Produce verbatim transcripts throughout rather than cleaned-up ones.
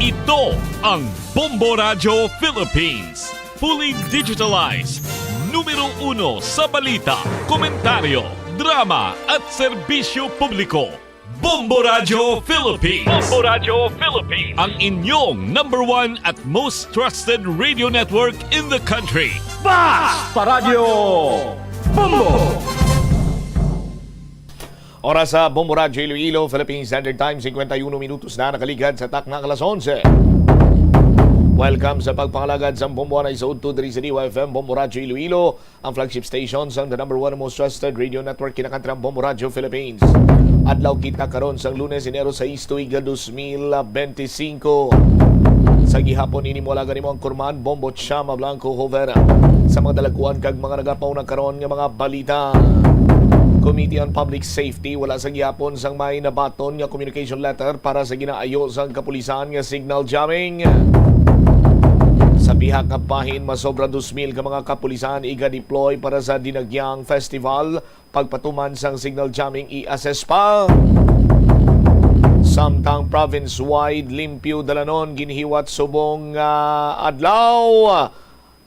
Ito ang Bombo Radyo Philippines. Fully digitalized. Numero uno sa balita, komentaryo, drama at serbisyo publiko. Bombo Radyo Philippines. Bombo Radyo Philippines. Ang inyong number one at most trusted radio network in the country. Basta Radyo Bombo! Oras sa Bombo Radyo Iloilo, Philippine Standard Time, cincuenta y uno minutos na nakaligad sa takna alas onse. Welcome sa pagpangalagad sa Bombo Anay sa Udto diri sa D Y F M, Bombo Radyo Iloilo, ang flagship station sang the number one most trusted radio network, kinakantrang Bombo Radyo Philippines. Adlaw kita karon sang Lunes, Enero sais, tuig dos mil benti singko. Sa gihapon ini, moalaga nimo ang kurman, Bombo Chama Blanco Jovera. Sa mga dalagkuan kag mga nagapauna karon nga mga balita, Committee on Public Safety wala sa gihapon sang may nabaton nga communication letter para sa ginaayo sang kapulisan nga signal jamming. Sa pihak nga bahin, masobra dos mil ka mga kapulisan iga-deploy para sa Dinagyang Festival. Pagpatuman sang signal jamming, i-assess pa. Samtang province-wide limpyo dalanon ginhiwat subong nga adlaw.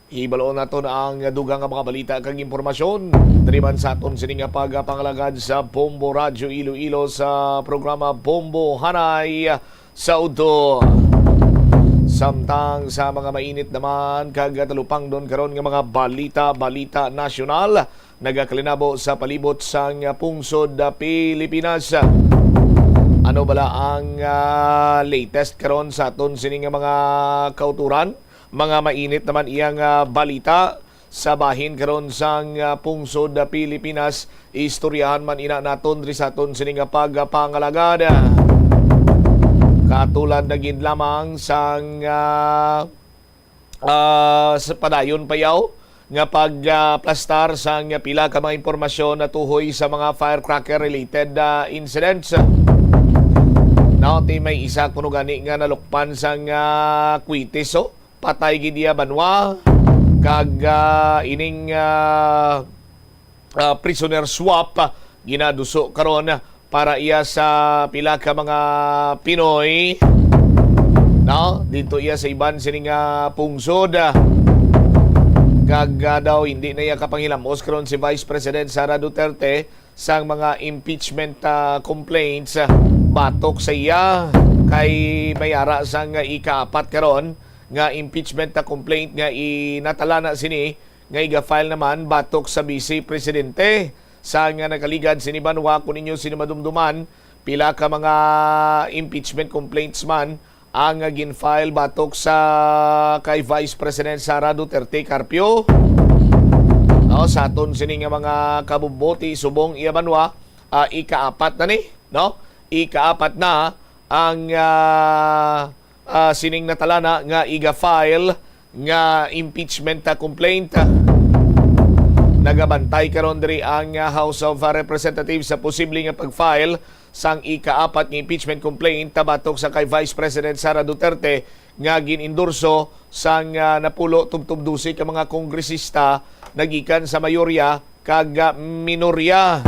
Hibaloon naton ang dugang nga mga balita kag impormasyon diri man sa aton sini nga pagpangalagad sa Bombo Radyo Iloilo sa programa Bombo Hanay sa Udto. Samtang sa mga mainit naman kag talupangdon karon nga mga balita, balita nasyonal, nagakalinabo sa palibot sang pungsod Pilipinas. Ano bala ang, ah, latest karon sa aton sini nga mga kauturan? Mga mainit naman iyang, ah, balita sa bahin karon sang, ah, pungsod Pilipinas. Istoryahan man ina naton diri sa aton sini nga pagpangalagad. Katulad na gid lamang sang, ah, ah, sa padayon pa yaw nga pagplastar sang pila ka mga impormasyon natuhoy sa mga firecracker related, ah, incidents. Now, ti may isa kuno gani nga nalukpan sang, ah, kwitis, oh. Patay gid iya banwa. Kag, ah, ining, ah, ah, prisoner swap, ah, ginaduso karon para iya sa pila ka mga Pinoy, no? Dito iya sa iban sini nga pungsod, ah. Kag, ah, daw hindi na iya kapanghilamos karon si Vice President Sara Duterte sang mga impeachment, ah, complaints, ah, batok sa iya, kay may ara sang ikaapat karon nga impeachment, ah, complaint nga inatalana sini nga iga-file naman batok sa Vice Presidente. Sa nga nakaligad sini banwa, kun inyo sini madumduman, pila ka mga impeachment complaints man ang gin-file batok sa kay Vice President Sara Duterte Carpio. No, sa aton sini nga mga kabuboti subong iya banwa, ah, ikaapat na ni, no? Ikaapat na ang, ah, ah, sining natalana nga iga-file nga impeachment, ah, complaint. Nagabantay karon diri ang, ah, House of, ah, Representatives sa posible nga pag-file sang ikaapat nga impeachment complaint batok sa kay Vice President Sara Duterte nga gin-endorso sang, ah, napulo tubtob dose ka mga kongresista nagikan sa mayorya kag, ah, minorya.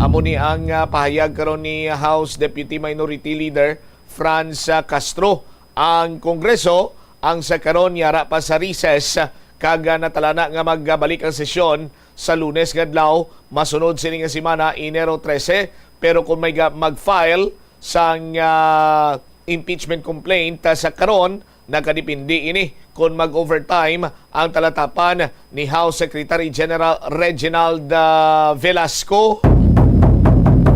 Amo ni ang, ah, pahayag karon ni House Deputy Minority Leader Franz, ah, Castro. Ang Kongreso ang sa karon yara pa sa recess, kag, ah, natalana nga magbalik ang sesyon sa Lunes nga adlaw masunod sini nga semana, Enero trese. Pero kung may ga-, mag-file sang, ah, impeachment complaint, ah, sa karon, nagkadepende ini kon mag-overtime ang talatapan ni House Secretary General Reginald, ah, Velasco.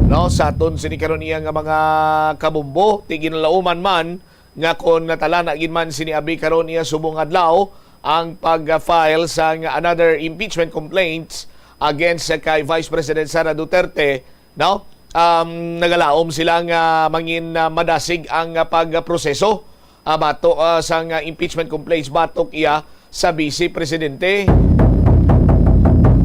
No, sa aton sini karon iya nga mga kabumbo, ti ginalauman man nga kon natalana gid man sini abi karon iya subong adlaw ang pag-file sang another impeachment complaints against kay Vice President Sara Duterte, no? Um, nagalaom sila nga mangin, ah, madasig ang, ah, pagproseso, ah, bato, ah, sang, ah, impeachment complaints batok iya sa Vice Presidente.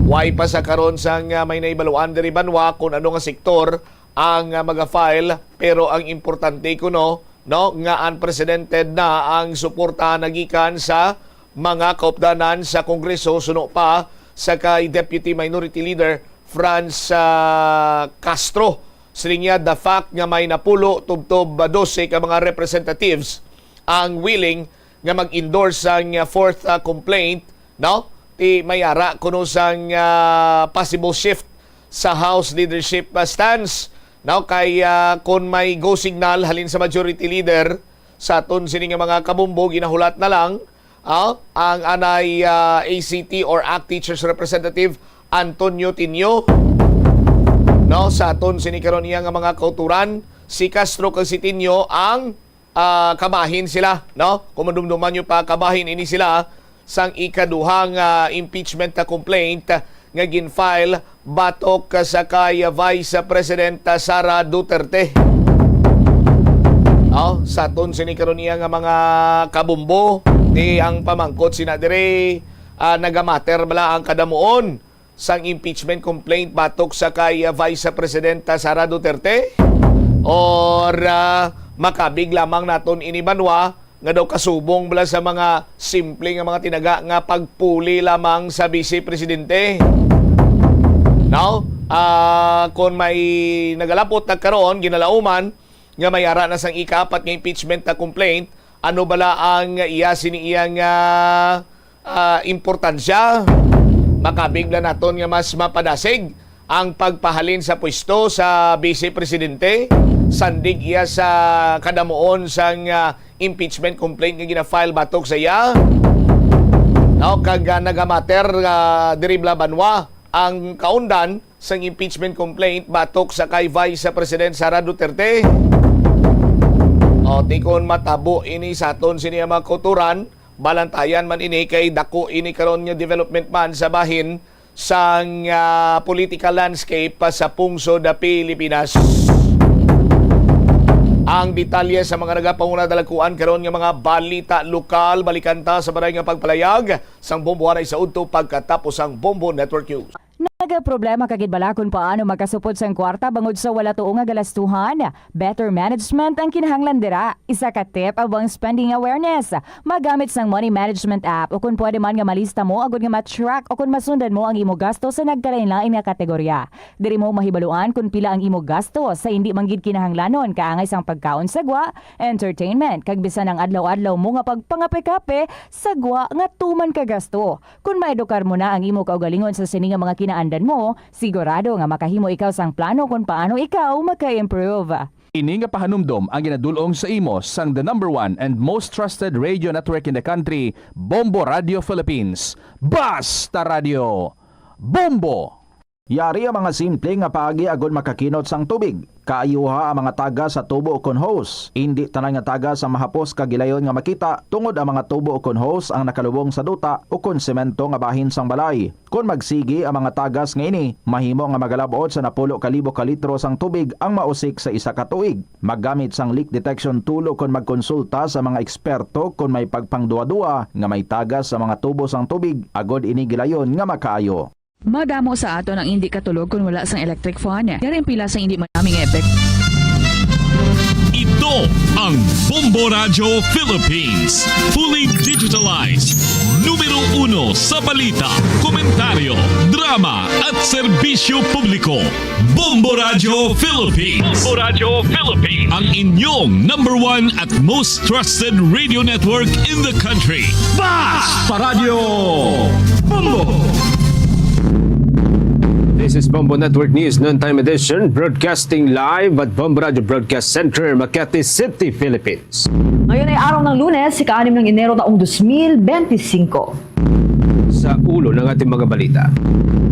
Way pa sa karon sang, ah, may nahibaluan diri banwa kung ano nga sektor ang, ah, maga-file, pero ang importante kuno, no, nga unprecedented na ang suporta nagikan sa mga kaupdanan sa Kongreso suno pa sa kay Deputy Minority Leader Franz, ah, Castro. Siling niya, the fact nga may napulo tubtob dose ka mga representatives ang willing nga mag-endorse sang, ah, fourth, ah, complaint, no? Ti may ara kuno sang, ah, possible shift sa House leadership, ah, stance, no? Kay, ah, kun may go signal halin sa majority leader, sa aton sini nga mga kabumbo, ginahulat na lang, ah, ang anay, ah, A C T or ACT Teachers Representative Antonio Tinio, no, sa aton sini karon iya nga mga kauturan, si Castro kag si Tinio ang, ah, kabahin sila, no? Kung madumduman nyo pa, kabahin ini sila sang ikaduhang, ah, impeachment, ah, complaint, ah, nga gin-file batok sa kay Vice President Sara Duterte. Oh, sa aton sini karon iya nga mga kabumbo, ti ang pamangkot sina diri, ah, nagamater bala ang kadamuon sang impeachment complaint batok sa kay, ah, Vice President Sara Duterte? Or, ah, makabig lamang naton ini banwa nga daw kasubong bala sa mga simple nga mga tinaga nga pagpuli lamang sa Vice Presidente. No? Ah, kung may nagalapot na karon, ginalauman nga may ara na sang ikaapat nga impeachment na complaint, ano bala ang iya sini iya nga, ah, importansya? Makabig na naton nga mas mapadasig ang pagpahalin sa pwesto sa Vice Presidente, sandig iya sa kadamuon sang, ah, impeachment complaint nga gina-file batok sa iya. No, kag, ah, nagamater, ah, diri bala banwa ang kaundan sang impeachment complaint batok sa kay Vice President Sara Duterte. O, ti kon matabo ini sa aton sini nga mga kauturan, balantayan man ini kay dako ini karon nga development man sa bahin sang, ah, political landscape pa sa pungsod, ah, Pilipinas. Ang detalye sa mga nagapanguna dalagkuan karon nga mga balita lokal, balikan ta sa baray nga pagpalayag sang Bombo anay sa udto pagkatapos ang Bombo Network News. Nagaproblema ka gid bala kon paano makasupod sang kwarta bangod sa wala tuo nga galastuhan? Better management ang kinahanglan dira. Isa ka tip amo ang spending awareness. Magamit sang money management app, o kon pwede man nga malista mo agod nga ma-track o kon masundan mo ang imo gasto sa nagkalain-lain nga kategorya. Diri mo mahibaluan kon pila ang imo gasto sa indi man gid kinahanglanon, kaangay sang pagkaon sa gwa, entertainment, kag bisan ang adlaw-adlaw mo nga pagpangape-kape sa gwa nga tuman ka gasto. Kon maedukar mo na ang imo kaugalingon sa sini nga mga kinaandan mo, sigurado nga makahimo ikaw sang plano kon paano ikaw maka-improve. Ini nga pahanumdom ang ginadul-ong sa imo sang the number one and most trusted radio network in the country, Bombo Radio Philippines. Basta Radio, Bombo! Yari ang mga simple nga paagi agod makakinot sang tubig. Kaayuha ang mga tagas sa tubo ukon hose. Indi tanan nga tagas ang mahapos kag gilayon nga makita, tungod ang mga tubo ukon hose ang nakalubong sa duta ukon semento nga bahin sang balay. Kon magsigi ang mga tagas nga ini, mahimo nga magalab-ot sa napulo ka libo ka litro sang tubig ang mausik sa isa ka tuig. Maggamit sang leak detection tool ukon magkonsulta sa mga eksperto kon may pagpangduwa-duwa nga may tagas sa mga tubo sang tubig, agod ini gilayon nga makaayo. Madamo sa aton ang indi katulog kon wala sang electric fan. Yari ang pila sang indi manami nga epekto. Ito ang Bombo Radyo Philippines. Fully digitalized. Numero uno sa balita, komentaryo, drama, at serbisyo publiko. Bombo Radyo Philippines. Bombo Radyo Philippines. Ang inyong number one at most trusted radio network in the country. Basta Radyo Bombo! This is Bombo Network News Noontime Edition, broadcasting live at Bombo Radio Broadcast Center, Makati City, Philippines. Ngayon ay araw ng Lunes, ika-anim ng Enero taong dos mil benti singko. Sa ulo ng ating mga balita.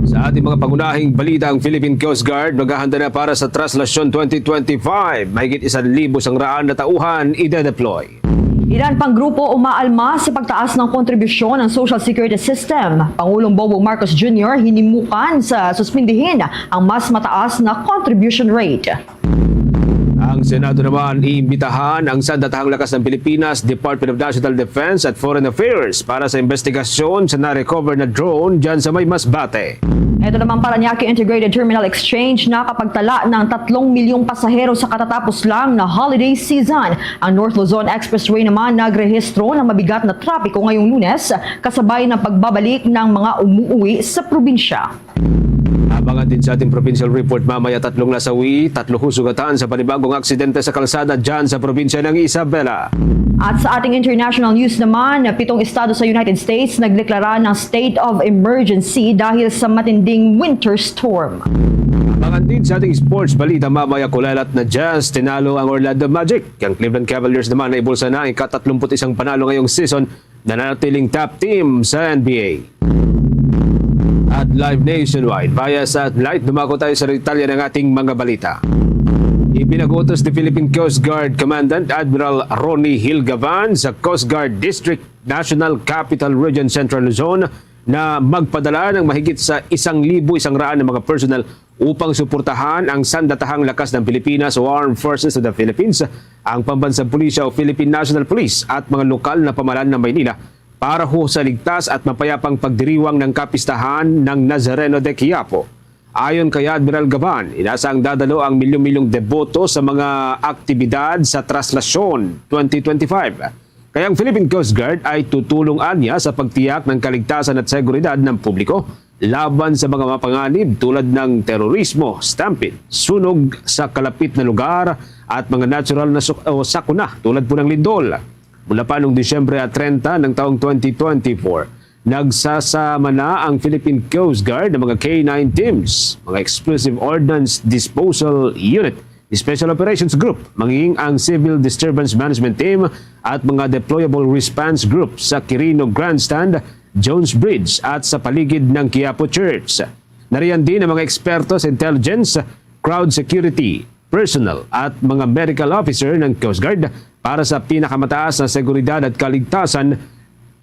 Sa ating mga pangunahing balita, ang Philippine Coast Guard maghahanda na para sa Traslasyon twenty twenty-five. Mahigit isang libo sang raan na tauhan ide-deploy. Ilan pang grupo umaalma sa pagtaas ng kontribusyon ng Social Security System. Pangulong Bongbong Marcos Junior hinimukan sa suspindihin ang mas mataas na contribution rate. Ang Senado naman iimbitahan ang Sandatahang Lakas ng Pilipinas, Department of National Defense at Foreign Affairs para sa investigasyon sa na-recover na drone dyan sa may Masbate. Ito naman, Parañaque Integrated Terminal Exchange nakapagtala ng tatlong milyong pasahero sa katatapos lang na holiday season. Ang North Luzon Expressway naman nagrehistro ng mabigat na trapiko ngayong Lunes, kasabay ng pagbabalik ng mga umuuwi sa probinsya. Abangan din sa ating provincial report mamaya, tatlong nasawi, tatlo husugatan sa panibagong aksidente sa kalsada dyan sa probinsya ng Isabela. At sa ating international news naman, pitong estado sa United States nagdeklara ng state of emergency dahil sa matinding winter storm. Abangan din sa ating sports balita mamaya, kulelat na Jazz, tinalo ang Orlando Magic. Ang Cleveland Cavaliers naman ay bulsa na ang ika-tatlumpu't isang panalo ngayong season, nananatiling top team sa N B A. At live nationwide via satellite, dumako tayo sa detalye ng ating mga balita. Ipinag-utos ni Philippine Coast Guard Commandant Admiral Ronnie Hilgavan sa Coast Guard District National Capital Region Central Luzon na magpadala ng mahigit sa isang libo isang raan na mga personnel upang suportahan ang sandatahang lakas ng Pilipinas o Armed Forces of the Philippines, ang Pambansang Pulisya o Philippine National Police at mga lokal na pamahalaan ng Maynila para ho sa ligtas at mapayapang pagdiriwang ng kapistahan ng Nazareno de Quiapo. Ayon kay Admiral Gavan, inasang dadalo ang milyon-milyong deboto sa mga aktibidad sa Traslasyon twenty twenty-five. Kaya ang Philippine Coast Guard ay tutulong anya sa pagtiyak ng kaligtasan at seguridad ng publiko laban sa mga mapanganib tulad ng terorismo, stampede, sunog sa kalapit na lugar, at mga natural na suk-, o sakuna tulad po ng lindol. Mula pa noong Disyembre treinta ng taong twenty twenty-four, nagsasama na ang Philippine Coast Guard ng mga K nine teams, mga Explosive Ordnance Disposal Unit, Special Operations Group, maging ang Civil Disturbance Management Team at mga Deployable Response Group sa Quirino Grandstand, Jones Bridge at sa paligid ng Quiapo Church. Nariyan din ang mga eksperto sa intelligence, crowd security, personnel at mga medical officer ng Coast Guard para sa pinakamataas na seguridad at kaligtasan,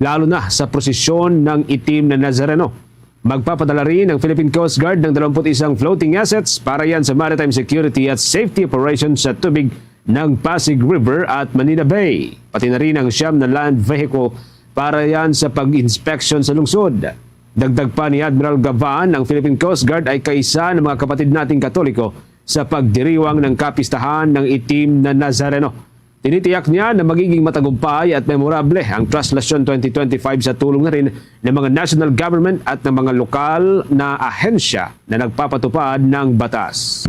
lalo na sa prosesyon ng itim na Nazareno. Magpapadala rin ang Philippine Coast Guard ng dalawampu't isang floating assets para yan sa maritime security at safety operations sa tubig ng Pasig River at Manila Bay, pati na rin ang siyam na land vehicle para yan sa pag-inspection sa lungsod. Dagdag pa ni Admiral Gavan, ang Philippine Coast Guard ay kaisa ng mga kapatid nating Katoliko sa pagdiriwang ng kapistahan ng itim na Nazareno. Tinitiyak niya na magiging matagumpay at memorable ang Traslasyon twenty twenty-five sa tulong na rin ng mga national government at ng mga lokal na ahensya na nagpapatupad ng batas.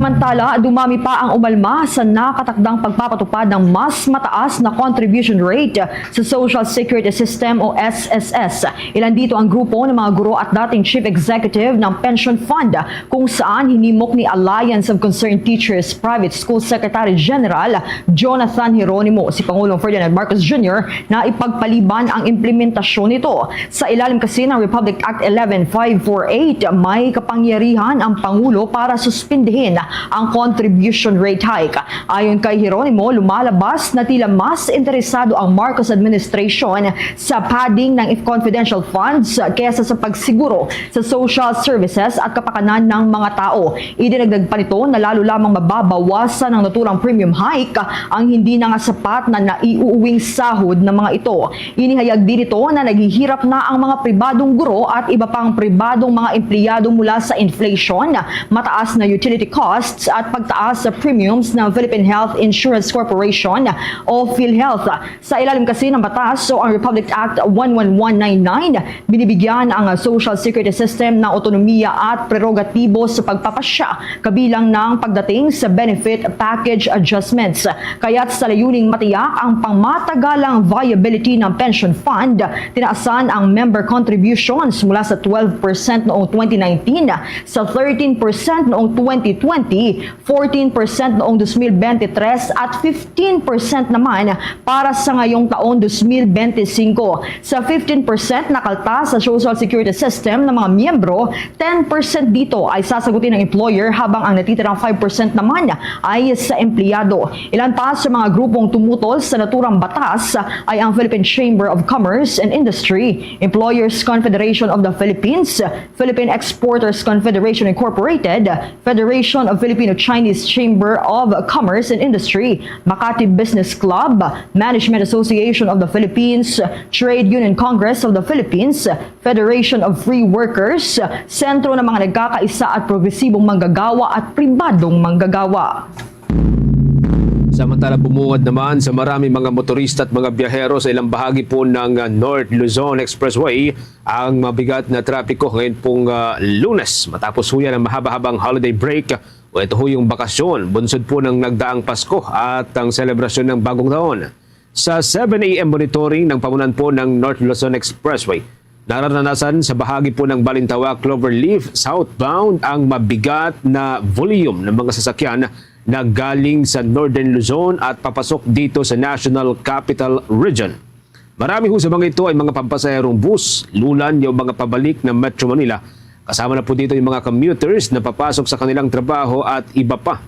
Samantala, dumami pa ang umalma sa nakatakdang pagpapatupad ng mas mataas na contribution rate sa Social Security System o S S S. Ilan dito ang grupo ng mga guro at dating chief executive ng Pension Fund, kung saan hinimok ni Alliance of Concerned Teachers Private School Secretary General Jonathan Jeronimo si Pangulong Ferdinand Marcos Junior na ipagpaliban ang implementasyon nito. Sa ilalim kasi ng Republic Act eleven five four eight, may kapangyarihan ang Pangulo para suspindihin ang contribution rate hike. Ayon kay Jeronimo, lumalabas na tila mas interesado ang Marcos administration sa padding ng confidential funds kesa sa pagsiguro sa social services at kapakanan ng mga tao. Idinagdag pa nito na lalo lamang mababawasan ang naturang premium hike ang hindi na nga sapat na naiuuwing sahod ng mga ito. Inihayag din nito na naghihirap na ang mga pribadong guro at iba pang pribadong mga empleyado mula sa inflation, mataas na utility costs at pagtaas sa premiums ng Philippine Health Insurance Corporation o PhilHealth. Sa ilalim kasi ng batas o ang Republic Act one one one nine nine, binibigyan ang Social Security System ng autonomiya at prerogatibo sa pagpapasya, kabilang ng pagdating sa benefit package adjustments. Kaya't sa layuning matiyak ang pangmatagalang viability ng pension fund, tinaasan ang member contributions mula sa twelve percent noong twenty nineteen sa thirteen percent noong twenty twenty, fourteen percent noong dos mil bente tres at fifteen percent naman para sa ngayong taon, dos mil bente singko. Sa fifteen percent na kaltas sa Social Security System ng mga miyembro, ten percent dito ay sasagutin ng employer, habang ang natitirang five percent naman ay sa empleyado. Ilan pa sa mga grupong tumutol sa naturang batas ay ang Philippine Chamber of Commerce and Industry, Employers Confederation of the Philippines, Philippine Exporters Confederation Incorporated, Federation of Filipino-Chinese Chamber of Commerce and Industry, Makati Business Club, Management Association of the Philippines, Trade Union Congress of the Philippines, Federation of Free Workers, Sentro ng mga Nagkakaisa at Progresibong Manggagawa at Pribadong Manggagawa. Sa Samantala, bumungad naman sa marami mga motorista at mga biyahero sa ilang bahagi po ng, ah, North Luzon Expressway ang mabigat na trapiko ngayon pong, ah, Lunes, matapos ho yan ang mahaba-habang holiday break o ito ho yung bakasyon, bunsod po ng nagdaang Pasko at ang selebrasyon ng Bagong Taon. Sa seven A M monitoring ng pamunan po ng North Luzon Expressway, nararanasan sa bahagi po ng Balintawak Cloverleaf southbound ang mabigat na volume ng mga sasakyan na galing sa Northern Luzon at papasok dito sa National Capital Region. Marami ho sa mga ito ay mga pampasaherong bus, lulan, yung mga pabalik ng Metro Manila. Kasama na po dito yung mga commuters na papasok sa kanilang trabaho at iba pa.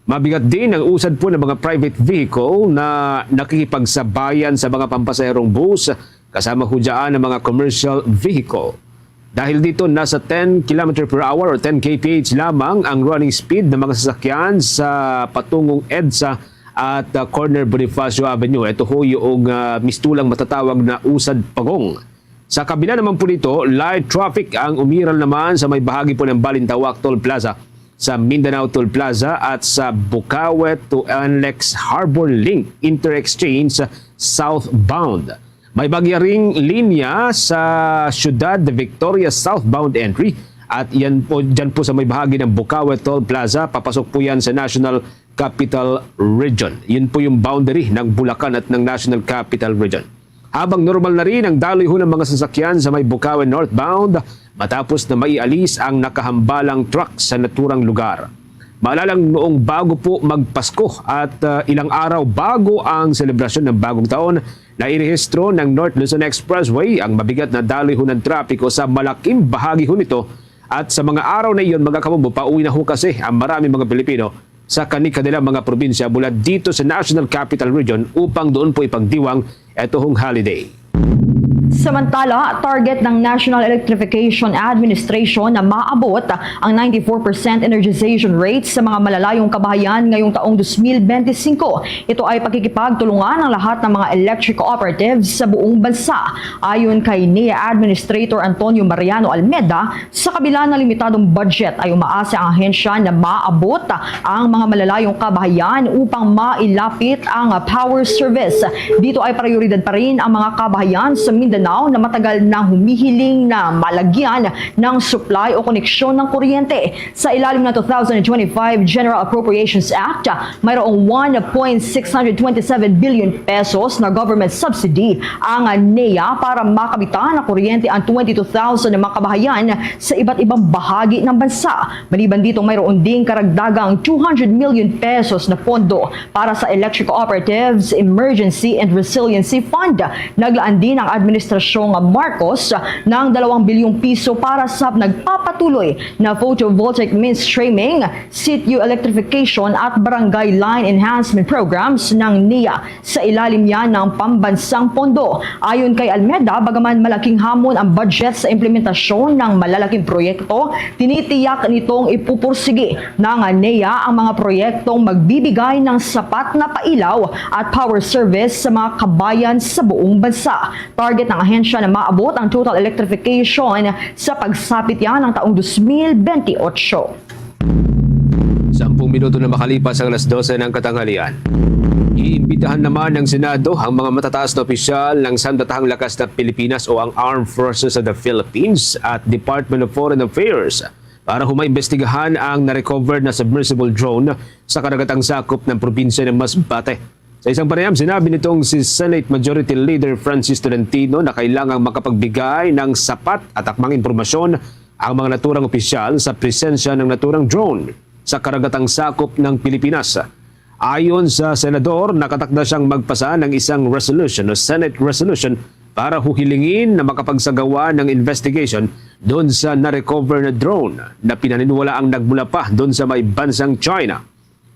Mabigat din ang usad po ng mga private vehicle na nakikipagsabayan sa mga pampasaherong bus, kasama ho dyan ang mga commercial vehicle. Dahil dito, nasa ten kilometer per hour o ten K P H lamang ang running speed ng mga sasakyan sa patungong EDSA at, ah, corner Bonifacio Avenue. Ito ho yung, ah, mistulang matatawag na usad pagong. Sa kabila naman po nito, light traffic ang umiral naman sa may bahagi po ng Balintawak Toll Plaza, sa Mindanao Toll Plaza at sa Bocaue to N L E X Harbor Link Interexchange southbound. May bagya ring linya sa Ciudad de Victoria southbound entry at yan po, dyan po sa may bahagi ng Bocaue Toll Plaza, papasok po yan sa National Capital Region. Yun po yung boundary ng Bulacan at ng National Capital Region. Habang normal na rin ang daloy ho ng mga sasakyan sa may Bocaue northbound matapos na maialis ang nakahambalang truck sa naturang lugar. Maalalang noong bago po magpasko at, ah, ilang araw bago ang selebrasyon ng Bagong Taon, nairehistro ng North Luzon Expressway ang mabigat na daloy ho ng trapiko sa malaking bahagi ho nito. At sa mga araw na iyon, mga kabombo, pauwi na ho kasi ang maraming mga Pilipino sa kani-kanilang mga probinsya mula dito sa National Capital Region upang doon po ipagdiwang ito hong holiday. Samantala, target ng National Electrification Administration na maabot ang ninety-four percent energization rate sa mga malalayong kabahayan ngayong taong twenty twenty-five. Ito ay pakikipagtulungan ng lahat ng mga electric cooperatives sa buong bansa. Ayon kay NEA Administrator Antonio Mariano Almeda, sa kabila ng limitadong budget ay umaasa ang ahensya na maabot ang mga malalayong kabahayan upang mailapit ang power service. Dito ay prioridad pa rin ang mga kabahayan sa Mindanao na matagal nang humihiling na malagyan ng supply o koneksyon ng kuryente. Sa ilalim ng two thousand twenty-five General Appropriations Act, mayroong one point six hundred twenty-seven billion pesos na government subsidy ang NEA para makabitan ng kuryente ang twenty-two thousand na mga kabahayan sa iba't ibang bahagi ng bansa. Maliban dito, mayroon ding karagdagang two hundred million pesos na pondo para sa Electric Cooperatives Emergency and Resiliency Fund. Naglaan din ang administrasyong Marcos ng dalawang bilyong piso para sa nagpapatuloy na photovoltaic mainstreaming, sitio electrification at barangay line enhancement programs ng NEA. Sa ilalim niya ng pambansang pondo. Ayon kay Almeda, bagaman malaking hamon ang budget sa implementasyon ng malalaking proyekto, tinitiyak nitong ipupursigi ng NEA ang mga proyektong magbibigay ng sapat na pailaw at power service sa mga kabayan sa buong bansa. Target ng ahensya na maabot ang total electrification sa pagsapit yan ng taong twenty twenty-eight. Sampung minuto na makalipas ang alas dose ng katanghalian. Iimbitahan naman ng Senado ang mga matataas na opisyal ng Sandatahang Lakas na Pilipinas o ang Armed Forces of the Philippines at Department of Foreign Affairs para humaimbestigahan ang na-recover na submersible drone sa karagatang sakop ng probinsya ng Masbate. Sa isang panayam, sinabi nitong si Senate Majority Leader Francis Tolentino na kailangang makapagbigay ng sapat at akmang impormasyon ang mga naturang opisyal sa presensya ng naturang drone sa karagatang sakop ng Pilipinas. Ayon sa senador, nakatakda siyang magpasa ng isang resolution o Senate resolution para huhilingin na makapagsagawa ng investigation doon sa na-recover na drone na pinaniniwalaang nagmula pa doon sa may bansang China.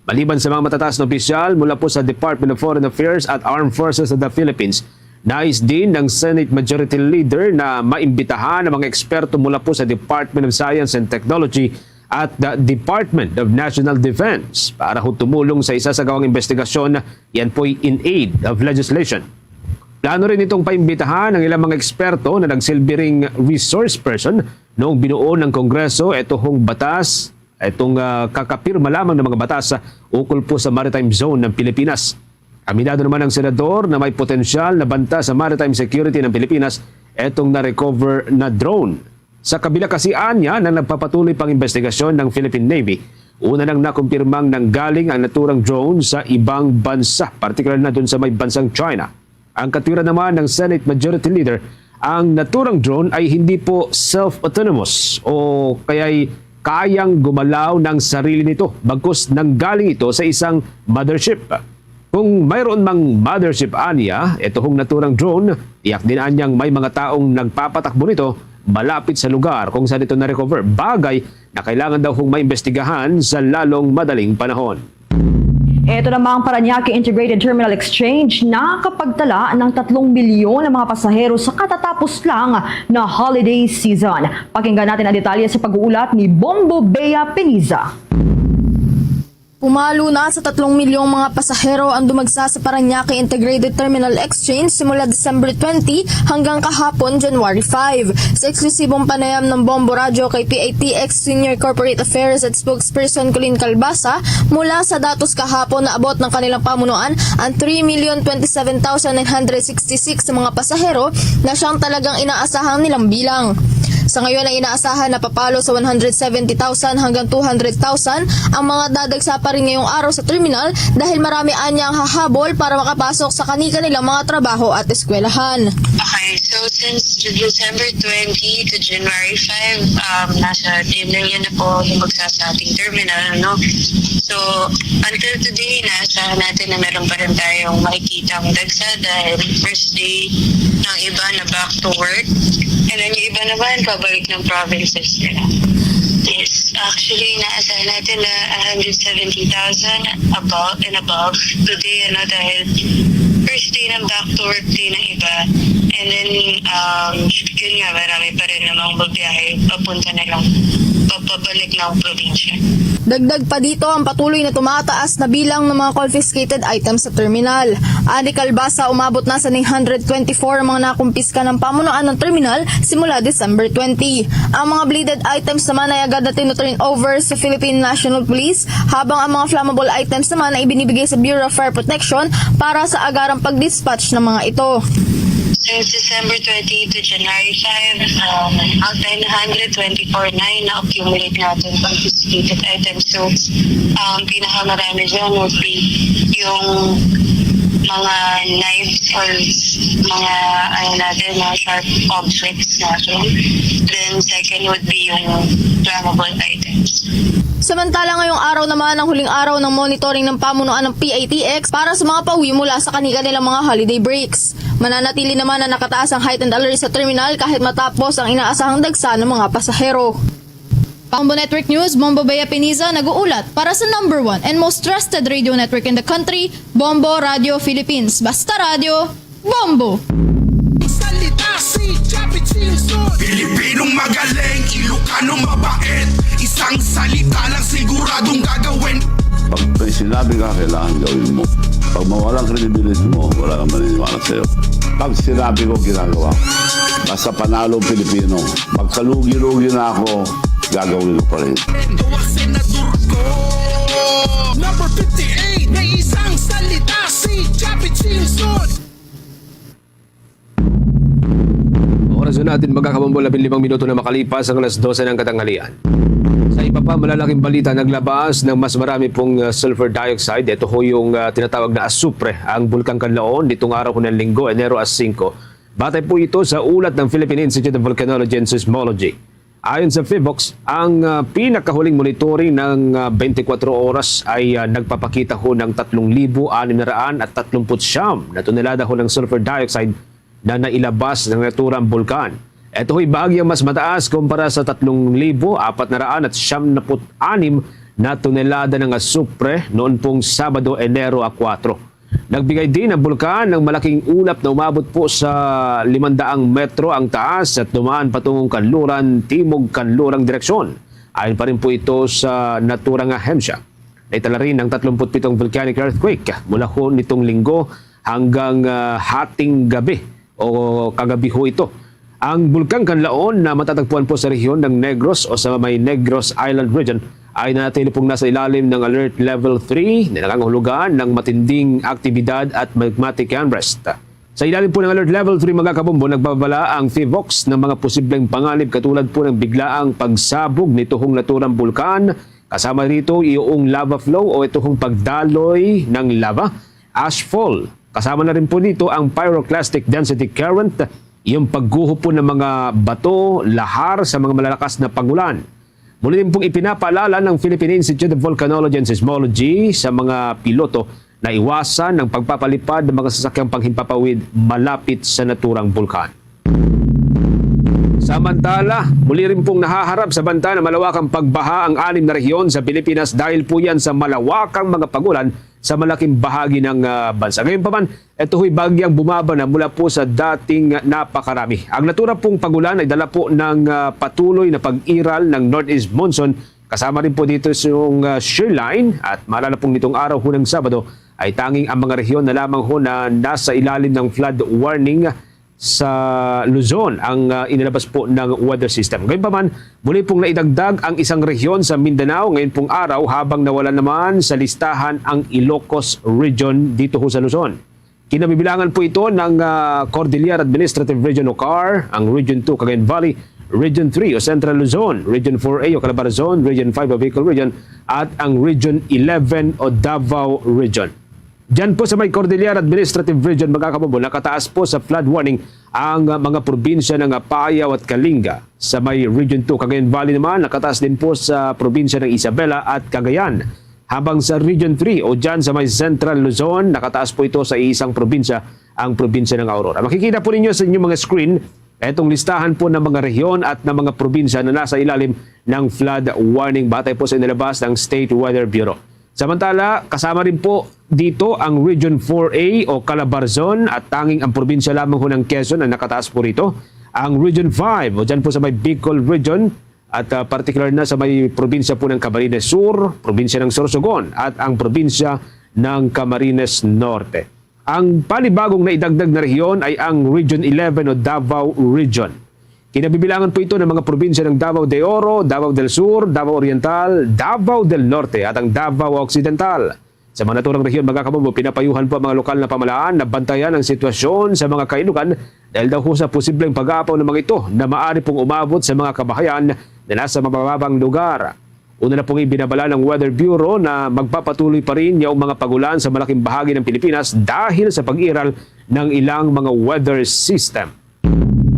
Maliban sa mga matataas na opisyal mula po sa Department of Foreign Affairs at Armed Forces of the Philippines, nais din ng Senate Majority Leader na maimbitahan ang mga eksperto mula po sa Department of Science and Technology at the Department of National Defense para ho tumulong sa isasagawang investigasyon. Yan po'y in aid of legislation. Plano rin itong paimbitahan ang ilang mga eksperto na nagsilbi ring resource person noong binuo ng Kongreso ito hong batas itong, ah, kakapirma lamang ng mga batas, ah, ukol po sa maritime zone ng Pilipinas. Aminado naman ang senador na may potensyal na banta sa maritime security ng Pilipinas itong na-recover na drone. Sa kabila kasi, anya, na nagpapatuloy pang investigasyon ng Philippine Navy, una nang nakumpirmang nanggaling ang naturang drone sa ibang bansa, partikular na dun sa may bansang China. Ang katwiran naman ng Senate Majority Leader, ang naturang drone ay hindi po self-autonomous o kaya'y kayang gumalaw ng sarili nito, bagkus nanggaling ito sa isang mothership. Kung mayroon mang mothership anya, ito hong naturang drone, tiyak din anyang may mga taong nagpapatakbo nito malapit sa lugar kung saan ito na-recover. Bagay na kailangan daw hong maimbestigahan sa lalong madaling panahon. Ito namang Parañaque Integrated Terminal Exchange nakapagtala ng tatlong milyon na mga pasahero sa katatapos lang na holiday season. Pakinggan natin ang detalye sa pag-uulat ni Bombo Bea Peniza. Pumalo na sa tatlong milyong mga pasahero ang dumagsa sa Parañaque Integrated Terminal Exchange simula December twenty hanggang kahapon, January five. Sa eksklusibong panayam ng Bombo Radyo kay P I T X Senior Corporate Affairs at Spokesperson Colleen Calbasa, mula sa datos kahapon, naabot ng kanilang pamunuan ang three million twenty-seven thousand nine hundred sixty-six na mga pasahero na siyang talagang inaasahang nilang bilang. Sa ngayon ay inaasahan na papalo sa one hundred seventy thousand hanggang two hundred thousand ang mga dadagsa pa rin ngayong araw sa terminal dahil marami anya ang hahabol para makapasok sa kani-kanilang mga trabaho at eskwelahan. Okay, so since December twenty to January five, um, nasa ten million na po yung magsa sa ating terminal, no? So, until today, naasahan natin na meron pa rin tayong makikitang dagsa dahil first day ng iba na back to work. And then yung iba naman, pabalik ng provinces nila. Yes, actually, naasahan natin na one hundred seventy thousand above and above today, ano, dahil first day ng back to work din ng iba. And then, um, yun nga, marami pa rin namang babiyahe papunta na lang, papabalik ng probinsya. Dagdag pa dito ang patuloy na tumataas na bilang ng mga confiscated items sa terminal. Ani Calbasa, umabot na sa nine hundred twenty-four ang mga nakumpiska ng pamunuan ng terminal simula December twenty. Ang mga bladed items naman ay agad na tinuturn over sa Philippine National Police, habang ang mga flammable items naman ay ibinibigay sa Bureau of Fire Protection para sa agarang pag-dispatch ng mga ito. Since December twenty to January five, um, ang nine hundred twenty-four na accumulate natin confiscated items. So, um, pinakamarami dyan would be yung mga knives or mga, ano natin, mga sharp objects natin. Then, second would be yung flammable items. Samantala, ngayong araw naman ang huling araw ng monitoring ng pamunuan ng P I T X para sa mga pauwi mula sa kani-kanilang mga holiday breaks. Mananatili naman na nakataas ang heightened alert sa terminal kahit matapos ang inaasahang dagsa ng mga pasahero. Bombo Network News, Bombo Bea Piniza nag-uulat para sa number one and most trusted radio network in the country, Bombo Radio Philippines. Basta radyo, Bombo! Salita si Chapit Simpson. Pilipinong magaling, Ilocano mabait. Isang salita lang siguradong gagawin. Pag may sinabi ka, kailangan gawin mo. Pag mawala ang credibility mo, wala kang maniniwala sa'yo. Pag sinabi ko, ginagawa ko. Basta panalo ang Pilipino. Magkalugi-lugi na ako, gagawin ko pa rin. Gawa senador ko. Number fifty-eight, may isang salita si Chapit Simpson. Oras na natin, mga kabombo, labing limang minuto na makalipas ang alas dose ng katanghalian. Sa iba pa malalaking balita, naglabas ng mas marami pong, uh, sulfur dioxide. Ito ho yung, uh, tinatawag na asupre, ang Bulkang Kanlaon nitong araw po ng Linggo, Enero a singko. Batay po ito sa ulat ng Philippine Institute of Volcanology and Seismology. Ayon sa PHIVOLCS, ang, ah, pinakahuling monitoring ng, ah, twenty-four oras ay, ah, nagpapakita ho ng tatlong libo anim na raan at tatlumpu't siyam na tonelada ho ng sulfur dioxide na nailabas ng naturang bulkan. Ito ho'y bahagyang mas mataas kumpara sa tatlong libo apat na raan at siyam na put anim na tonelada ng asupre noon pong Sabado, Enero a kuwatro. Nagbigay din ang bulkan ng malaking ulap na umabot po sa limandaang metro ang taas at dumaan patungong kanluran, timog kanlurang direksyon. Ayon pa rin po ito sa naturang ahensya. Naitala rin ang tatlumpu't pitong volcanic earthquake mula ho nitong Linggo hanggang, ah, hating gabi o kagabi ho ito. Ang Bulkang Kanlaon na matatagpuan po sa rehiyon ng Negros o sa may Negros Island Region ay nanatili pong nasa ilalim ng Alert Level three na nangangahulugan ng matinding aktibidad at magmatic unrest. Sa ilalim po ng Alert Level three, mga kabombo, nagbabala ang PHIVOLCS ng mga posibleng panganib katulad po ng biglaang pagsabog nituhong naturang bulkan, kasama rito iyong lava flow o ituhong pagdaloy ng lava, ashfall. Kasama na rin po dito ang pyroclastic density current, yung pagguho po ng mga bato, lahar sa mga malalakas na pangulan. Muli din pong ipinapaalala ng Philippine Institute of Volcanology and Seismology sa mga piloto na iwasan ang pagpapalipad ng mga sasakyang panghimpapawid malapit sa naturang bulkan. Samantala, muli rin pong nahaharap sa banta ng malawakang pagbaha ang anim na rehiyon sa Pilipinas dahil po yan sa malawakang mga pagulan sa malaking bahagi ng, ah, bansa. Gayunpaman, ito ho'y bagyang bumaba na mula po sa dating napakarami. Ang natura pong pagulan ay dala po ng, ah, patuloy na pag-iral ng northeast monsoon, kasama rin po dito yung, ah, shear line, at maalala pong nitong araw ho ng Sabado ay tanging ang mga rehiyon na lamang ho na nasa ilalim ng flood warning sa Luzon ang, ah, inilabas po ng weather system. Gayunpaman, muli pong naidagdag ang isang rehiyon sa Mindanao ngayon pong araw, habang nawala naman sa listahan ang Ilocos Region dito ho sa Luzon. Kinabibilangan po ito ng, ah, Cordillera Administrative Region o CAR, ang Region two Cagayan Valley, Region three o Central Luzon, Region four A o Calabarzon, Region five o Bicol Region, at ang Region eleven o Davao Region. Diyan po sa may Cordillera Administrative Region, mga kabombo, nakataas po sa flood warning ang, ah, mga probinsya ng Apayao at Kalinga. Sa may Region two Cagayan Valley naman, nakataas din po sa probinsya ng Isabela at Cagayan. Habang sa Region three o dyan sa may Central Luzon, nakataas po ito sa isang probinsya, ang probinsya ng Aurora. Makikita po ninyo sa inyong mga screen itong listahan po ng mga rehiyon at ng mga probinsya na nasa ilalim ng flood warning batay po sa inilabas ng State Weather Bureau. Samantala, kasama rin po dito ang Region four A o Calabarzon at tanging ang probinsya lamang ho ng Quezon ang nakataas po rito. Ang Region five o dyan po sa may Bicol Region at, ah, partikular na sa may probinsya po ng Camarines Sur, probinsya ng Sorsogon at ang probinsya ng Camarines Norte. Ang panibagong naidagdag na rehiyon ay ang Region eleven o Davao Region. Kinabibilangan po ito ng mga probinsya ng Davao de Oro, Davao del Sur, Davao Oriental, Davao del Norte, at ang Davao Occidental. Sa mga naturang rehiyon, mga kabombo, pinapayuhan po ang mga lokal na pamahalaan na bantayan ang sitwasyon sa mga kainugan dahil daw ho sa posibleng pag-aapaw ng mga ito na maaari pong umabot sa mga kabahayan na nasa mababang lugar. Una na pong ibinabala ng Weather Bureau na magpapatuloy pa rin yung mga pagulan sa malaking bahagi ng Pilipinas dahil sa pag-iral ng ilang mga weather system.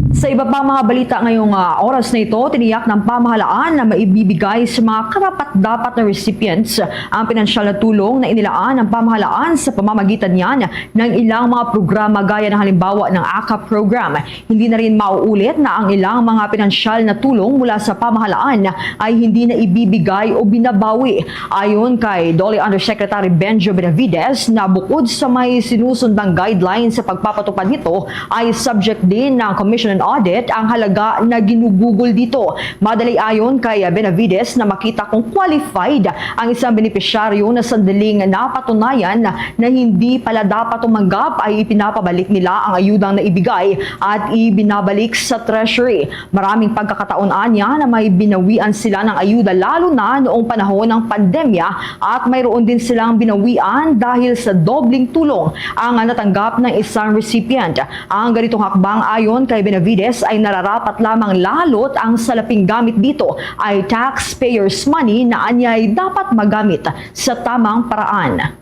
Sa iba pang mga balita ngayong, ah, oras na ito, tiniyak ng pamahalaan na maibibigay sa mga karapat-dapat na recipients ang pinansyal na tulong na inilaan ng pamahalaan sa pamamagitan niyan ng ilang mga programa gaya ng halimbawa ng ACAP program. Hindi na rin mauulit na ang ilang mga pinansyal na tulong mula sa pamahalaan ay hindi na ibibigay o binabawi. Ayon kay DOLE Undersecretary Benjo Benavides, na bukod sa may sinusundang guidelines sa pagpapatupad nito, ay subject din ng Commission on Audit ang halaga na ginugugol dito. Madali ayon kay Benavides na makita kung qualified ang isang benepisyaryo na sandaling napatunayan na hindi pala dapat tumanggap ay ipinapabalik nila ang ayudang naibigay at ibinabalik sa Treasury. Maraming pagkakataon anya na may binawian sila ng ayuda, lalo na noong panahon ng pandemya, at mayroon din silang binawian dahil sa dobleng tulong ang natanggap ng isang recipient. Ang ganitong hakbang, ayon kay Benavides, ay nararapat lamang, lalo't ang salaping gamit dito ay taxpayers' money na anya'y dapat magamit sa tamang paraan.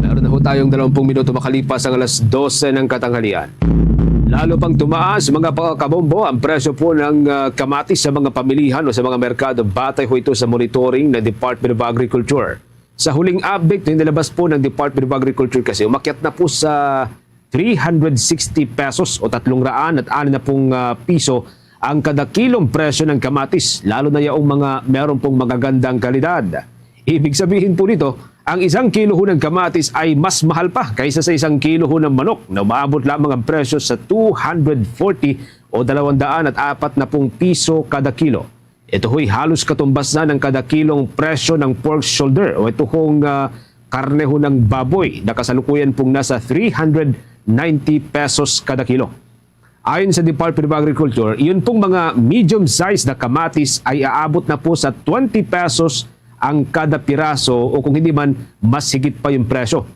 Meron na ho tayong dalawampung minuto makalipas ang alas dose ng katanghalian. Lalo pang tumaas, mga kabombo, ang presyo po ng, ah, kamatis sa mga pamilihan o sa mga merkado, batay ho ito sa monitoring ng Department of Agriculture. Sa huling update na inilabas po ng Department of Agriculture kasi, umakyat na po sa three hundred sixty pesos o tatlong raan at anim na pung, ah, piso ang kada kilong presyo ng kamatis, lalo na yaong mga meron pong magagandang kalidad. Ibig sabihin po nito, ang isang kilo ho ng kamatis ay mas mahal pa kaysa sa isang kilo ho ng manok na umaabot lamang ang presyo sa two hundred forty o dalawang daan at apat na pung piso kada kilo. Ito ho'y halos katumbas na ng kada kilong presyo ng pork shoulder o ito hong, ah, karne ho ng baboy na kasalukuyan pong nasa three hundred ninety pesos kada kilo. Ayon sa Department of Agriculture, iyon pong mga medium-sized na kamatis ay aabot na po sa twenty pesos ang kada piraso o kung hindi man, mas higit pa yung presyo.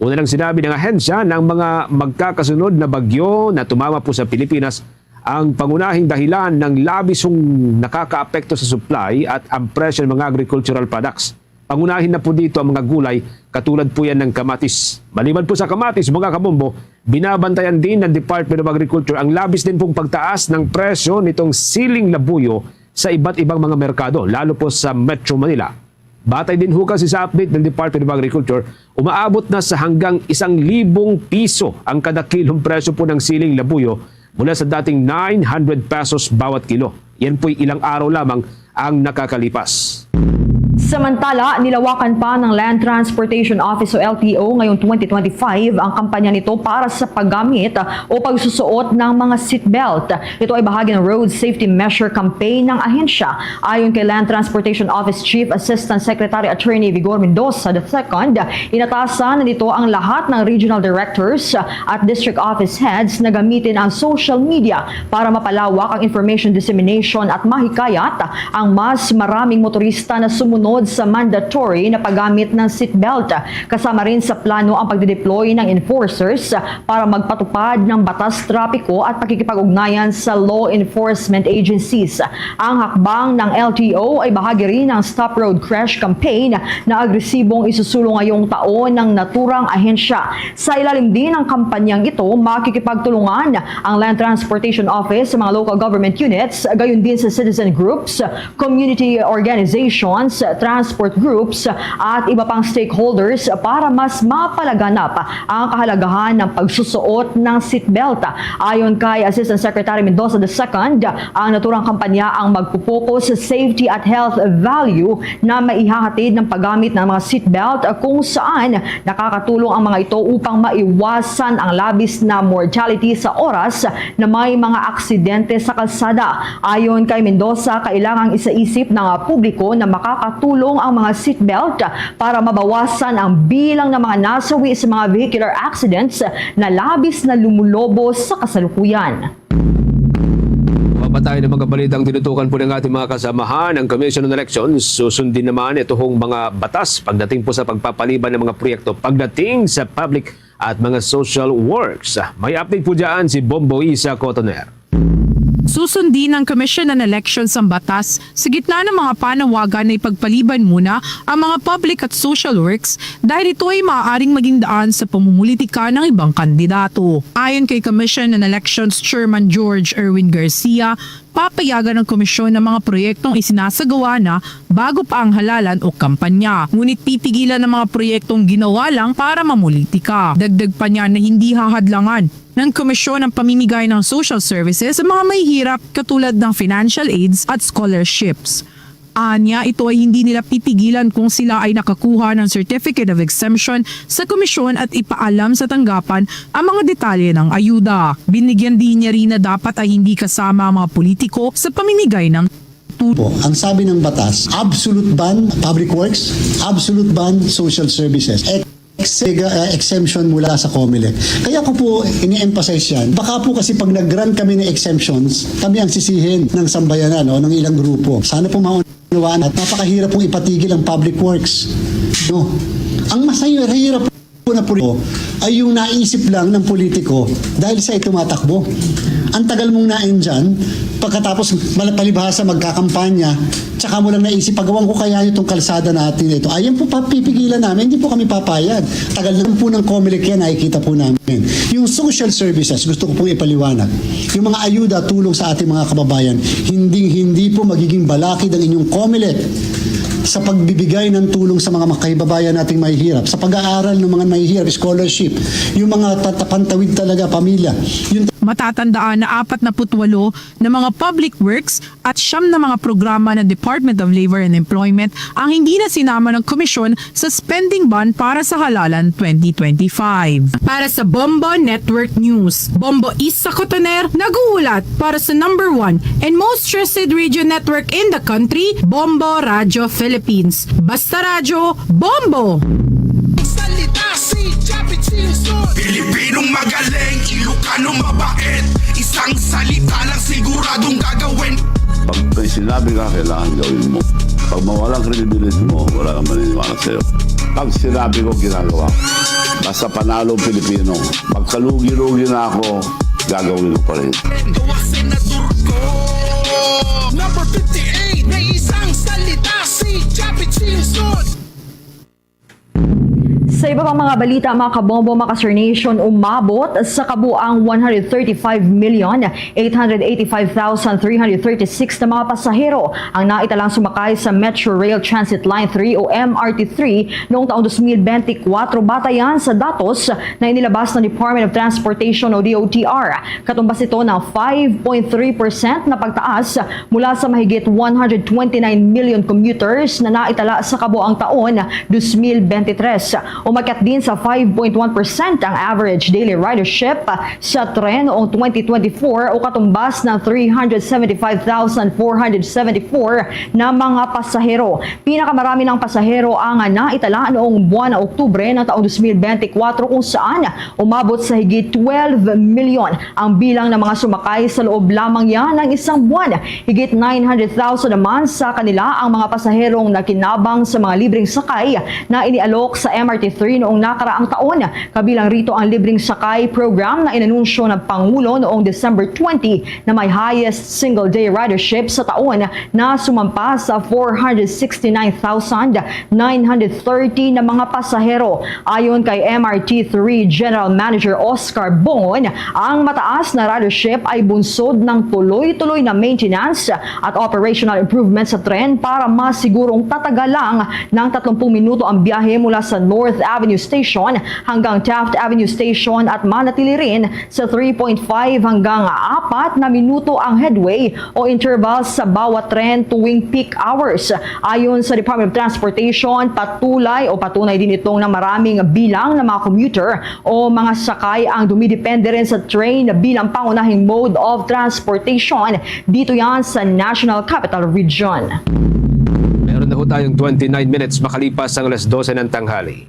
Una lang sinabi ng ahensya na ang mga magkakasunod na bagyo na tumama po sa Pilipinas ang pangunahing dahilan ng labis hong nakakaapekto sa supply at ang presyo ng mga agricultural products. Pangunahin na po dito ang mga gulay, katulad po yan ng kamatis. Maliban po sa kamatis, mga kabombo, binabantayan din ng Department of Agriculture ang labis din pong pagtaas ng presyo nitong siling labuyo sa iba't ibang mga merkado, lalo po sa Metro Manila. Batay din ho kasi sa update ng Department of Agriculture, umaabot na sa hanggang isang libong piso ang kada kilong presyo po ng siling labuyo mula sa dating nine hundred pesos bawat kilo. Yan po'y ilang araw lamang ang nakakalipas. Samantala, nilawakan pa ng Land Transportation Office o L T O ngayong twenty twenty-five ang kampanya nito para sa paggamit o pagsusuot ng mga seatbelt. Ito ay bahagi ng Road Safety Measure Campaign ng ahensya. Ayon kay Land Transportation Office Chief Assistant Secretary Attorney Vigor Mendoza the second, inatasan na nito ang lahat ng regional directors at district office heads na gamitin ang social media para mapalawak ang information dissemination at mahikayat ang mas maraming motorista na sumunod sa mandatory na paggamit ng seatbelt. Kasama rin sa plano ang pagdideploy ng enforcers para magpatupad ng batas trapiko at pakikipag-ugnayan sa law enforcement agencies. Ang hakbang ng L T O ay bahagi rin ng Stop Road Crash Campaign na agresibong isusulong ngayong taon ng naturang ahensya. Sa ilalim din ng kampanyang ito, makikipagtulungan ang Land Transportation Office sa mga local government units, gayon din sa citizen groups, community organizations, transport groups, at iba pang stakeholders para mas mapalaganap ang kahalagahan ng pagsusuot ng seatbelt. Ayon kay Assistant Secretary Mendoza the second, ang naturang kampanya ang magpupokus sa safety at health value na maihahatid ng paggamit ng mga seatbelt, kung saan nakakatulong ang mga ito upang maiwasan ang labis na mortality sa oras na may mga aksidente sa kalsada. Ayon kay Mendoza, kailangang isaisip ng publiko na makakatulong ang mga seatbelt para mabawasan ang bilang ng mga nasawi sa mga vehicular accidents na labis na lumulobo sa kasalukuyan. Mapatay ng mga balitang tinutukan po ng ating mga kasamahan, ang Commission on Elections susundin naman ito hong mga batas pagdating po sa pagpapaliban ng mga proyekto pagdating sa public at mga social works. May update po dyan si Bombo Isa Cotoner. Susundin ng Commission on Elections ang batas sa gitna ng mga panawagan na ipagpaliban muna ang mga public at social works dahil ito ay maaaring maging daan sa pamumulitika ng ibang kandidato. Ayon kay Commission on Elections Chairman George Erwin Garcia, papayagan ng komisyon ang mga proyektong isinasagawa na bago pa ang halalan o kampanya. Ngunit pipigilan ang mga proyektong ginawa lang para mamulitika. Dagdag pa niya na hindi hahadlangan ng komisyon ang pamimigay ng social services sa mga mahihirap, katulad ng financial aids at scholarships. Anya, ito ay hindi nila pipigilan kung sila ay nakakuha ng Certificate of Exemption sa komisyon at ipaalam sa tanggapan ang mga detalye ng ayuda. Binigyan din niya rin na dapat ay hindi kasama ang mga politiko sa pamimigay ng tulong. Po, ang sabi ng batas, absolute ban, public works, absolute ban, social services. Ex-, uh, exemption mula sa Comelec. Kaya ko po ini-emphasize yan. Baka po kasi pag nag-grant kami ng exemptions, kami ang sisihin ng sambayanan o ng ilang grupo. Sana po maunawaan at napakahirap pong ipatigil ang public works. No? Ang mas hirap po na puri-, ay yung naisip lang ng politiko dahil sa tumatakbo. Ang tagal mong nain dyan, pagkatapos mal-, palibhasa magkakampanya, tsaka mo lang naisip, "Pagawan ko kaya itong kalsada natin ito." Ayan po, papipigilan namin, hindi po kami papayag. Tagal na po ng Comelec yan, nakikita po namin. Yung social services, gusto ko pong ipaliwanag. Yung mga ayuda, tulong sa ating mga kababayan, hindi, hindi po magiging balakid ang inyong Comelec sa pagbibigay ng tulong sa mga makahibabayan nating mahihirap, sa pag-aaral ng mga mahihirap, scholarship, yung mga tatapantawid talaga, pamilya. Yung Matatandaan na apat na put walo na mga public works at siyam na mga programa ng Department of Labor and Employment ang hindi na sinama ng komisyon sa spending ban para sa halalan twenty twenty-five. Para sa Bombo Network News, Bombo Isa Cotoner nag-uulat para sa number one and most trusted radio network in the country, Bombo Radio Philippines. Basta Radyo, Bombo! Salita si Chappy Chilson. Pilipinong magaling, Ilocano mabait. Isang salita lang siguradong gagawin. Pag may sinabi ka, kailangan gawin mo. Pag mawala ang credibility mo, wala kang maniniwala sa'yo. Pag sinabi ko, ginagawa ko. Basta panalo ang Pilipino. Magkalugi-lugi na ako, gagawin ko pa rin. Gawa senador ko. Number fifty-eight, may isang salita si Japit Singson. Sa iba pang mga balita, mga kabombo, mga ka-Star Nation, umabot sa kabuang one hundred thirty-five million eight hundred eighty-five thousand three hundred thirty-six na mga pasahero ang naitalang sumakay sa Metro Rail Transit Line three o M R T three noong taong twenty twenty-four, batayan sa datos na inilabas ng Department of Transportation o D O T R. Katumbas ito ng five point three percent na pagtaas mula sa mahigit one hundred twenty-nine million commuters na naitala sa kabuang taon twenty twenty-three. Umakyat din sa five point one percent ang average daily ridership sa tren noong twenty twenty-four o katumbas ng three hundred seventy-five thousand four hundred seventy-four na mga pasahero. Pinakamarami ng pasahero ang naitala noong buwan ng Oktubre ng taong twenty twenty-four, kung saan umabot sa higit twelve million ang bilang ng mga sumakay sa loob lamang yan ng isang buwan. Higit nine hundred thousand naman sa kanila ang mga pasaherong nakinabang sa mga libreng sakay na inialok sa M R T three noong nakaraang taon. Kabilang rito ang libreng sakay program na inanunsyo ng Pangulo noong December twenty na may highest single-day ridership sa taon na sumampa sa four hundred sixty-nine thousand nine hundred thirty na mga pasahero. Ayon kay M R T three General Manager Oscar Bongon, ang mataas na ridership ay bunsod ng tuloy-tuloy na maintenance at operational improvements sa tren para masigurong tatagal lang ng tatlumpu minuto ang biyahe mula sa North Avenue Station hanggang Taft Avenue Station at manatili rin sa three point five hanggang apat na minuto ang headway o interval sa bawat tren tuwing peak hours. Ayon sa Department of Transportation, patulay o patunay din itong na maraming bilang ng mga commuter o mga sakay ang dumidepende rin sa train bilang pangunahing mode of transportation dito yan sa National Capital Region. Meron na ho tayong twenty-nine minutes makalipas ang alas dose ng tanghali.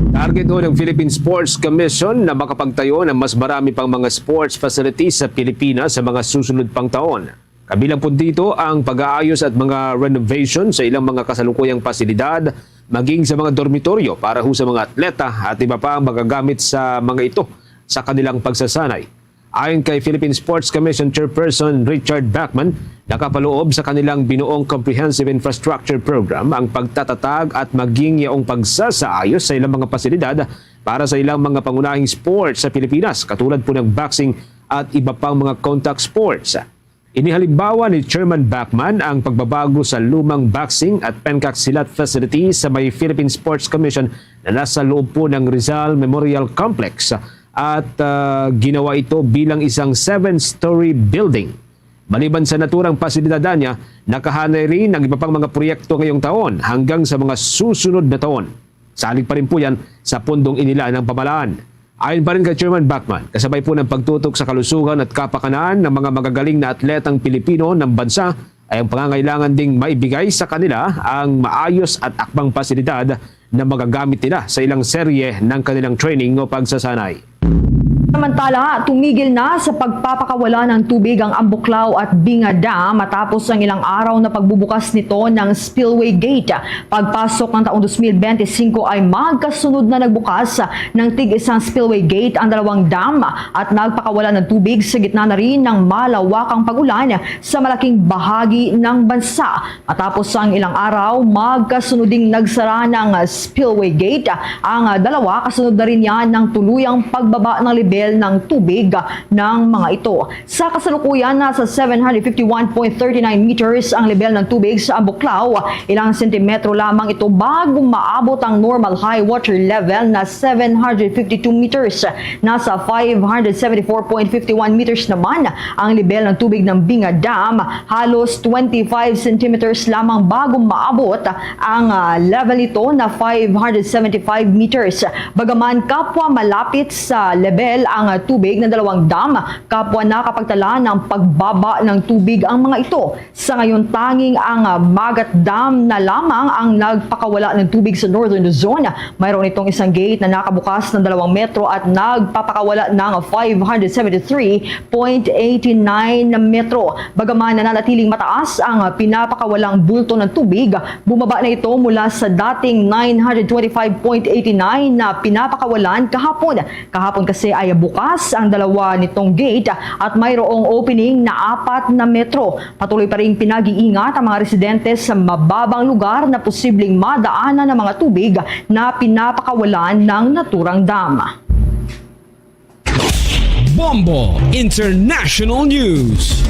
Target ho ng Philippine Sports Commission na makapagtayo ng mas marami pang mga sports facilities sa Pilipinas sa mga susunod pang taon. Kabilang po dito ang pag-aayos at mga renovation sa ilang mga kasalukuyang pasilidad, maging sa mga dormitoryo para ho sa mga atleta at iba pa ang magagamit sa mga ito sa kanilang pagsasanay. Ayon kay Philippine Sports Commission Chairperson Richard Bachman, nakapaloob sa kanilang binuong Comprehensive Infrastructure Program ang pagtatatag at maging yaong pagsasaayos sa ilang mga pasilidad para sa ilang mga pangunahing sports sa Pilipinas, katulad po ng boxing at iba pang mga contact sports. Inihalimbawa ni Chairman Bachman ang pagbabago sa lumang boxing at pencak-silat facility sa may Philippine Sports Commission na nasa loob po ng Rizal Memorial Complex at ah, ginawa ito bilang isang seven-story building. Maliban sa naturang pasilidad niya, nakahanay rin ang iba pang mga proyekto ngayong taon hanggang sa mga susunod na taon. Salig pa rin po yan sa pundong inilaan ng pamahalaan. Ayon pa rin kay Chairman Bachman, kasabay po ng pagtutok sa kalusugan at kapakanan ng mga magagaling na atletang Pilipino ng bansa, ay ang pangangailangan ding maibigay sa kanila ang maayos at akmang pasilidad na magagamit nila sa ilang serye ng kanilang training o pagsasanay. Samantala, tumigil na sa pagpapakawala ng tubig ang Ambuklao at Binga Dam matapos ang ilang araw na pagbubukas nito ng spillway gate. Pagpasok ng taong twenty twenty-five ay magkasunod na nagbukas ng tig-isang spillway gate ang dalawang dam at nagpakawala ng tubig sa gitna na rin ng malawakang pag-ulan sa malaking bahagi ng bansa. Matapos ang ilang araw, magkasunod ding nagsara ng spillway gate ang dalawa, kasunod na rin yan ng tuluyang pagbaba ng lebel ng tubig ng mga ito. Sa kasalukuyan, nasa seven hundred fifty-one point thirty-nine meters ang lebel ng tubig sa Ambuklao. Ilang sentimetro lamang ito bago maabot ang normal high water level na seven hundred fifty-two meters. Nasa five hundred seventy-four point fifty-one meters naman ang lebel ng tubig ng Binga Dam. Halos twenty-five centimeters lamang bago maabot ang ah, level nito na five hundred seventy-five meters. Bagaman kapwa malapit sa lebel ang, ah, tubig ng dalawang dam, kapwa nakapagtala ng pagbaba ng tubig ang mga ito. Sa ngayon, tanging ang, ah, Magat Dam na lamang ang nagpakawala ng tubig sa Northern Luzon. Mayroon itong isang gate na nakabukas ng dalawang metro at nagpapakawala ng five hundred seventy-three point eighty-nine metro. Bagaman nananatiling mataas ang pinapakawalang bulto ng tubig, bumaba na ito mula sa dating nine hundred twenty-five point eighty-nine na pinapakawalan kahapon. Kahapon kasi ay bukas ang dalawa nitong gate at mayroong opening na apat na metro. Patuloy pa ring pinag-iingat ang mga residente sa mababang lugar na posibleng madaanan ng mga tubig na pinapakawalan ng naturang dam. Bombo International News.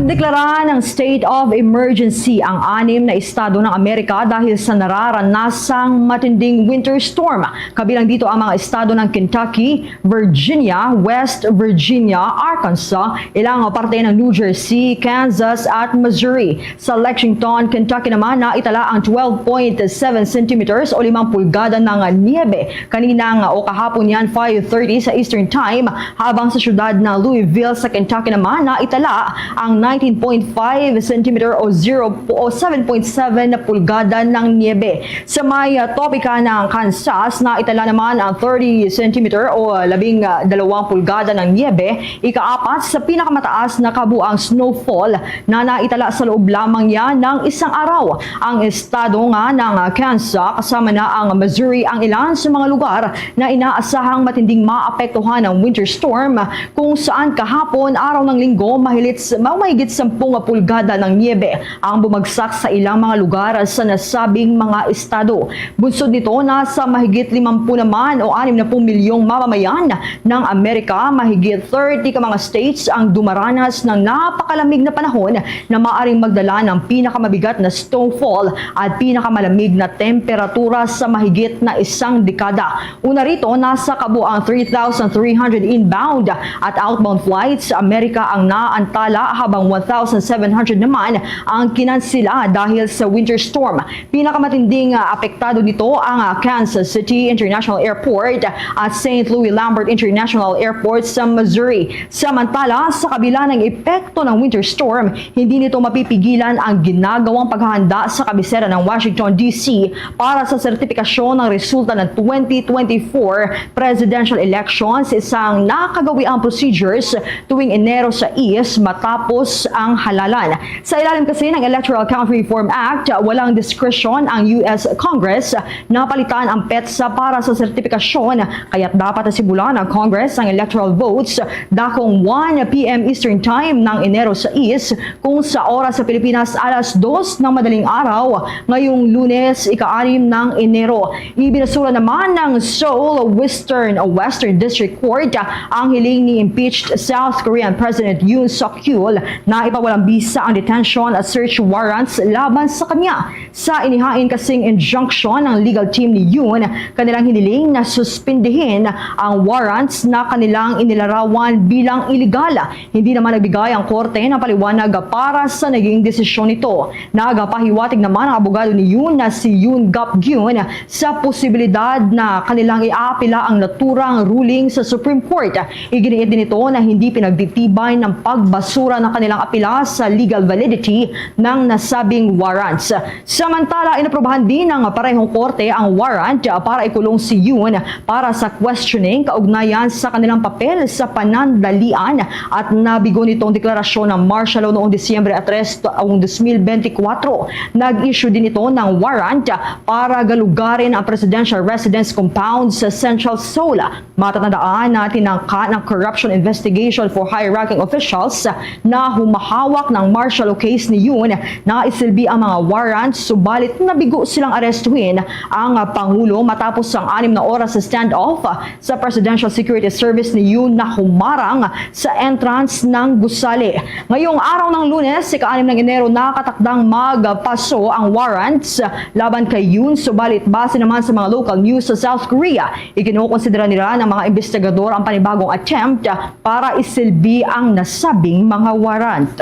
Deklara ng state of emergency ang anim na estado ng Amerika dahil sa nararanasang matinding winter storm. Kabilang dito ang mga estado ng Kentucky, Virginia, West Virginia, Arkansas, ilang parte ng New Jersey, Kansas, at Missouri. Sa Lexington, Kentucky naman, naitala ang twelve point seven centimeters o limang pulgada ng niebe kaninang o kahapon yan, five thirty sa Eastern Time, habang sa siyudad ng Louisville sa Kentucky naman, naitala ang nineteen point five centimeter o zero o seven point seven na pulgada ng niebe. Sa may, ah, Topeka ng Kansas, naitala naman ang thirty centimeter o labing, ah, dalawang pulgada ng niebe, ikaapat sa pinakamataas na kabuang snowfall na naitala sa loob lamang niya ng isang araw. Ang estado nga ng, ah, Kansas, kasama na ang Missouri, ang ilan sa mga lugar na inaasahang matinding maapektuhan ng winter storm, kung saan kahapon, araw ng Linggo, mahilit, mahigit sampung pulgada ng niebe ang bumagsak sa ilang mga lugar sa nasabing mga estado. Bunsod nito, nasa mahigit limampu naman o anim na pung milyong mamamayan ng Amerika, mahigit thirty ka mga states ang dumaranas ng napakalamig na panahon na maaring magdala ng pinakamabigat na snowfall at pinakamalamig na temperatura sa mahigit na isang dekada. Una rito, nasa kabuang three thousand three hundred inbound at outbound flights sa Amerika ang naantala, habang one thousand seven hundred naman ang kinansela dahil sa winter storm. Pinakamatinding, ah, apektado nito ang, ah, Kansas City International Airport at Saint Louis Lambert International Airport sa Missouri. Samantala, sa kabila ng epekto ng winter storm, hindi nito mapipigilan ang ginagawang paghahanda sa kabisera ng Washington, D C para sa sertipikasyon ng resulta ng twenty twenty-four presidential elections, isang nakagawiang procedures tuwing Enero sais matapos ang halalan. Sa ilalim kasi ng Electoral Count Reform Act, walang diskresyon ang U S Congress na palitan ang petsa para sa sertipikasyon, kaya't dapat nasimulan ng Congress ang electoral votes dakong one P M Eastern Time ng Enero sais, kung sa oras sa Pilipinas alas dos ng madaling araw ngayong Lunes, ika-anim ng Enero. Ibinasura naman ng Seoul Western, Western District Court ang hiling ni impeached South Korean President Yoon Suk Yeol na ipawalang bisa ang detention at search warrants laban sa kanya. Sa inihain kasing injunction ng legal team ni Yoon, kanilang hiniling na suspindihin ang warrants na kanilang inilarawan bilang iligal. Hindi naman nagbigay ang korte ng paliwanag para sa naging desisyon nito. Nagapahiwatig naman ang abogado ni Yoon na si Yoon Gap Gyun sa posibilidad na kanilang iapila ang naturang ruling sa Supreme Court. Iginiit din ito na hindi pinagtitibay ng pagbasura ng kanilang apila sa legal validity ng nasabing warrants. Samantala, inaprubahan din ng parehong korte ang warrant para ikulong si Yoon para sa questioning kaugnayan sa kanilang papel sa panandalian at nabigo nitong deklarasyon ng martial law noong Disyembre tres, taong dos mil bente kwatro. Nag-issue din ito ng warrant para galugarin ang presidential residence compound sa Central Seoul. Matatandaan na tinangka ng Corruption Investigation for high-ranking officials na humahawak ng martial law case ni Yoon na isilbi ang mga warrant, subalit nabigo silang arestuhin ang Pangulo matapos ang anim na oras sa standoff sa Presidential Security Service ni Yoon na humarang sa entrance ng gusali. Ngayong araw ng Lunes, ika-anim ng Enero, nakatakdang magpaso ang warrants laban kay Yoon, subalit base naman sa mga local news sa South Korea, ikinukonsidera nila ng mga investigador ang panibagong attempt para isilbi ang nasabing mga warrant.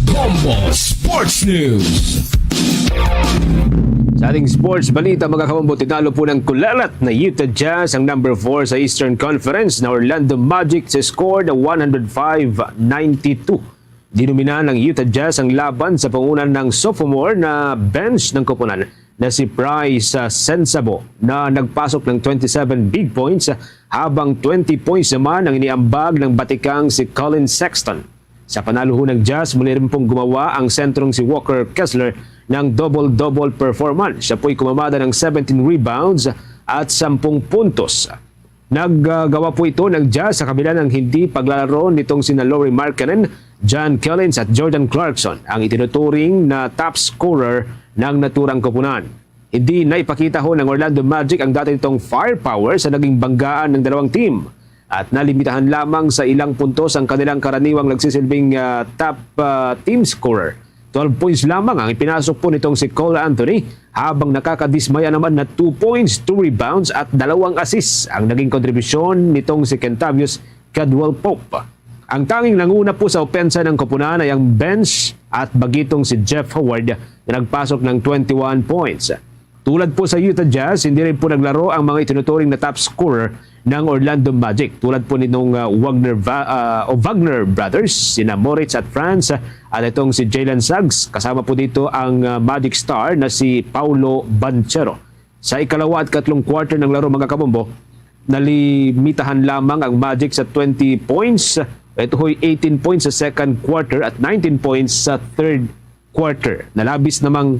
Bombo Sports News. Sa ating sports balita, mga kabombo, tinalo po ng kulalat na Utah Jazz ang number four sa Eastern Conference na Orlando Magic sa score na one hundred five ninety-two. Dinomina ng Utah Jazz ang laban sa pangunan ng sophomore na bench ng koponan na si Pryce, ah, Sensabaugh, na nagpasok ng twenty-seven big points, habang twenty points naman ang iniambag ng batikang si Collin Sexton. Sa panalo ho ng Jazz, muli rin pong gumawa ang sentrong si Walker Kessler ng double-double performance. Siya po'y kumamada ng seventeen rebounds at sampung puntos. Naggawa po ito ng Jazz sa kabila ng hindi paglalaro nitong sina Lauri Markkanen, John Collins at Jordan Clarkson, ang itinuturing na top scorer ng naturang koponan. Hindi na ipakita ho ng Orlando Magic ang dati nitong firepower sa naging banggaan ng dalawang team, at nalimitahan lamang sa ilang puntos ang kanilang karaniwang nagsisilbing, ah, top, ah, team scorer. Twelve points lamang ang ipinasok po nitong si Cole Anthony, habang nakakadismaya naman na two points, two rebounds at dalawang assists ang naging kontribusyon nitong si Kentavious Caldwell Pope. Ang tanging nanguna po sa opensa ng koponan ay ang bench at bagitong si Jeff Howard na nagpasok ng twenty-one points. Tulad po sa Utah Jazz, hindi rin po naglaro ang mga itinuturing na top scorer ng Orlando Magic, tulad po nitong, ah, Wagner Va-, ah, o Wagner Brothers, sina Moritz at Franz, at itong si Jalen Suggs. Kasama po dito ang, ah, Magic star na si Paulo Banchero. Sa ikalawa at katlong quarter ng laro, mga kabombo, nalimitahan lamang ang Magic sa twenty points. Ito ho'y eighteen points sa second quarter at nineteen points sa third quarter. Nalabis namang,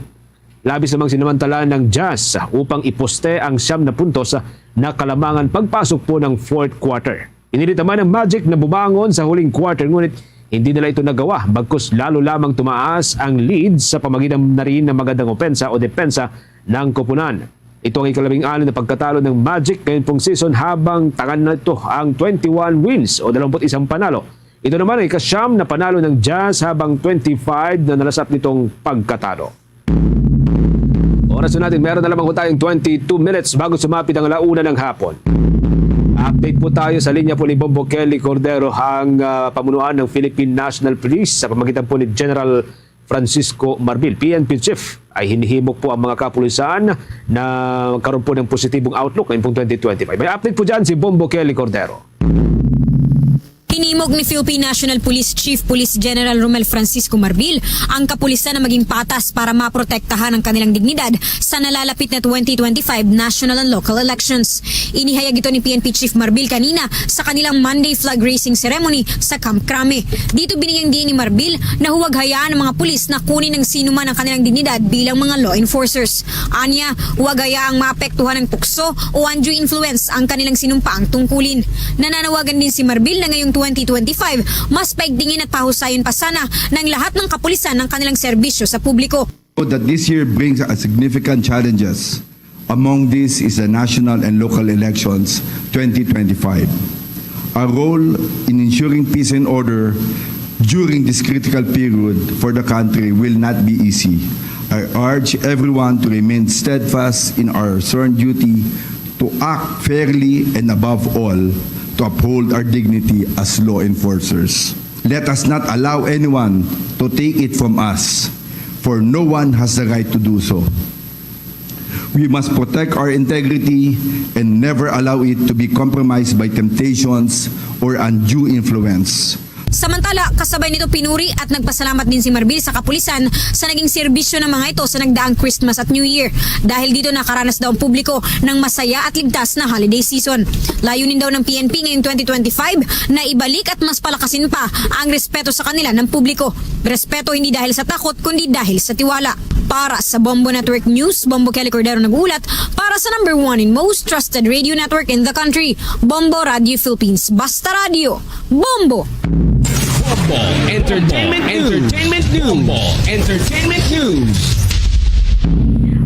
labis namang sinamantala ng Jazz upang iposte ang siyam na puntos na kalamangan pagpasok po ng fourth quarter. Pinilit naman ng Magic na bumangon sa huling quarter, ngunit hindi nila ito nagawa, bagkus lalo lamang tumaas ang lead sa pamagitan na rin ng magandang opensa o depensa ng koponan. Ito ang ikalabing-anim na pagkatalo ng Magic ngayon pong season, habang tangan na ito ang twenty-one wins o dalawampu't isang panalo. Ito naman ang ikasyam na panalo ng Jazz, habang twenty-five na nalasap nitong pagkatalo. Oras na natin, meron na lamang po tayong twenty-two minutes bago sumapit ang ala una ng hapon. Update po tayo sa linya po ni Bombo Kelly Cordero, ang, ah, pamunuan ng Philippine National Police sa pamagitan po ni General Francisco Marbil, P N P Chief, ay hinihimok po ang mga kapulisan na magkaroon po ng positibong outlook ngayong pong twenty twenty-five. May update po dyan si Bombo Kelly Cordero. Hinimok ni Philippine National Police Chief Police General Romel Francisco Marbil ang kapulisan na maging patas para maprotektahan ang kanilang dignidad sa nalalapit na twenty twenty-five national and local elections. Inihayag ito ni P N P Chief Marbil kanina sa kanilang Monday flag raising ceremony sa Camp Crame. Dito binigyang diin ni Marbil na huwag hayaan ang mga pulis na kunin ng sino man ang kanilang dignidad bilang mga law enforcers. Anya, huwag hayaang maapektuhan ng tukso o undue influence ang kanilang sinumpaang tungkulin. Nananawagan din si Marbil na ngayong twenty twenty-five, mas paigtingin at pahusayin pa sana ng lahat ng kapulisan ng kanilang serbisyo sa publiko. That this year brings a significant challenges. Among these is the national and local elections twenty twenty-five. Our role in ensuring peace and order during this critical period for the country will not be easy. I urge everyone to remain steadfast in our sworn duty to act fairly and, above all, to uphold our dignity as law enforcers. Let us not allow anyone to take it from us, for no one has the right to do so. We must protect our integrity and never allow it to be compromised by temptations or undue influence. Samantala, kasabay nito, pinuri at nagpasalamat din si Marbil sa kapulisan sa naging serbisyo ng mga ito sa nagdaang Christmas at New Year. Dahil dito, nakaranas daw ang publiko ng masaya at ligtas na holiday season. Layunin daw ng P N P ngayong twenty twenty-five na ibalik at mas palakasin pa ang respeto sa kanila ng publiko. Respeto hindi dahil sa takot, kundi dahil sa tiwala. Para sa Bombo Network News, Bombo Kelly Cordero nag-uulat para sa number one and most trusted radio network in the country, Bombo Radio Philippines. Basta Radio, Bombo! Bombo Entertainment News. Entertainment News. Bombo Entertainment News.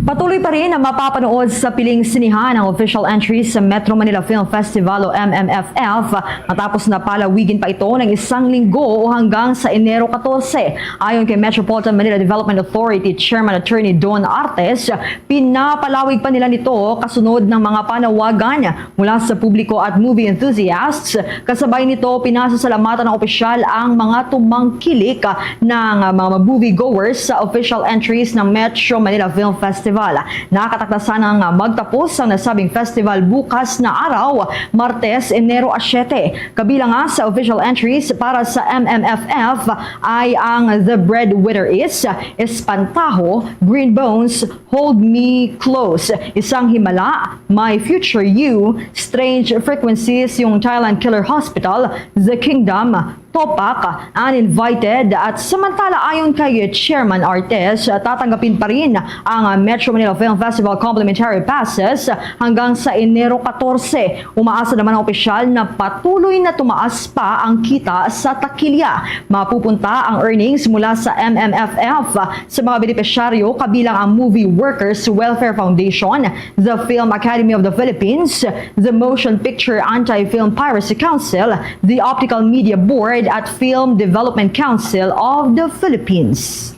Patuloy pa rin ang mapapanood sa piling sinihan ang official entry sa Metro Manila Film Festival o M M F F, matapos na palawigin pa ito ng isang linggo o hanggang sa Enero katorse. Ayon kay Metropolitan Manila Development Authority Chairman Attorney Don Artes, pinapalawig pa nila nito kasunod ng mga panawagan mula sa publiko at movie enthusiasts. Kasabay nito, pinasasalamatan ng opisyal ang mga tumangkilik ng mga moviegoers sa official entries ng Metro Manila Film Festival. Festival. Nakatakda sana nga magtapos ang nasabing festival bukas na araw, Martes, Enero a siete. Kabilang nga sa official entries para sa M M F F ay ang The Breadwinner Is, Espantaho, Green Bones, Hold Me Close, Isang Himala, My Future You, Strange Frequencies, yung Thailand Killer Hospital, The Kingdom, Topak, Uninvited, at samantala ayon kay Chairman Artes, tatanggapin pa rin ang Metro Manila Film Festival complimentary passes hanggang sa Enero katorse. Umaasa naman ang opisyal na patuloy na tumaas pa ang kita sa takilya. Mapupunta ang earnings mula sa M M F F sa mga benepisyaryo, kabilang ang Movie Workers Welfare Foundation, the Film Academy of the Philippines, the Motion Picture Anti-Film Piracy Council, the Optical Media Board, at Film Development Council of the Philippines.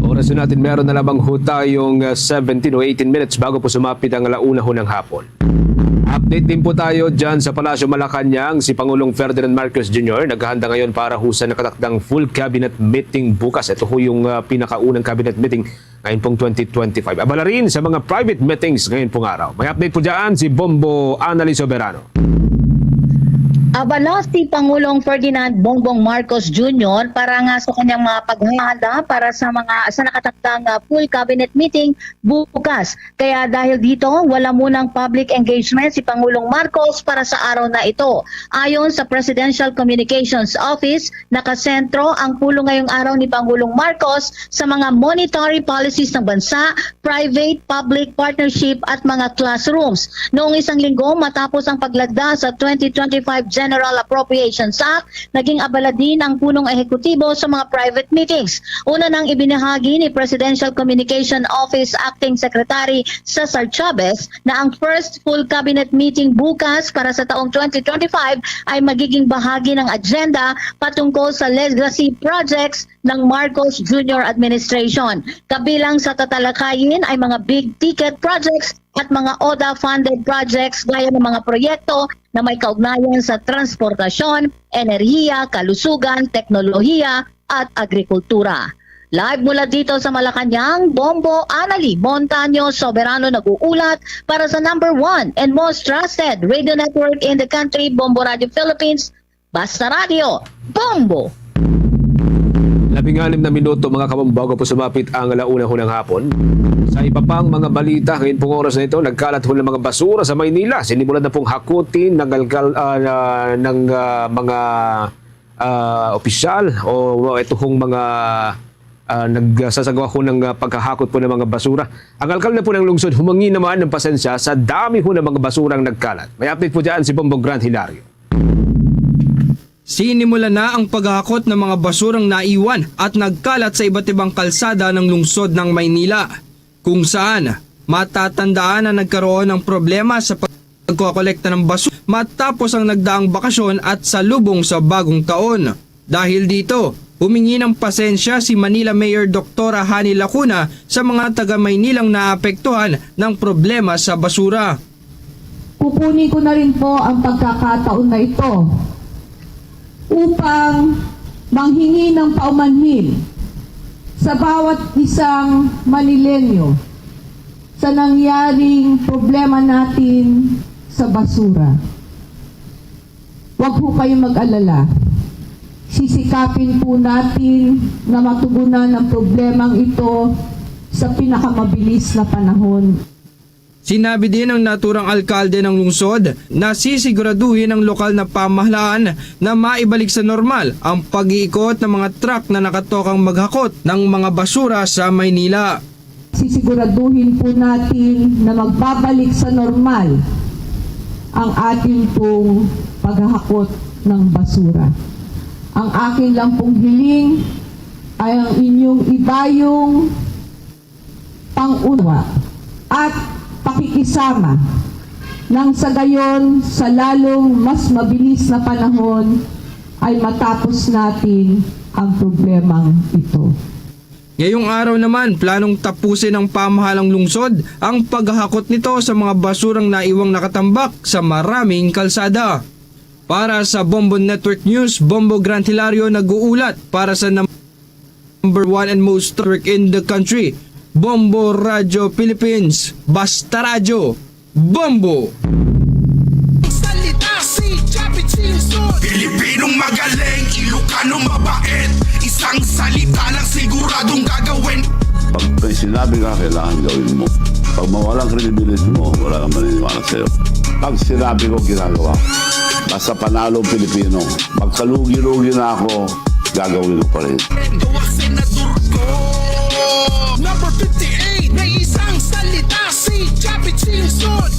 Oras na natin, meron na lamang ho tayong uh, seventeen o eighteen minutes bago po sumapit ang alauna ho ng hapon. Update din po tayo dyan sa Palasyo Malacañang. Si Pangulong Ferdinand Marcos Junior naghahanda ngayon para ho sa nakatakdang full cabinet meeting bukas. Ito ho yung uh, pinakaunang cabinet meeting ngayon pong twenty twenty-five. Abala rin sa mga private meetings ngayon pong araw. May update po dyan si Bombo Anali Soberano. Abala si Pangulong Ferdinand Bongbong Marcos Junior para nga sa kanyang mga paghahanda para sa mga sa nakatakdang uh, full cabinet meeting bukas. Kaya dahil dito, wala munang public engagement si Pangulong Marcos para sa araw na ito. Ayon sa Presidential Communications Office, nakasentro ang pulong ngayong araw ni Pangulong Marcos sa mga monetary policies ng bansa, private-public partnership at mga classrooms. Noong isang linggo matapos ang paglagda sa twenty twenty-five General Appropriations Act, naging abala din ang punong ehekutibo sa mga private meetings. Una nang ibinahagi ni Presidential Communication Office Acting Secretary Cesar Chavez na ang first full cabinet meeting bukas para sa taong twenty twenty-five ay magiging bahagi ng agenda patungkol sa legacy projects ng Marcos Junior Administration. Kabilang sa tatalakayin ay mga big ticket projects at mga ODA-funded projects gaya ng mga proyekto na may kaugnayan sa transportasyon, enerhiya, kalusugan, teknolohiya, at agrikultura. Live mula dito sa Malacañang, Bombo Anali Montaño Soberano nag-uulat para sa number one and most trusted radio network in the country, Bombo Radio Philippines, Basta Radio, Bombo! Labing anim na minuto, mga kabombo, bago po sumapit ang alauna ho ng hapon. Sa iba pang mga balita, ngayon pong oras na ito, nagkalat ho ng mga basura sa Maynila. Sinimulan na pong hakutin ng, alkal, ah, na- ng ah, mga ah, opisyal o ito hong mga ah, nagsasagawa ho ng ah, paghahakot po ng mga basura. Ang alkalde po ng lungsod humingi naman ng pasensya sa dami ho ng mga basurang nagkalat. May update po dyan si Bombo Grant Hilario. Sinimulan na ang paghahakot ng mga basurang naiwan at nagkalat sa iba't ibang kalsada ng lungsod ng Maynila, kung saan matatandaan na nagkaroon ng problema sa pagkokolekta ng basura matapos ang nagdaang bakasyon at salubong sa bagong taon. Dahil dito, humingi ng pasensya si Manila Mayor Doktora Honey Lacuna sa mga taga Maynilang naapektuhan ng problema sa basura. Kukunin ko na rin po ang pagkakataon na ito upang manghingi ng paumanhin sa bawat isang Manileño sa nangyaring problema natin sa basura. Huwag ho kayong mag-alala. Sisikapin po natin na matugunan ang problemang ito sa pinakamabilis na panahon. Sinabi din ng naturang alkalde ng lungsod na sisiguraduhin ng lokal na pamahalaan na maibalik sa normal ang pag-iikot ng mga truck na nakatokang maghakot ng mga basura sa Maynila. Sisiguraduhin po natin na magbabalik sa normal ang ating pong paghahakot ng basura. Ang akin lang pong hiling ay ang inyong ibayong pangunawa at pakikisama nang sa gayon sa lalong mas mabilis na panahon ay matapos natin ang problemang ito. Ngayong araw naman, planong tapusin ng pamahalang lungsod ang paghahakot nito sa mga basurang naiwang nakatambak sa maraming kalsada. Para sa Bombo Network News, Bombo Grant Hilario nag-uulat para sa number one and most network in the country, Bombo Radyo Philippines, basta radyo, bombo! Salita si Chappy Chingson. Pilipinong magaling, Ilocano mabait. Isang salita lang siguradong gagawin. Pag may sinabi ka, kailangan gawin mo. Pag mawalang credibility mo, wala kang maniniwala sa'yo. Pag sinabi ko, ginagawa. Basta panalo ang Pilipino. Magkalugi-lugi na ako, gagawin ko pa rin. Gawa senador ko. Number fifty-eight, may isang salita si Chappy Chingson.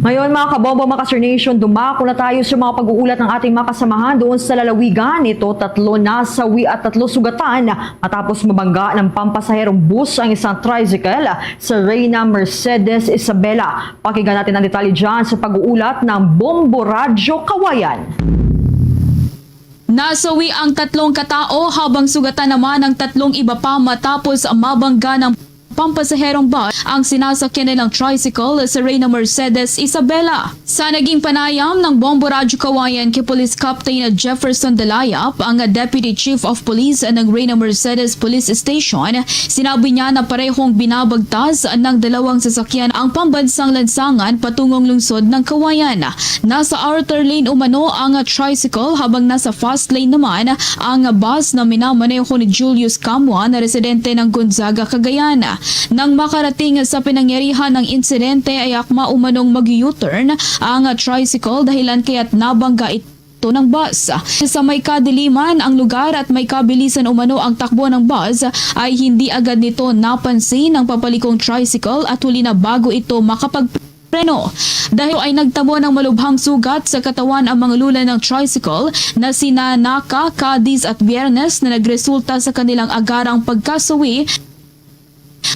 Ngayon, mga kabombo, mga Kasir Nation, dumako na tayo sa mga pag-uulat ng ating mga kasamahan doon sa lalawigan. Ito, tatlo nasawi at tatlo sugatan matapos mabangga ng pampasaherong bus ang isang tricycle sa Reyna Mercedes Isabela. Pakinggan natin ang detalye dyan sa pag-uulat ng Bombo Radyo Kawayan. Nasawi ang tatlong katao habang sugatan naman ang tatlong iba pa matapos mabangga ng pampasaherong bus ang sinasakyan nilang tricycle sa Reyna Mercedes Isabela. Sa naging panayam ng Bombo Radyo Kawayan kay Police Captain Jefferson Dalayap, ang Deputy Chief of Police ng Reyna Mercedes Police Station, sinabi niya na parehong binabagtas ng dalawang sasakyan ang pambansang lansangan patungong lungsod ng Kawayan. Nasa outer lane umano ang tricycle habang nasa fast lane naman ang bus na minamaneho ni Julius Camua na residente ng Gonzaga, Cagayan. Nang makarating sa pinangyarihan ng insidente ay akma umanong mag-U-turn ang tricycle dahilan kaya't nabangga ito ng bus. Sa may kadiliman ang lugar at may kabilisan umano ang takbo ng bus ay hindi agad nito napansin ang papalikong tricycle at huli na bago ito makapag preno. Dahil ay nagtamo ng malubhang sugat sa katawan ang mga lula ng tricycle na sina Naka, Cadiz at Biernes na nagresulta sa kanilang agarang pagkasawi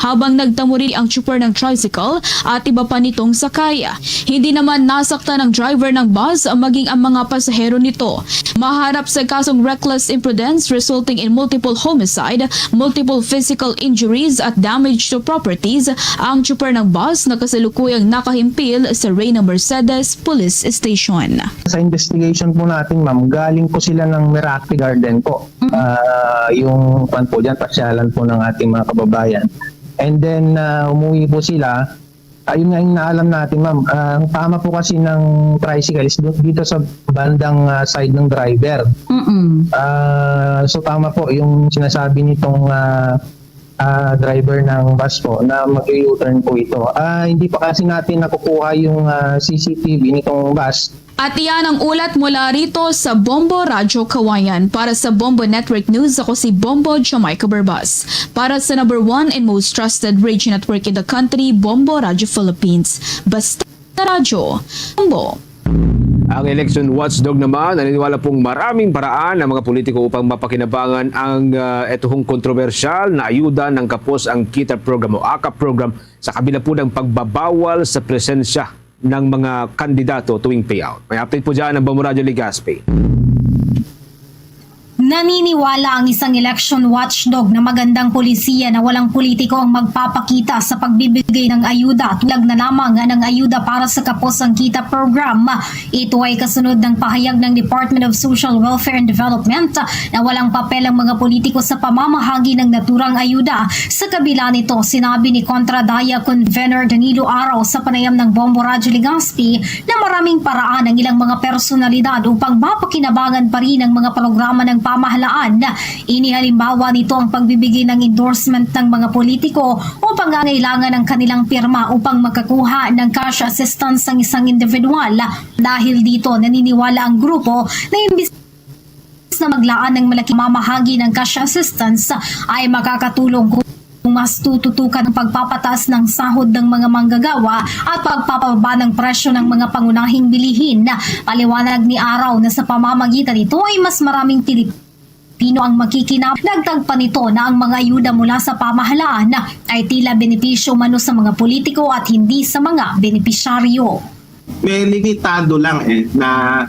habang nagtamo rin ang tsuper ng tricycle at iba pa nitong sakay. Hindi naman nasaktan ang driver ng bus maging ang mga pasahero nito. Maharap sa kasong reckless imprudence resulting in multiple homicide, multiple physical injuries at damage to properties ang tsuper ng bus na kasalukuyang nakahimpil sa Reyna Mercedes Police Station. Sa investigation po natin, ma'am, galing po sila ng Meraki Garden po. Ah, yung pan po dyan, pasyalan po ng ating mga kababayan. And then, ah, umuwi po sila. Ayun nga yung naalam natin, ma'am. Ah, ang tama po kasi ng tricycle is do- dito sa bandang ah, side ng driver. Mm-mm. Ah, so tama po yung sinasabi nitong ah, ah, driver ng bus po na mag-U-turn po ito. Ah, hindi pa kasi natin nakukuha yung ah, C C T V nitong bus. At iyan ang ulat mula rito sa Bombo Radyo Kawayan. Para sa Bombo Network News, ako si Bombo Jamaica Barbas. Para sa number one and most trusted radio network in the country, Bombo Radyo Philippines. Basta Radyo, Bombo. Ang election watchdog naman naniniwala pong maraming paraan ang mga politiko upang mapakinabangan ang uh, etuhong kontrobersyal na ayuda ng Kapos ang Kita program o AKAP program sa kabila po ng pagbabawal sa presensya ng mga kandidato tuwing payout. May update po dyan ang Bombo Radyo Legazpi. Naniniwala ang isang election watchdog na magandang polisiya na walang politiko ang magpapakita sa pagbibigay ng ayuda, tulad na lamang ng ayuda para sa Kapos ang Kita program. Ito ay kasunod ng pahayag ng Department of Social Welfare and Development na walang papel ang mga politiko sa pamamahagi ng naturang ayuda. Sa kabila nito, sinabi ni Kontra Daya Convenor Danilo Araw sa panayam ng Bombo Radyo Legazpi na maraming paraan ang ilang mga personalidad upang mapakinabangan pa rin ang mga programa ng pamahalaan. Inihalimbawa nito ang pagbibigay ng endorsement ng mga politiko o pangangailangan ng kanilang pirma upang makakuha ng cash assistance ang isang individual. Dahil dito, naniniwala ang grupo na imbis na maglaan ng malaking mamahagi ng cash assistance ay makakatulong kung mas tututukan ang pagpapataas ng sahod ng mga manggagawa at pagpapababa ng presyo ng mga pangunahing bilihin. Paliwanag ni Araw na sa pamamagitan nito ay mas maraming Pilipino ang makikinabang. Dagdag pa nito na ang mga ayuda mula sa pamahalaan ay tila benepisyo umano sa mga politiko at hindi sa mga benepisyaryo. May limitado lang eh na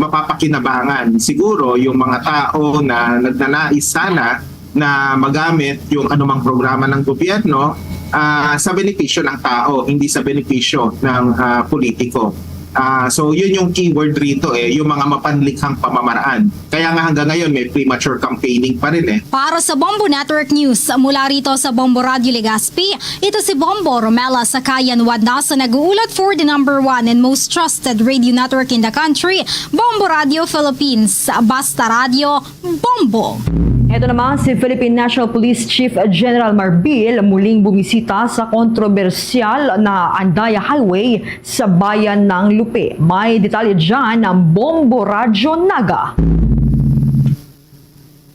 mapapakinabangan. Siguro yung mga tao na nagnanais sana na magamit yung anumang programa ng gobyerno ah, sa benepisyo ng tao, hindi sa benepisyo ng ah, politiko. Ah, so yun yung keyword rito eh, yung mga mapanlikhang pamamaraan. Kaya nga hanggang ngayon may premature campaigning pa rin eh. Para sa Bombo Network News, mula rito sa Bombo Radio Legazpi, ito si Bombo Romela Sakayan Wanda sa nag-uulat for the number one and most trusted radio network in the country, Bombo Radio Philippines. Basta Radio, Bombo! Ito naman si Philippine National Police Chief General Marbil muling bumisita sa kontrobersyal na Andaya Highway sa bayan ng Lupe. May detalye dyan ang Bombo Radyo Naga.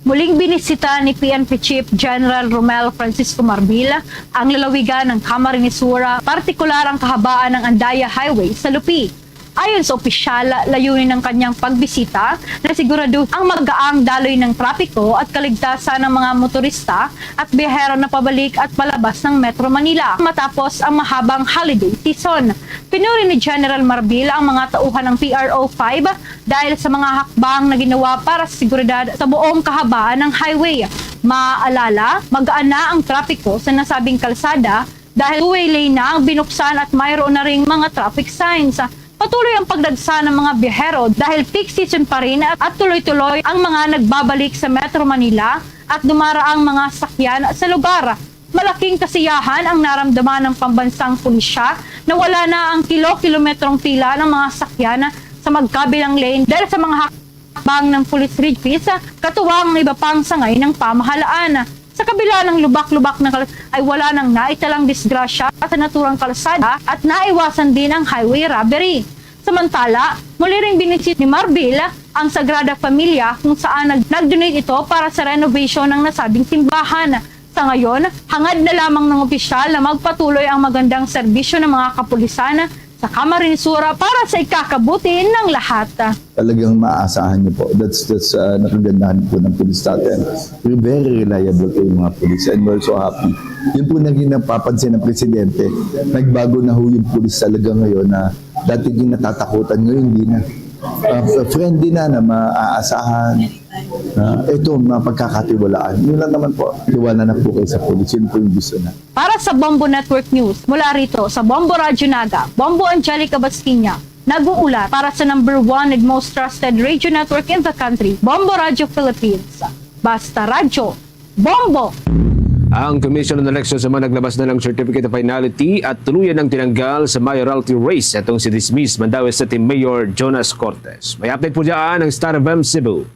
Muling binisita ni P N P Chief General Romel Francisco Marbil ang lalawigan ng Camarines Sur, partikular ang kahabaan ng Andaya Highway sa Lupi. Ayon sa opisyal, layunin ng kanyang pagbisita na sigurado ang magaang daloy ng trapiko at kaligtasan ng mga motorista at biyahero na pabalik at palabas ng Metro Manila matapos ang mahabang holiday season. Pinuri ni General Marbil ang mga tauhan ng P R O five dahil sa mga hakbang na ginawa para sa seguridad sa buong kahabaan ng highway. Maaalala, magaan na ang trapiko sa nasabing kalsada dahil two-way lane na ang binuksan at mayroon na ring mga traffic signs. Patuloy ang pagdagsa ng mga biyahero dahil peak season pa rin at, at tuloy-tuloy ang mga nagbabalik sa Metro Manila at dumaraang mga sakyan sa lugar. Malaking kasiyahan ang naramdaman ng pambansang pulisya na wala na ang kilo-kilometrong pila ng mga sakyan sa magkabilang lane dahil sa mga hakbang ng Police Regis, katuwang ang iba pang sangay ng pamahalaan. Sa kabila ng lubak-lubak na kalas ay wala nang naitalang disgrasya sa naturang kalsada at naiwasan din ang highway robbery. Samantala, muli ring binisit ni Marbil ang Sagrada Familia kung saan nag- nag-donate ito para sa renovation ng nasabing simbahan. Sa ngayon, hangad na lamang ng opisyal na magpatuloy ang magandang serbisyo ng mga kapulisan sa Camarines Sur para sa ikakabuti ng lahat. Talagang maaasahan niyo po. That's, that's uh, nakagandahan po ng pulis natin. Very reliable po yung mga pulis and we're so happy. Yun po naging napapansin ng presidente. Nagbago na ho yung pulis talaga ngayon na dati yung natatakutan, ngayon hindi na. Uh, friendly na, na maaasahan. Uh, ito, mapagkakatiwalaan. Yun lang naman po. Tiwala na po kayo sa pulis. Yun po yung gusto na. Para sa Bombo Network News, mula rito sa Bombo Radyo Naga, Bombo Angelica Basquiña, nag-uulat para sa number one and most trusted radio network in the country, Bombo Radyo Philippines. Basta Radyo, Bombo! Ang Commission on Elections naman naglabas na ng certificate of finality at tuluyan ng tinanggal sa mayoralty race itong si dismiss Mandaue City Mayor Jonas Cortez. May update po dyan ang Star F M Cebu.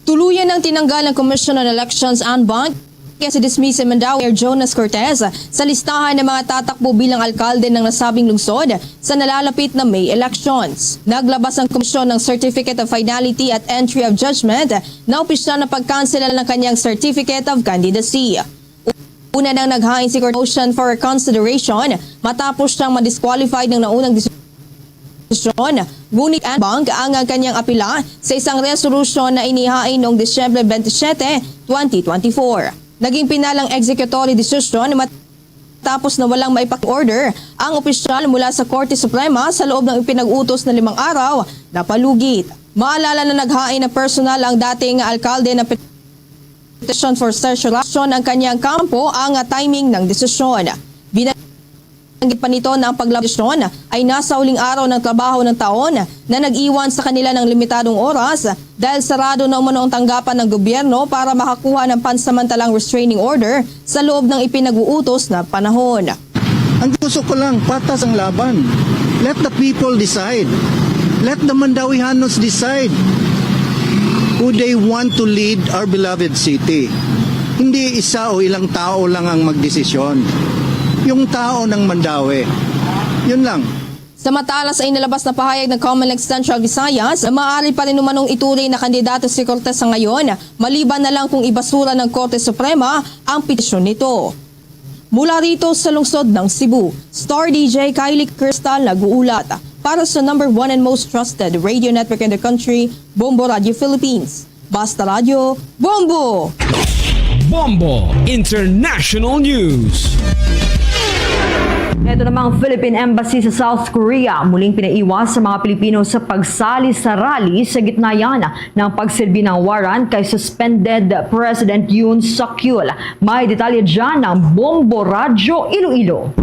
Tuluyan ng tinanggal ng Commission on Elections and Bond kaya si dismiss si Mandaue Mayor Jonas Cortez sa listahan ng mga tatakbo bilang alkalde ng nasabing lungsod sa nalalapit na May elections. Naglabas ang komisyon ng Certificate of Finality at Entry of Judgment na opisyal na pagkansela ng kanyang Certificate of Candidacy. Una nang naghain si Cortez motion for reconsideration matapos siyang ma-disqualified ng naunang desisyon, ngunit en banc ang kanyang apila sa isang resolusyon na inihain noong Disyembre twenty-seven, twenty twenty-four. Naging pinal ang executory decision matapos na walang maipak-order ang opisyal mula sa Korte Suprema sa loob ng ipinag-utos na limang araw na palugit. Maalala na naghain ng personal ang dating alkalde ng petition for certiorari ang kanyang kampo ang timing ng desisyon. Binanggit pa nito na ang paglampasyon ay nasa huling araw ng trabaho ng taon na nag-iwan sa kanila ng limitadong oras dahil sarado na umano ang tanggapan ng gobyerno para makakuha ng pansamantalang restraining order sa loob ng ipinag-uutos na panahon. Ang gusto ko lang, patas ang laban. Let the people decide. Let the Mandawihanos decide who they want to lead our beloved city. Hindi isa o ilang tao lang ang magdesisyon. Yung tao ng Mandaue. Yun lang. Samantala, sa inilabas na pahayag ng Comelec Central Visayas, maaari pa rin umanong ituring na kandidato si Cortez sa ngayon, maliban na lang kung ibasura ng Korte Suprema ang petisyon nito. Mula rito sa lungsod ng Cebu, Star D J Kylie Crystal nag-uulat para sa number one and most trusted radio network in the country, Bombo Radio Philippines. Basta Radyo, Bombo! Bombo International News. Ito namang Philippine Embassy sa South Korea muling pinaiwas sa mga Pilipino sa pagsali sa rally sa gitna yan ng pagsilbi ng warrant kay suspended President Yoon Suk Yeol. May detalye dyan ng Bombo Radyo Iloilo.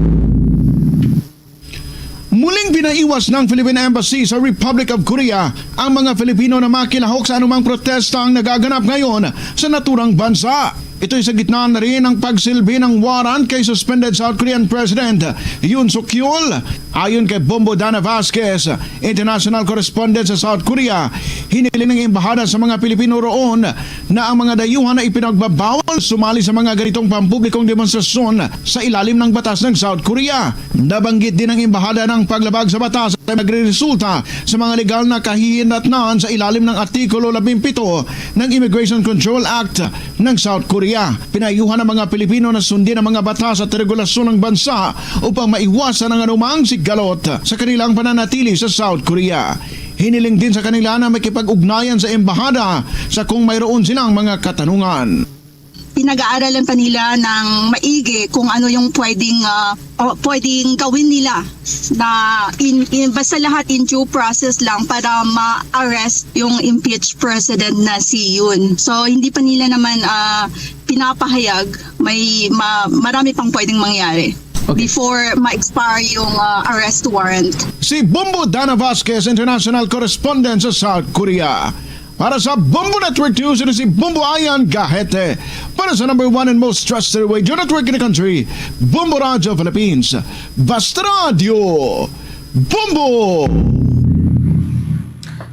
Muling pinaiwas ng Philippine Embassy sa Republic of Korea ang mga Filipino na makilahok sa anumang protesta ang nagaganap ngayon sa naturang bansa. Ito'y sa gitna na rin ang pagsilbi ng warrant kay suspended South Korean President Yoon Suk Yeol. Ayon kay Bombo Dana Vasquez, international correspondent sa South Korea, hiniling ng embahada sa mga Pilipino roon na ang mga dayuhan na ipinagbabawal sumali sa mga ganitong pampublikong demonstrasyon sa ilalim ng batas ng South Korea. Nabanggit din ng embahada ng paglabag sa batas ay magreresulta sa mga legal na kahihinatnan sa ilalim ng Artikulo labing pito ng Immigration Control Act ng South Korea. Pinayuhan ang mga Pilipino na sundin ang mga batas at regulasyon ng bansa upang maiwasan ang anumang sigalot sa kanilang pananatili sa South Korea. Hiniling din sa kanila na makipag-ugnayan sa embahada sa kung mayroon silang mga katanungan. Pinag-aaralan pa nila ng maigi kung ano yung pwedeng, ah, o pwedeng gawin nila na in, in, basta lahat in due process lang para ma-arrest yung impeached president na si Yoon. So, hindi pa nila naman, ah, pinapahayag. May ma, marami pang pwedeng mangyari Okay. before ma-expire yung, ah, arrest warrant. Si Bombo Dana Vasquez, international correspondent sa South Korea. Para sa Bombo Network News, ito si Bombo Ayan Gahete. Para sa number one and most trusted radio network in the country, Bombo Radio Philippines. Basta Radio, Bombo!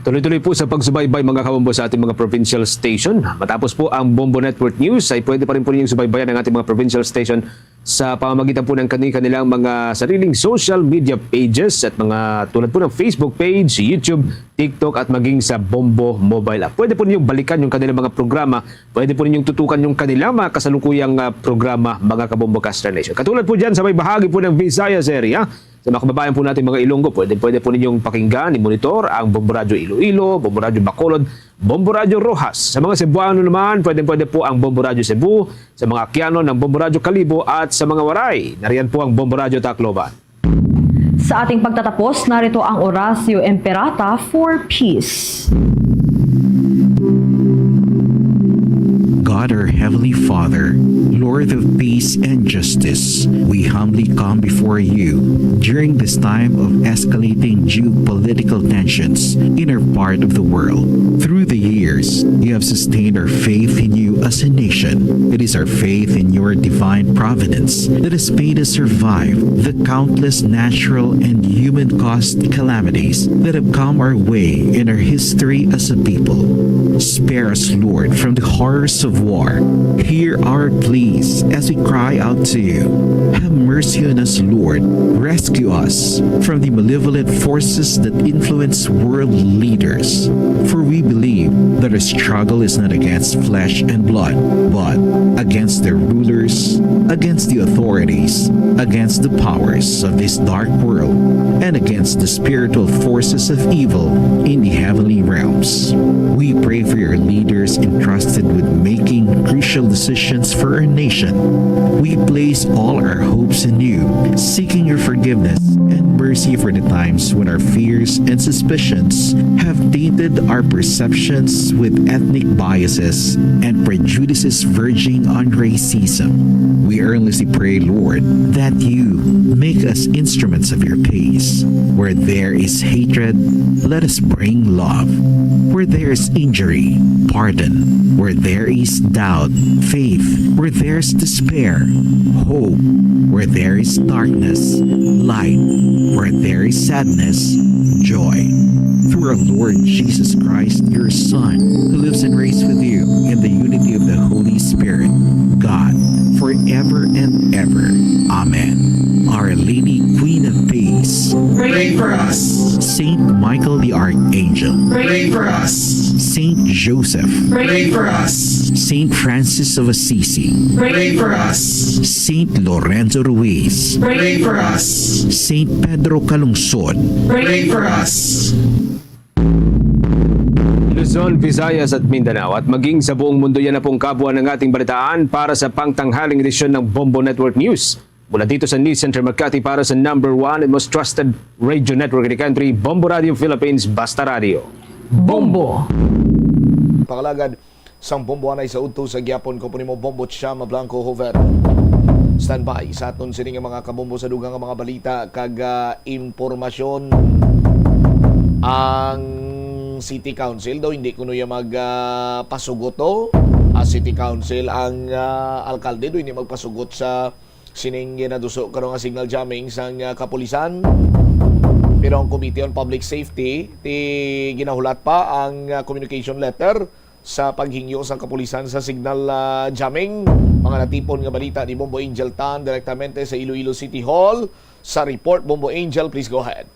Tuloy-tuloy po sa pagsubaybay, mga kabombo, sa ating mga provincial station. Matapos po ang Bombo Network News, ay pwede pa rin po ninyong subaybayan ang ating mga provincial station sa pamamagitan po ng kani-, kanilang mga sariling social media pages at mga tulad po ng Facebook page, YouTube, TikTok at maging sa Bombo Mobile App. Pwede po ninyong balikan yung kanilang mga programa, pwede po ninyong tutukan yung kanilang mga kasalukuyang, ah, programa, mga kabombo Castro Nation. Katulad po dyan sa may bahagi po ng Visayas area, sa mga kababayan po natin mga Ilonggo, pwede, pwede po ninyong pakinggan, i-monitor ang Bombo Radyo Iloilo, Bombo Radyo Bacolod, Bombo Radyo Roxas. Sa mga Cebuano naman, pwede, pwede po ang Bombo Radyo Cebu, sa mga Aquiano ng Bombo Radyo Kalibo at sa mga Waray. Nariyan po ang Bombo Radyo Tacloban. Sa ating pagtatapos, narito ang Oratio Imperata for Peace. God, our Heavenly Father, Lord of peace and justice, we humbly come before you during this time of escalating geopolitical tensions in our part of the world. Through the years, you have sustained our faith in you as a nation. It is our faith in your divine providence that has made us survive the countless natural and human caused calamities that have come our way in our history as a people. Spare us, Lord, from the horrors of war. Hear our pleas as we cry out to you. Have mercy on us, Lord. Rescue us from the malevolent forces that influence world leaders. For we believe that our struggle is not against flesh and blood, but against the rulers, against the authorities, against the powers of this dark world, and against the spiritual forces of evil in the heavenly realms. We pray for your leaders entrusted with making crucial decisions for our nation. We place all our hopes in you, seeking your forgiveness and mercy for the times when our fears and suspicions have tainted our perceptions with ethnic biases and prejudices verging on racism. We earnestly pray, Lord, that you make us instruments of your peace. Where there is hatred, let us bring love. Where there is injury, pardon. Where there is doubt, faith. Where there is despair, hope. Where there is darkness, light. Where there is sadness, joy. Through our Lord Jesus Christ, your Son, who lives and reigns with you in the unity of the Holy Spirit, God, forever and ever. Amen. Our Lady, Queen of Peace, Pray for us. Saint Michael the Archangel, Pray for us. Saint Joseph, Pray for us. Saint Francis of Assisi, Pray for us. Saint Lorenzo Ruiz, Pray for us. Saint Pedro Calungsod, Pray for us. Luzon, Visayas at Mindanao at maging sa buong mundo, yan na pong kabuuan ng ating balitaan para sa pangtanghaling edisyon ng Bombo Network News. Mula dito sa News Center Makati para sa number one and most trusted radio network in the country, Bombo Radio Philippines, Basta Radio. Bombo. Pangalagad sang Bombo anay sa udto sa gihapon, ko po nimo Bombo Chama Blanco Hover. Standby sa aton sini nga mga kabombo sa dugang nga mga balita kag, ah, impormasyon. Ang City Council daw hindi kuno ya mag, ah, pasugot to. Ah, City Council ang, ah, alkalde daw hindi magpasugot sa sining ginaduso karon nga signal jamming sang, ah, kapulisan. Pero ang Committee on Public Safety ti ginahulat pa ang, ah, communication letter sa paghingyo sang kapulisan sa signal, ah, jamming. Mga natipon nga balita ni Bombo Angel Tan direktamente sa Iloilo City Hall. Sa report, Bombo Angel, please go ahead.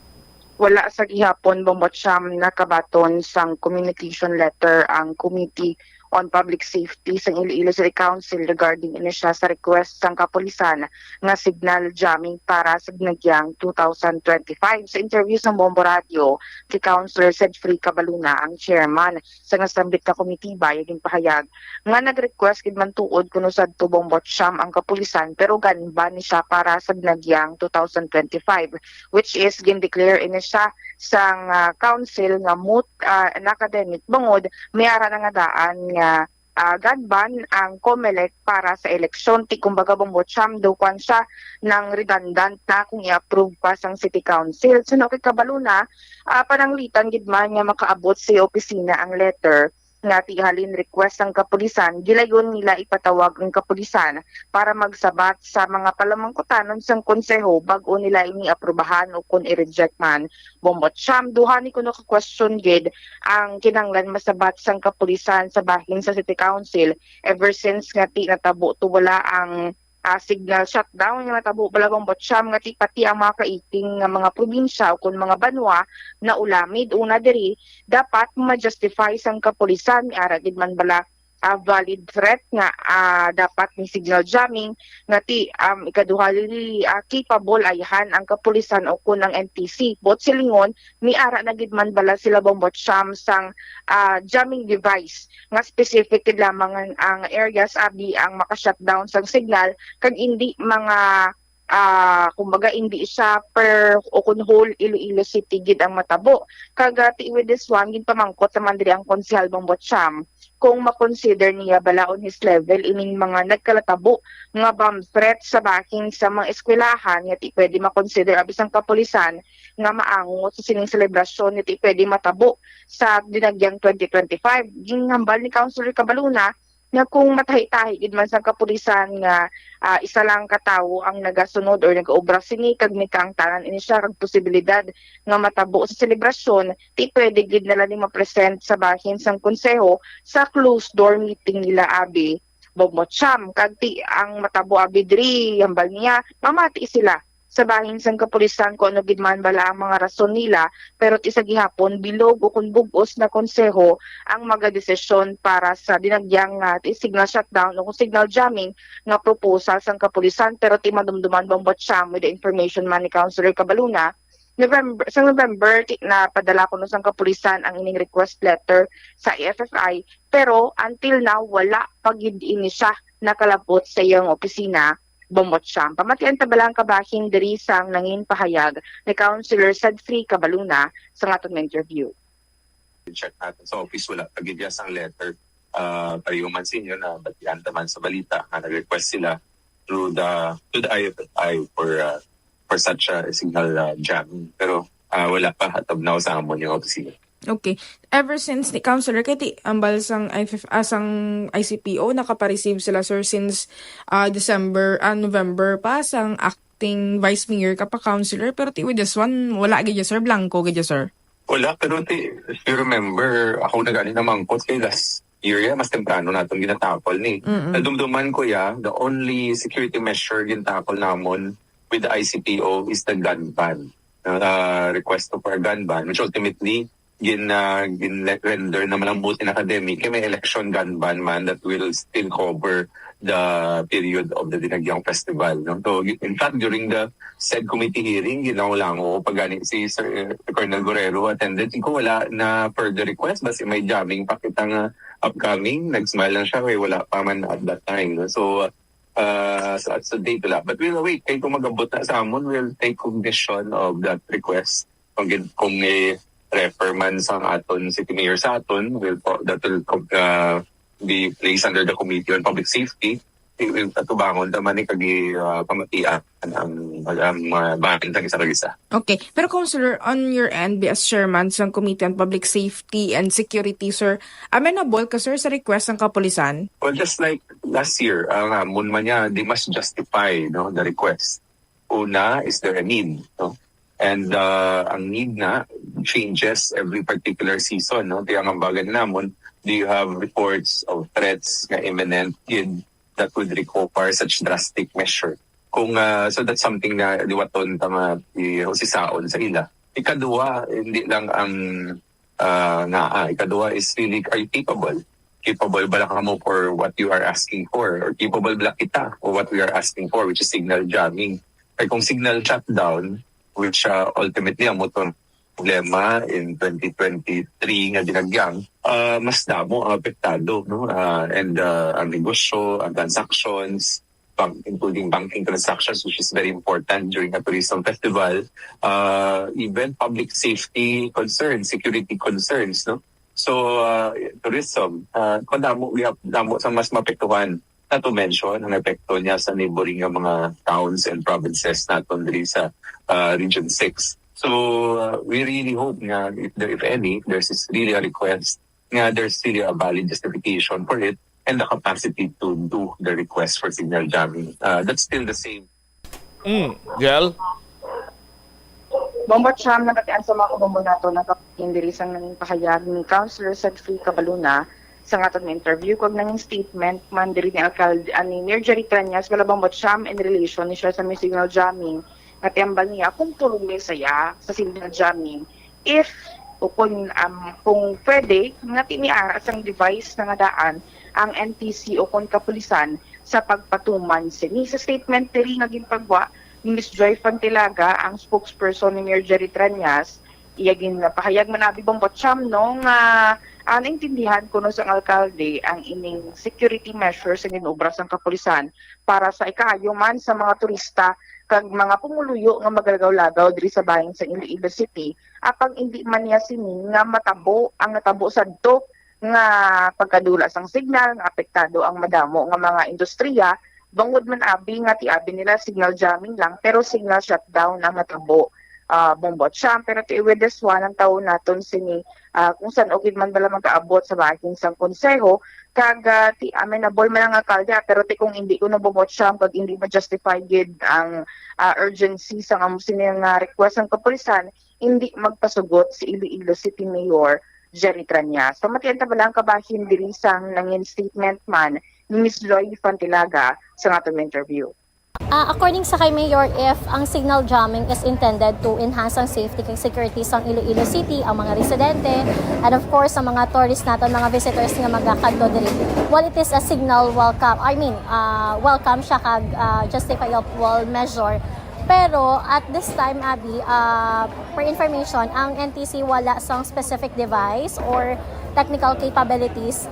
Wala sa gihapon, Bombo Cham, nakabaton sang communication letter ang Committee on Public Safety sang Iloilo City Council regarding ini siya sa request sang kapulisan nga signal jamming para sa dinagyang two thousand twenty-five. Sa interview sa Bombo Radio kay Councilor Sedfrey Cabaluna, ang chairman sa nasambit nga komitiba, iya ginpahayag nga nag-request gid man tuod kuno sadto, Bombo Cham, ang kapulisan, pero gun ban ni siya para sa dinagyang two thousand twenty-five, which is gin-declare ini siya sang, ah, council nga moot, ah, and academic bangod may ara na nga daan nga, ah, gun ban ang Comelec para sa eleksyon. Ti kumbaga, Bombo Cham, daw kwan siya nang redundant na kung i-approve pa sang City Council. Suno kay Cabaluna, ah, pananglitan gid man nga makaabot sa opisina ang letter nga ti halin request sang kapulisan, gilayon nila ipatawag ang kapulisan para magsabat sa mga palamangkutanon sang konseho bag-o nila ini aprubahan o kon i-reject man. Bombo Cham, duha ni kuno ka question gid ang kinahanglan masabat sang kapulisan sa bahin sa City Council ever since nga ti natabo to wala ang, ah, signal shutdown nga natabo bala, Bombo Cham, nga ti pati ang mga kaiting nga mga probinsya o kon mga banwa na ulamid una diri dapat ma-justify sang kapulisan. May ara gid man bala, ah, valid threat nga, ah, dapat ni signal jamming nga ti, um, ikaduha diri, ah, capable ayhan ang kapulisan o kon ang N P C. Buot silingon, may ara na gid man bala sila, Bombo Cham, sang, ah, jamming device nga specific gid lamang ang, ang areas abi ang maka-shutdown sang signal kag indi mga, ah, kumbaga, indi siya per o kon whole Iloilo City gid ang matabo. Kag, ah, ti with this one, ginpamangkot naman diri ang Konsehal Bombo Cham kung ma-consider niya bala on his level ining mga nagkalatabo nga bomb threat sa bahin sa mga eskwelahan nga ti pwede ma-consider abi sang kapulisan nga maangot sa sining selebrasyon nga ti pwede matabo sa dinagyang twenty twenty-five. Ginhambal ni Councilor Cabaluna nga kung matahi-tahi gid man sang kapulisan nga, ah, isa lang ka tawo ang nagasunod or nagaobra sini kag may kaangtanan ini siya kag posibilidad nga matabo sa selebrasyon, ti pwede gid nila ni ma-present sa bahin sang konseho sa closed door meeting nila abi, Bombo Cham. Kag ti ang matabo abi diri, hambal niya, mamati sila sa bahin sang kapulisan kung ano gid man bala ang mga rason nila, pero ti sa gihapon bilog o kon bug-os na konseho ang magadesisyon para sa dinagyang, ah, ti signal shutdown o kon signal jamming nga proposal sang kapulisan. Pero ti madumduman, Bombo Cham, with the information man ni Councilor Cabaluna, November, sa November, ti, napadala kuno sang kapulisan ang ining request letter sa F F I, pero until now, wala pa gid ini siya nakalabot sa iyang opisina, Bombo Cham. Pamatian ta bala ang kabahin diri sang nangin pahayag ni Councilor Sedfrey Cabaluna sa aton nga interview. Check natin sa office, wala pa gid ya sang letter. Ah, pareho man sa inyo, nabatian ta man sa balita nga nag-request sila through the, to the I F F I for, ah, for such a signal, ah, jamming. Pero, ah, wala pa, as of now, sa amon yung opisina. Okay. Ever since ni Councilor, kay ti ambal sang I F F, ah, sang I C P O, nakapareceive sila, sir, since, ah, December, ah, November pa, sang acting vice mayor ka pa, Councilor. Pero ti with this one, wala gid ya, sir, blanco gid ya, sir. Wala, pero ti, if you remember, ako na gani namangkot kay last year ya, mas temprano naton ginatakol ni. Mm-mm. Nadumduman ko ya, the only security measure gintakol namon with the I C P O is the gun ban. Uh, request for a gun ban, which ultimately, gin, ah, gin-render naman ang Butin Academy kay may election gun ban man that will still cover the period of the Dinagyang Festival, no? So, in fact, during the said committee hearing, ginahulango ko pa gani si Sir Colonel Guerrero attended. Ko wala na further request, basi may jamming pa kita nga upcoming. Nag-smile lang siya, kay wala pa man at that time, no? So, uh, sa, sa date wala. But we'll wait. Kay kung mag-abot na sa amon, we'll take cognition of that request. Kung gin-, kung i-refer man sa aton city mayor sa aton, will po, that will, uh, be placed under the Committee on Public Safety. i-, atubangon ta man ni kag i-, ah, pamatian ang, ang mga bahin sa isa kag isa. Okay. Pero Councilor, on your end, as chairman sang Committee on Public Safety and Security, sir, amenable ka, sir, sa request sang kapulisan? Well, just like last year, ang amon man niya, they must justify, no, the request. Una, is there a need, no? And uh, ang need na changes every particular season, no? Kaya ang ambagan namon, do you have reports of threats nga imminent gid that would require such drastic measure? Kung, uh, so that's something na liwaton ta nga i-, usisaon sa ila. Ikaduha, hindi lang ang, uh, nga, ah, ikaduha is really, are you capable? Capable ba lang kamo for what you are asking for? Or capable ba lang kita for what we are asking for, which is signal jamming? Kay kung signal shutdown, which uh, ultimately ang motor problema in twenty twenty-three nga dinagyang, uh, mas damo ang apektado, no? Uh, and uh, ang negosyo, ang transactions, bank, including banking transactions, which is very important during a tourism festival, uh, even public safety concerns, security concerns, no? So, uh, tourism, uh, madamo, we have, damo sa mas mapektuhan. Not to mention ang epekto niya sa neighboring nga mga towns and provinces naton diri sa uh, Region six. So uh, we really hope nga if, there, if any, there's is really a request, nga there's really a valid justification for it and the capacity to do the request for signal jamming. Uh, that's still the same. Mm, Jel? Bombo Cham, nabatian sa mga kabombo nato nagkapin diri sang nanging pahayag ni Councilor Sedfrey Cabaluna sa aton nga interview kag nanging statement man diri ni Alcalde ani Mayor Jerry Treñas bala Bombo Cham in relation ni siya sa may signal jamming nga tiambal niya kung purme saya sa signal jamming if o kung um, kung pwede nga tiniara sang device na nga daan ang N T C o kung kapulisan sa pagpatuman sini. Sa statement diri nga ginpagwa ni Miss Joy Fantilaga, ang spokesperson ni Mayor Jerry Treñas, iya ginpahayag man abi Bombo Cham no nga ah, naintindihan kuno sang alkalde ang ining security measures nga ginobra sang kapulisan para sa ikaayo man sa mga turista kag mga pumuluyo nga magalagaw-lagaw diri sa bahin sang Iloilo City, apang indi man niya sini nga matabo ang natabo sadto nga pagkadula sang signal nga apektado ang madamo nga mga industriya, bangod man abi nga ti abi nila signal jamming lang pero signal shutdown ang natabo. Uh, Bombo Cham, pero ti with this one ang tawo naton sini uh, kung san-o gid man bala magaabot sa bahin sang konseho kag uh, ti amenable man ang alkalde, pero ti kung hindi ko na Bombo Cham kag hindi ma-justify gid ang uh, urgency sang amo sini nga request sang kapulisan, hindi magpasugot si Iloilo City Mayor Jerry Tranya. So matian ta bala ang kabahin diri sang nangin statement man ni Miss Joy Fantilaga sa atong interview. Uh, according sa kay Mayor, if ang signal jamming is intended to enhance ang safety kag security sang Iloilo City, ang mga residente, and of course, ang mga tourist naton, mga visitors nga magakadto diri, well, it is a signal welcome. I mean, uh, welcome siya kag uh, justifiable measure. Pero at this time, Abby, uh, for information, ang N T C wala sang specific device or technical capabilities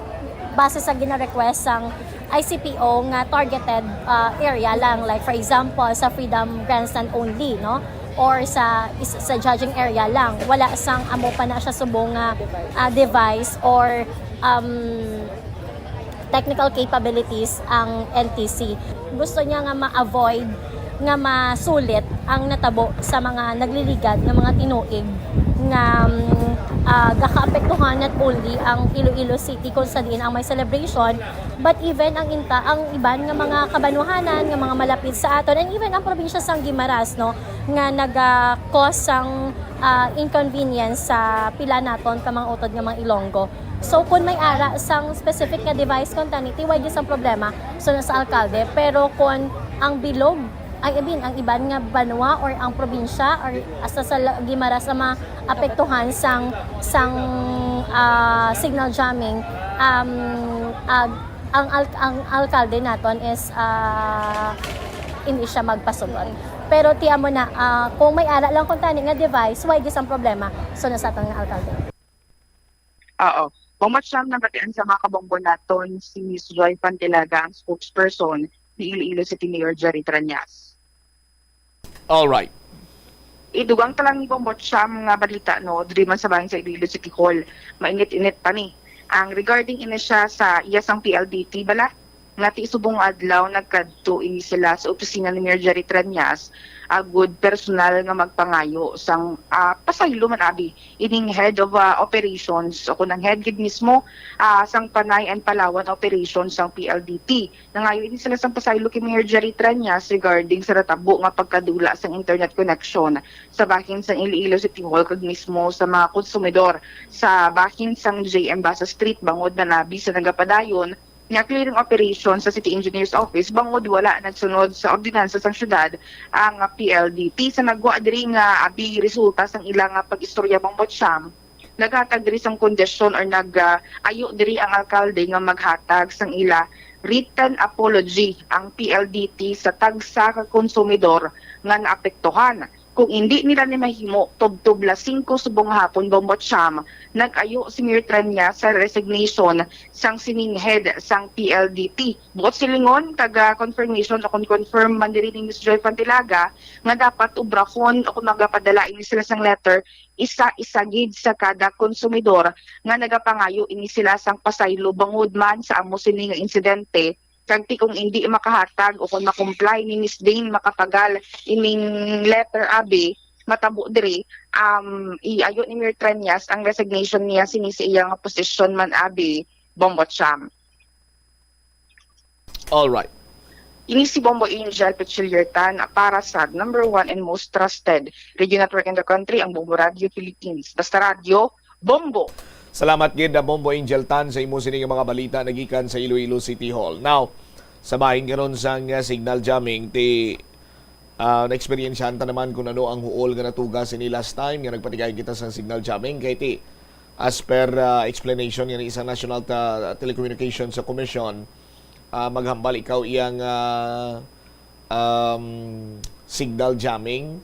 base sa gina-request sang I C P O nga targeted uh, area lang, like for example sa Freedom Grandstand only, no, or sa sa judging area lang, wala sang amo pa na siya subong nga uh, device or um, technical capabilities ang N T C. Gusto niya nga ma-avoid nga masulit ang natabo sa mga nagliligad nga mga tinuig nga um, uh, gakaapektuhan not only ang Iloilo City kung sa diin ang may celebration, but even ang inta ang iban nga mga kabanwahanan nga mga malapit sa aton, and even ang probinsya sang Guimaras, no, nga naga-cause sang uh, inconvenience sa pila naton ka mga utod nga mga Ilonggo. So kung may ara sang specific nga device kung tani, tiway gyud sang problema so na sa alkalde, pero kung ang bilog, I mean, ang iban nga banwa or ang probinsya or hasta sa Guimaras ang maapektuhan sang sang uh, signal jamming, um, uh, ang al- ang alkalde naton is uh, hindi siya magpasugot. Pero tiyan mo na, uh, kung may ara lang kung tani nga device, why gis ang problema? So na sa aton nga alkalde. Oo. Bombo Cham, nabatian sa mga kabombo naton si Miss Joy Pantilaga, ang spokesperson ni Iloilo City Mayor Jerry Tranyas. All right. Idugang ta lang ni Bombo Cham nga balita, no, diri man sa bahin sa Iloilo City Hall. Mainit-init pa ni. Ang regarding ini siya sa iya sang P L D T bala, nga ti subong adlaw nagkadto ini sila sa opisina ni Mayor Jerry Treñas, agud personal nga magpangayo sang, ah, pasaylo man abi ining head of, ah, operations o kun ang head gid mismo, ah, sang Panay and Palawan operations sang P L D T. Nangayo ini sila sang pasaylo kay Mayor Jerry Treñas regarding sa natabo nga pagkadula sang internet connection sa bahin sang Iloilo City Hall kag mismo sa mga konsumidor sa bahin sang J M Basa Street bangod na labi sa nagapadayon nga clearing operation sa City Engineer's Office bangod wala nagsunod sa ordinansa sang syudad ang P L D T. Sa nagwa diri nga abi resulta sang ila nga pag-istorya, Bombo Cham, naghatag diri sang kondisyon or nag, ah, ayo diri ang alkalde nga maghatag sang ila written apology ang P L D T sa tagsa ka konsumidor nga naapektuhan. Kung indi nila ni mahimo, tubtob las singko subong hapon, Bombo Cham, nag-ayo si Mayor Treñas sa resignation sang sining head sang P L D T. Buot silingon, taga confirmation o kon confirm man diri ni Miss Joy Fantilaga nga dapat obrahon o kon magapadala ini sila sang letter isa-isa gid sa kada konsumidor nga nagapangayo ini sila sang pasaylo bangod man sa amo sini nga insidente, kag ti kung indi makahatag o kon makomply ni Miss Dane Macapagal ining letter, abi, matabo diri, um, iayo ni Mayor Treñas ang resignation niya sini sa iya nga posisyon man, abi, Bombo Cham. All right. Ini si Bombo Angel Pichillertan para sa number one and most trusted radio network in the country, ang Bombo Radio Philippines. Basta radyo, bombo! Salamat gid na Bombo Angel Tan sa imo sini nga mga balita nagikan sa Iloilo City Hall. Now, sa bahin karon sang, uh, signal jamming, ti, uh, naeksperyensyahan ta naman kung ano ang huol nga natuga sini last time nga nagpatigay kita sa signal jamming. Kay ti, as per, uh, explanation nga ni isang National Ta-, Telecommunications Commission, uh, maghambal ikaw iyang, uh, um, signal jamming,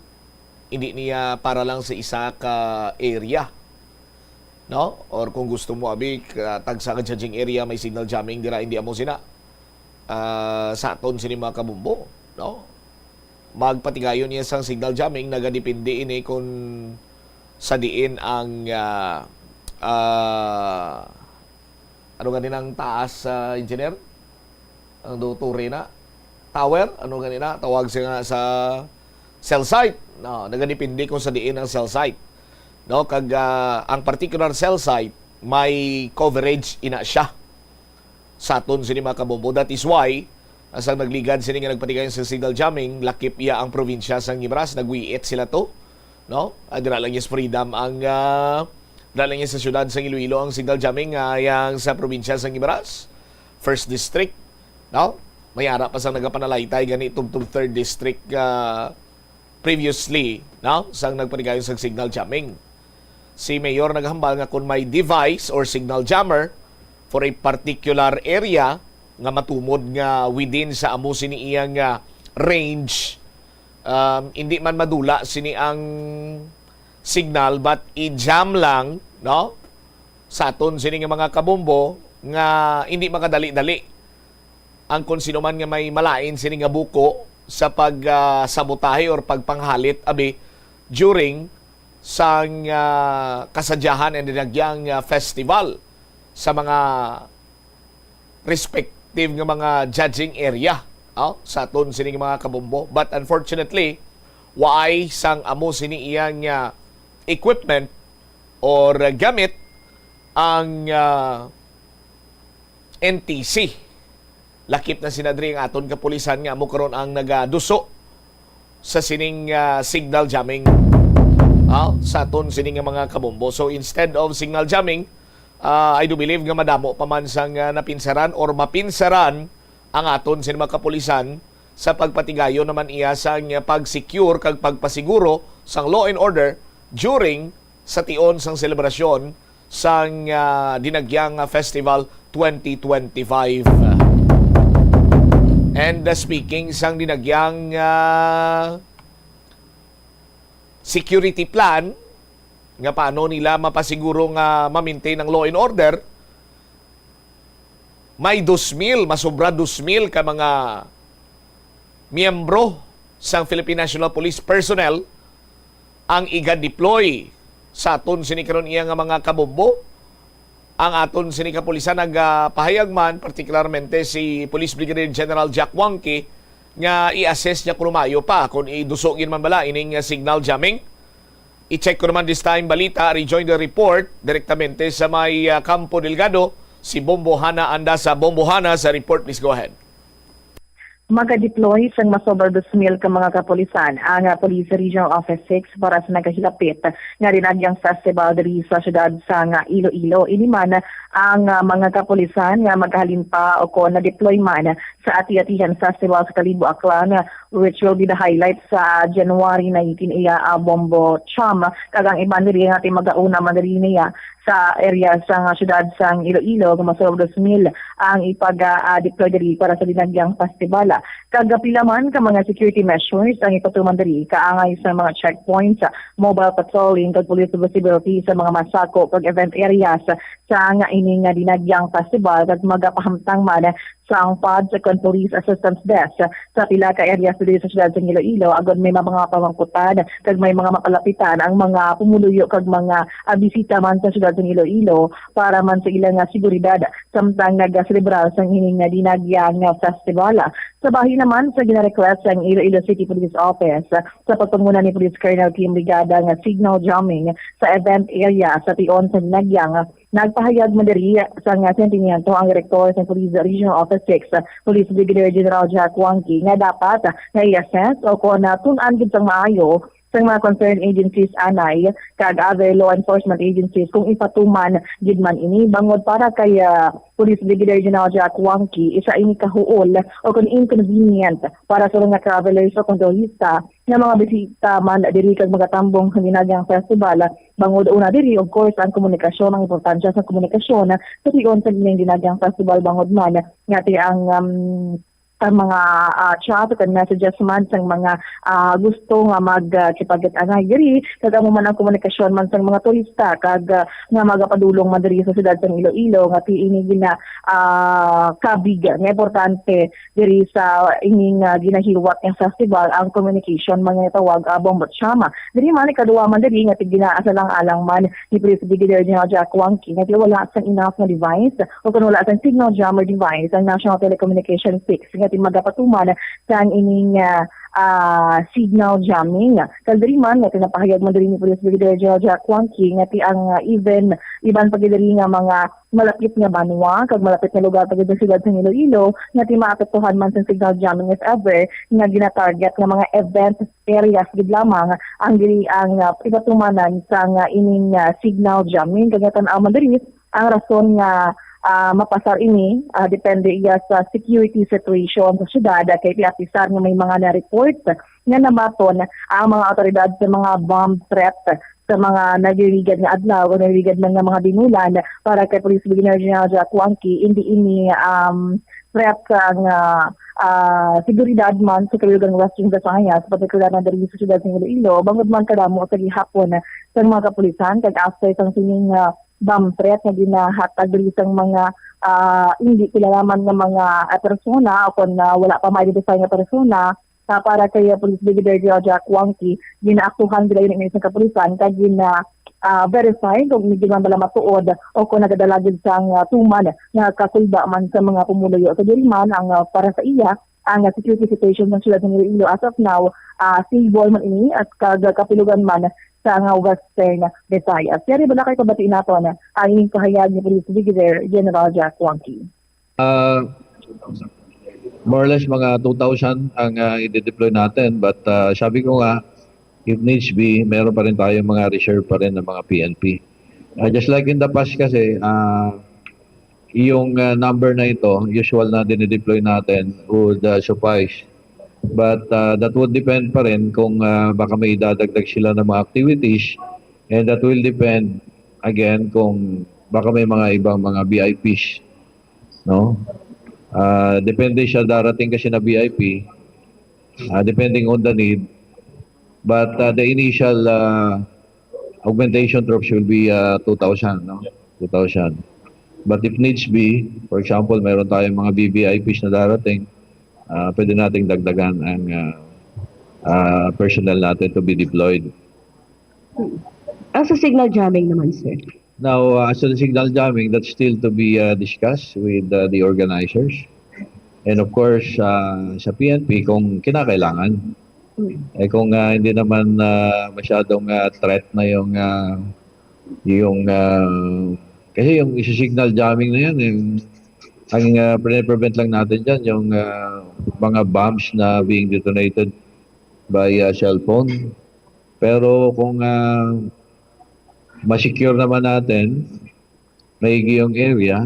hindi niya para lang sa isa ka area, no? Or kung gusto mo, abi, ka-, tagsa ka judging area may signal jamming dira, hindi amo sina. Ah, sa aton sini mga kabumbo, no? Magpatigayon niya sang signal jamming, nagadepende ini kung sa diin ang, ah, ah, ano gani nang taas, ah, engineer? Ang do-, tore na. Tower, ano gani na? Tawag siya nga sa cell site. No, nagadepende kung sa diin ang cell site. No, kag, ah, ang particular cell site, may coverage ina siya sa aton sini mga kabombo. That is why, asang nagligad sini nga nagpatigay sa signal jamming, lakip iya ang probinsya sa Guimaras, nagwiit sila to. No? Ah, dira lang yes freedom ang, ah, dira lang yes sa syudad sa Iloilo ang signal jamming, ah, yang sa probinsya sa Guimaras, first district. No? May ara pa sang nagapanalaytay gani tubtob third district, ah, previously, no? Sang nagpatigayon sa signal jamming. Si Mayor naghambal nga kung may device or signal jammer for a particular area nga matumod nga within sa amo sini iyang, ah, range, um, hindi man madula sini ang signal, but i-jam lang, no? Sa aton sini nga mga kabombo nga hindi makadali-dali ang kung sino man nga may malain sini nga buko sa pag, ah, sabotahe or pagpanghalit, abi, during sang, ah, kasadyahan and dinagyang, ah, festival sa mga respective nga mga judging area, oh, sa aton sining mga kabombo. But unfortunately, waay sang amo sini iyang, ah, equipment or gamit ang, ah, N T C. Lakip na sina diri ang aton kapulisan nga amo karon ang nagaduso sa sining, ah, signal jamming, ah, sa aton sining nga mga kabombo. So instead of signal jamming, ah, I do believe nga madamo pa man sang, ah, napinsaran or mapinsaran ang aton sining mga kapulisan sa pagpatigayon naman iya sang, ah, pag-secure kag pagpasiguro sang law and order during sa tion sang selebrasyon sang, ah, Dinagyang, ah, Festival twenty twenty-five. And, ah, speaking sang Dinagyang, ah, security plan, nga paano nila mapasiguro nga ma-maintain ang law and order, may dos mil, masobra dos mil ka mga miyembro sang Philippine National Police personnel ang iga-deploy sa aton sini karon iya nga mga kabombo, ang aton sini kapulisan nagapahayag man, partikularmente si Police Brigadier General Jack Wangki, nga i-assess niya kung maayo pa kung iduso gid man bala ining, ah, signal jamming. I-check ko naman this time balita, rejoin the report direktamente sa may, ah, Campo Delgado, si Bombo Hana Andasa. Bombo Hana, sa report, please go ahead. Magadeploy sang masobra dos mil ka mga kapulisan ang, ah, Police Regional Office six para sa nagahilapit nga Dinagyang Festival diri sa siyudad sang Iloilo. Ini man ang, ah, mga kapulisan nga maghalin pa o kon na-deploy man sa Ati-Atihan Festival sa Kalibo, Aklan, which will be the highlight sa January nineteen iya, ah, Bombo Cham. Kag ang iban diri nga timagauna man diri niya sa area sang siyudad sang Iloilo, nga masobra dos mil ang ipag-, ah, deploy diri para sa Dinagyang Festival. Kag pila man ka mga security measures ang ipatuman diri, kaangay sa mga checkpoints, mobile patrolling, kag police visibility sa mga masako kag event areas sa nga ini nga Dinagyang Festival, kag magapahamtang man sang PADS kon Police Assistance Desk sa pila ka areas diri sa siyudad sang Iloilo, agod may mga pamangkutan kag may mga mapalapitan ang mga pumuluyo kag mga, ah, bisita man sa siyudad sang Iloilo para man sa ila nga seguridad samtang nagaselebrar sang ini nga Dinagyang nga festival. Sa bahin naman sa gina-request sang Iloilo City Police Office sa pagpanguna ni Police Colonel Kim Brigada nga signal jamming sa event area sa tion sa Dinagyang, nagpahayag man diri sang sentimiento ang direktor sa Police Regional Office six, Police Brigadier General Jack Wangki, nga dapat nga i-assess o kon natun-an gid sang maayo sang mga concerned agencies anay kag other law enforcement agencies kung ipatuman gid man ini, bangod para kay, ah, Police Brigadier General Jack Wangki, isa ini ka huol o kon inconvenient para sa mga travelers o kon turista nga mga bisita man diri kag magatambong sa Dinagyang Festival. Bangod una diri, of course, ang komunikasyon, ang importansya sa komunikasyon sa tion sa ining Dinagyang Festival, bangod man nga ti ang, um, ang mga, ah, chat o messages man sang mga, ah, gusto nga mag, ah, kipagit-anay diri, kag amo man ang komunikasyon man sang mga turista kag, ah, nga magapadulong man diri sa siyudad sang Iloilo, nga ti ini gina, ah, kabig nga importante diri sa ining, ah, ginahiwat nga festival, ang communication man nga tawag, ah, Bombo Chama. Diri man, ikaduha man diri nga ti ginaasalang-alang man ni Police Brigadier General Jack Wangki nga ti wala sang enough nga device o kon wala sang signal jammer device ang National Telecommunication six nga ti magapatuman sang ining, ah, ah, signal jamming. Kag diri man nga ti napahayag man diri ni Police Brigadier General Jack Wangki nga ti ang, ah, even iban pa gid diri nga mga malapit nga banwa kag malapit nga lugar pa gid sa siyudad sang Iloilo nga ti maapektuhan man sang signal jamming if ever nga ginatarget nga mga event areas gid lamang ang diri ang, ah, ipatumanan sang, ah, ining, ah, signal jamming. Kag natan-aw man diri ang rason nga, ah, mapasar ini, ah, depende iya sa security situation sa siyudad, kay ti apisar nga may mga na-report nga nabaton ang mga awtoridad sa mga bomb threat sa mga nagligad nga adlaw o nagligad man nga mga binulan para kay Police Brigadier General Jack Wangki, indi ini, um, threat sa nga, ah, seguridad man sa kabilugan Western Visayas, partikular na diri sa siyudad sa Iloilo, bangod man kadamo sa gihapon sa mga kapulisan kag after sang sining, ah, bomb threat nga ginahatag diri sang mga, ah, hindi kilalaman nga mga, ah, persona o kon, ah, wala pa ma-identify nga persona, ah, para kay, ah, Police Brigadier General Jack Wangki, ginaaktuhan gid ini sa kapulisan kag gina, ah, verify kung hindi man bala matuod o kung nagadala gid sang, ah, tuman nga kasulba man sa mga pumuluyo. So, diri man ang, ah, para sa iya, ang, ah, security situation sa siyudad sa Iloilo as of now, ah, stable man ini at kag kapilugan man sa nga Western Visayas. Yari bala kay pabati naton ang ining pahayag ni Police Brigadier General Jack Wangki. Ah, more or less mga two thousand ang, ah, i-deploy natin. But, ah, sabi ko nga, if needs be, meron pa rin tayo mga reserve pa rin ng mga P N P. Ah, just like in the past kasi, ah, yung, ah, number na ito, usual na dinideploy natin, would, ah, suffice. But, ah, that would depend pa rin kung, ah, baka may idadagdag sila ng mga activities, and that will depend again kung baka may mga ibang mga V I Ps, no? Ah, depende sa darating kasi na V I P, ah, depending on the need. But, ah, the initial, ah, augmentation troops will be, ah, two thousand, no? Two thousand. But if needs be, for example, mayroon tayong mga V V I Ps na darating, ah, pwede nating dagdagan ang, ah, ah, personnel natin to be deployed. Ang sa signal jamming naman, sir. Now, uh, as to the signal jamming, that's still to be uh, discussed with uh, the organizers. And of course, uh, sa P N P kung kinakailangan. Eh kung uh, hindi naman uh, masyadong uh, threat na yung uh, yung uh, kasi yung isa signal jamming na yan, yung ang uh, prevent lang natin diyan yung uh, mga bombs na being detonated by uh, cellphone. Pero kung uh, ma-secure naman natin maigi yung area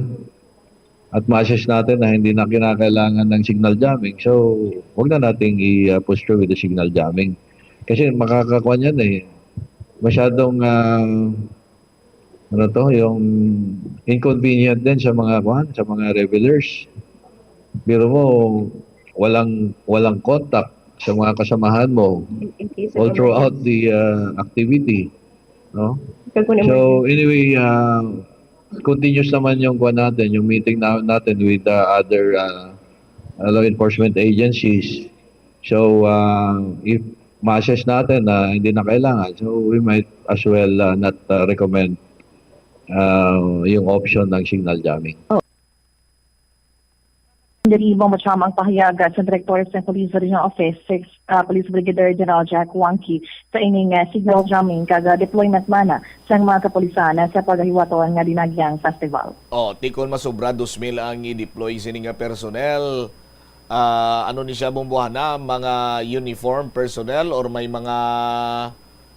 at ma-assess natin na hindi na kinakailangan ng signal jamming, so wag na nating i-push through with the signal jamming. Kasi makakakuan yan eh. Masyadong uh, ano to, yung inconvenient din sa mga kuan, sa mga revelers. Pero mo walang walang contact sa mga kasamahan mo all throughout the uh, activity, no? So anyway, uh, continuous naman yung kuan natin, yung meeting na, natin with the other uh, uh, law enforcement agencies. So uh, if ma-assess natin na hindi na kailangan, so we might as well uh, not uh, recommend uh, yung option ng signal jamming. Diri mo mo ang pahayag sa Direktor sa Police Regional Office, Sixth uh, Police Brigadier General Jack Wangki, sa ining uh, signal jamming kag uh, deployment man uh, sang mga kapulisan uh, sa paghiwaton nga Dinagyang Festival. Oh, tikon masobra dos mil ang i-deploy sini nga personnel. Uh, ano ni siya, Bombohana? Mga uniform personnel or may mga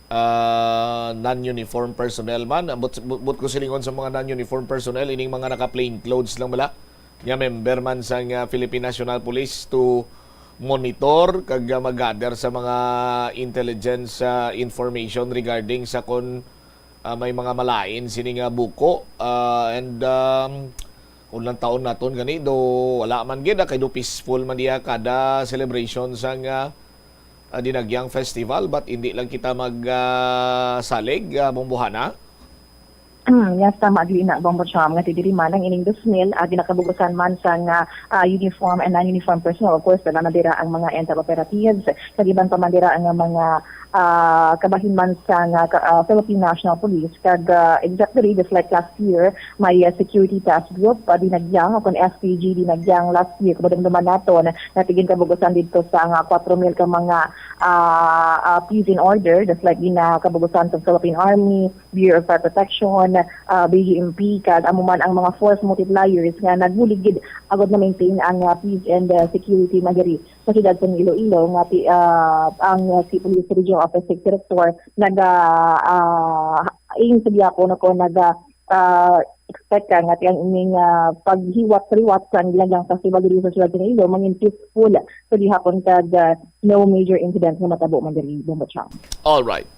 uh, non-uniform personnel man? But, but, but ko silingon sa mga non-uniform personnel, ining mga naka-plain clothes lang bala? Nga member man sang uh, Philippine National Police to monitor kag uh, mag-gather sa mga intelligence uh, information regarding sa kon uh, may mga malain sini nga buko uh, and um, kung lang taon naton gani do wala man gid ah, kay do peaceful man diya kada celebration sang uh, uh, Dinagyang Festival, but hindi lang kita mag uh, salig uh, Bombohana. Mm, yes, tama gid na Bombo Cham nga ti diri man ang ining dos mil uh, ginakabugusan man sang uh, uh, uniform and non-uniform personnel. Of course, dala na dira ang mga N tab operatives, kag iban pa man dira ang mga uh, kabahin man sang uh, Philippine National Police kag uh, exactly just like last year may uh, security task group uh, Dinagyang o kon S P G Dinagyang last year kung madumduman naton natigin kabugusan dito sa nga uh, four mil ka mga uh, uh, peace in order just like gina kabugusan sa Philippine Army, Bureau of Fire Protection, uh, B G M P kag amo man ang mga force multipliers nga nagbulig gid agod na maintain ang uh, peace and uh, security man diri sa siyudad sa Iloilo nga ti, uh, ang uh, si Police Regional Office Six Director naga uh, aim sa gihapon ako naga uh, expect ka nga ti ang ining uh, paghiwat-liwat sa Dinagyang Festival diri sa siyudad sa Iloilo mangin peaceful sa gihapon kag uh, no major incidents nga matabo man diri Bombo Chang. All right.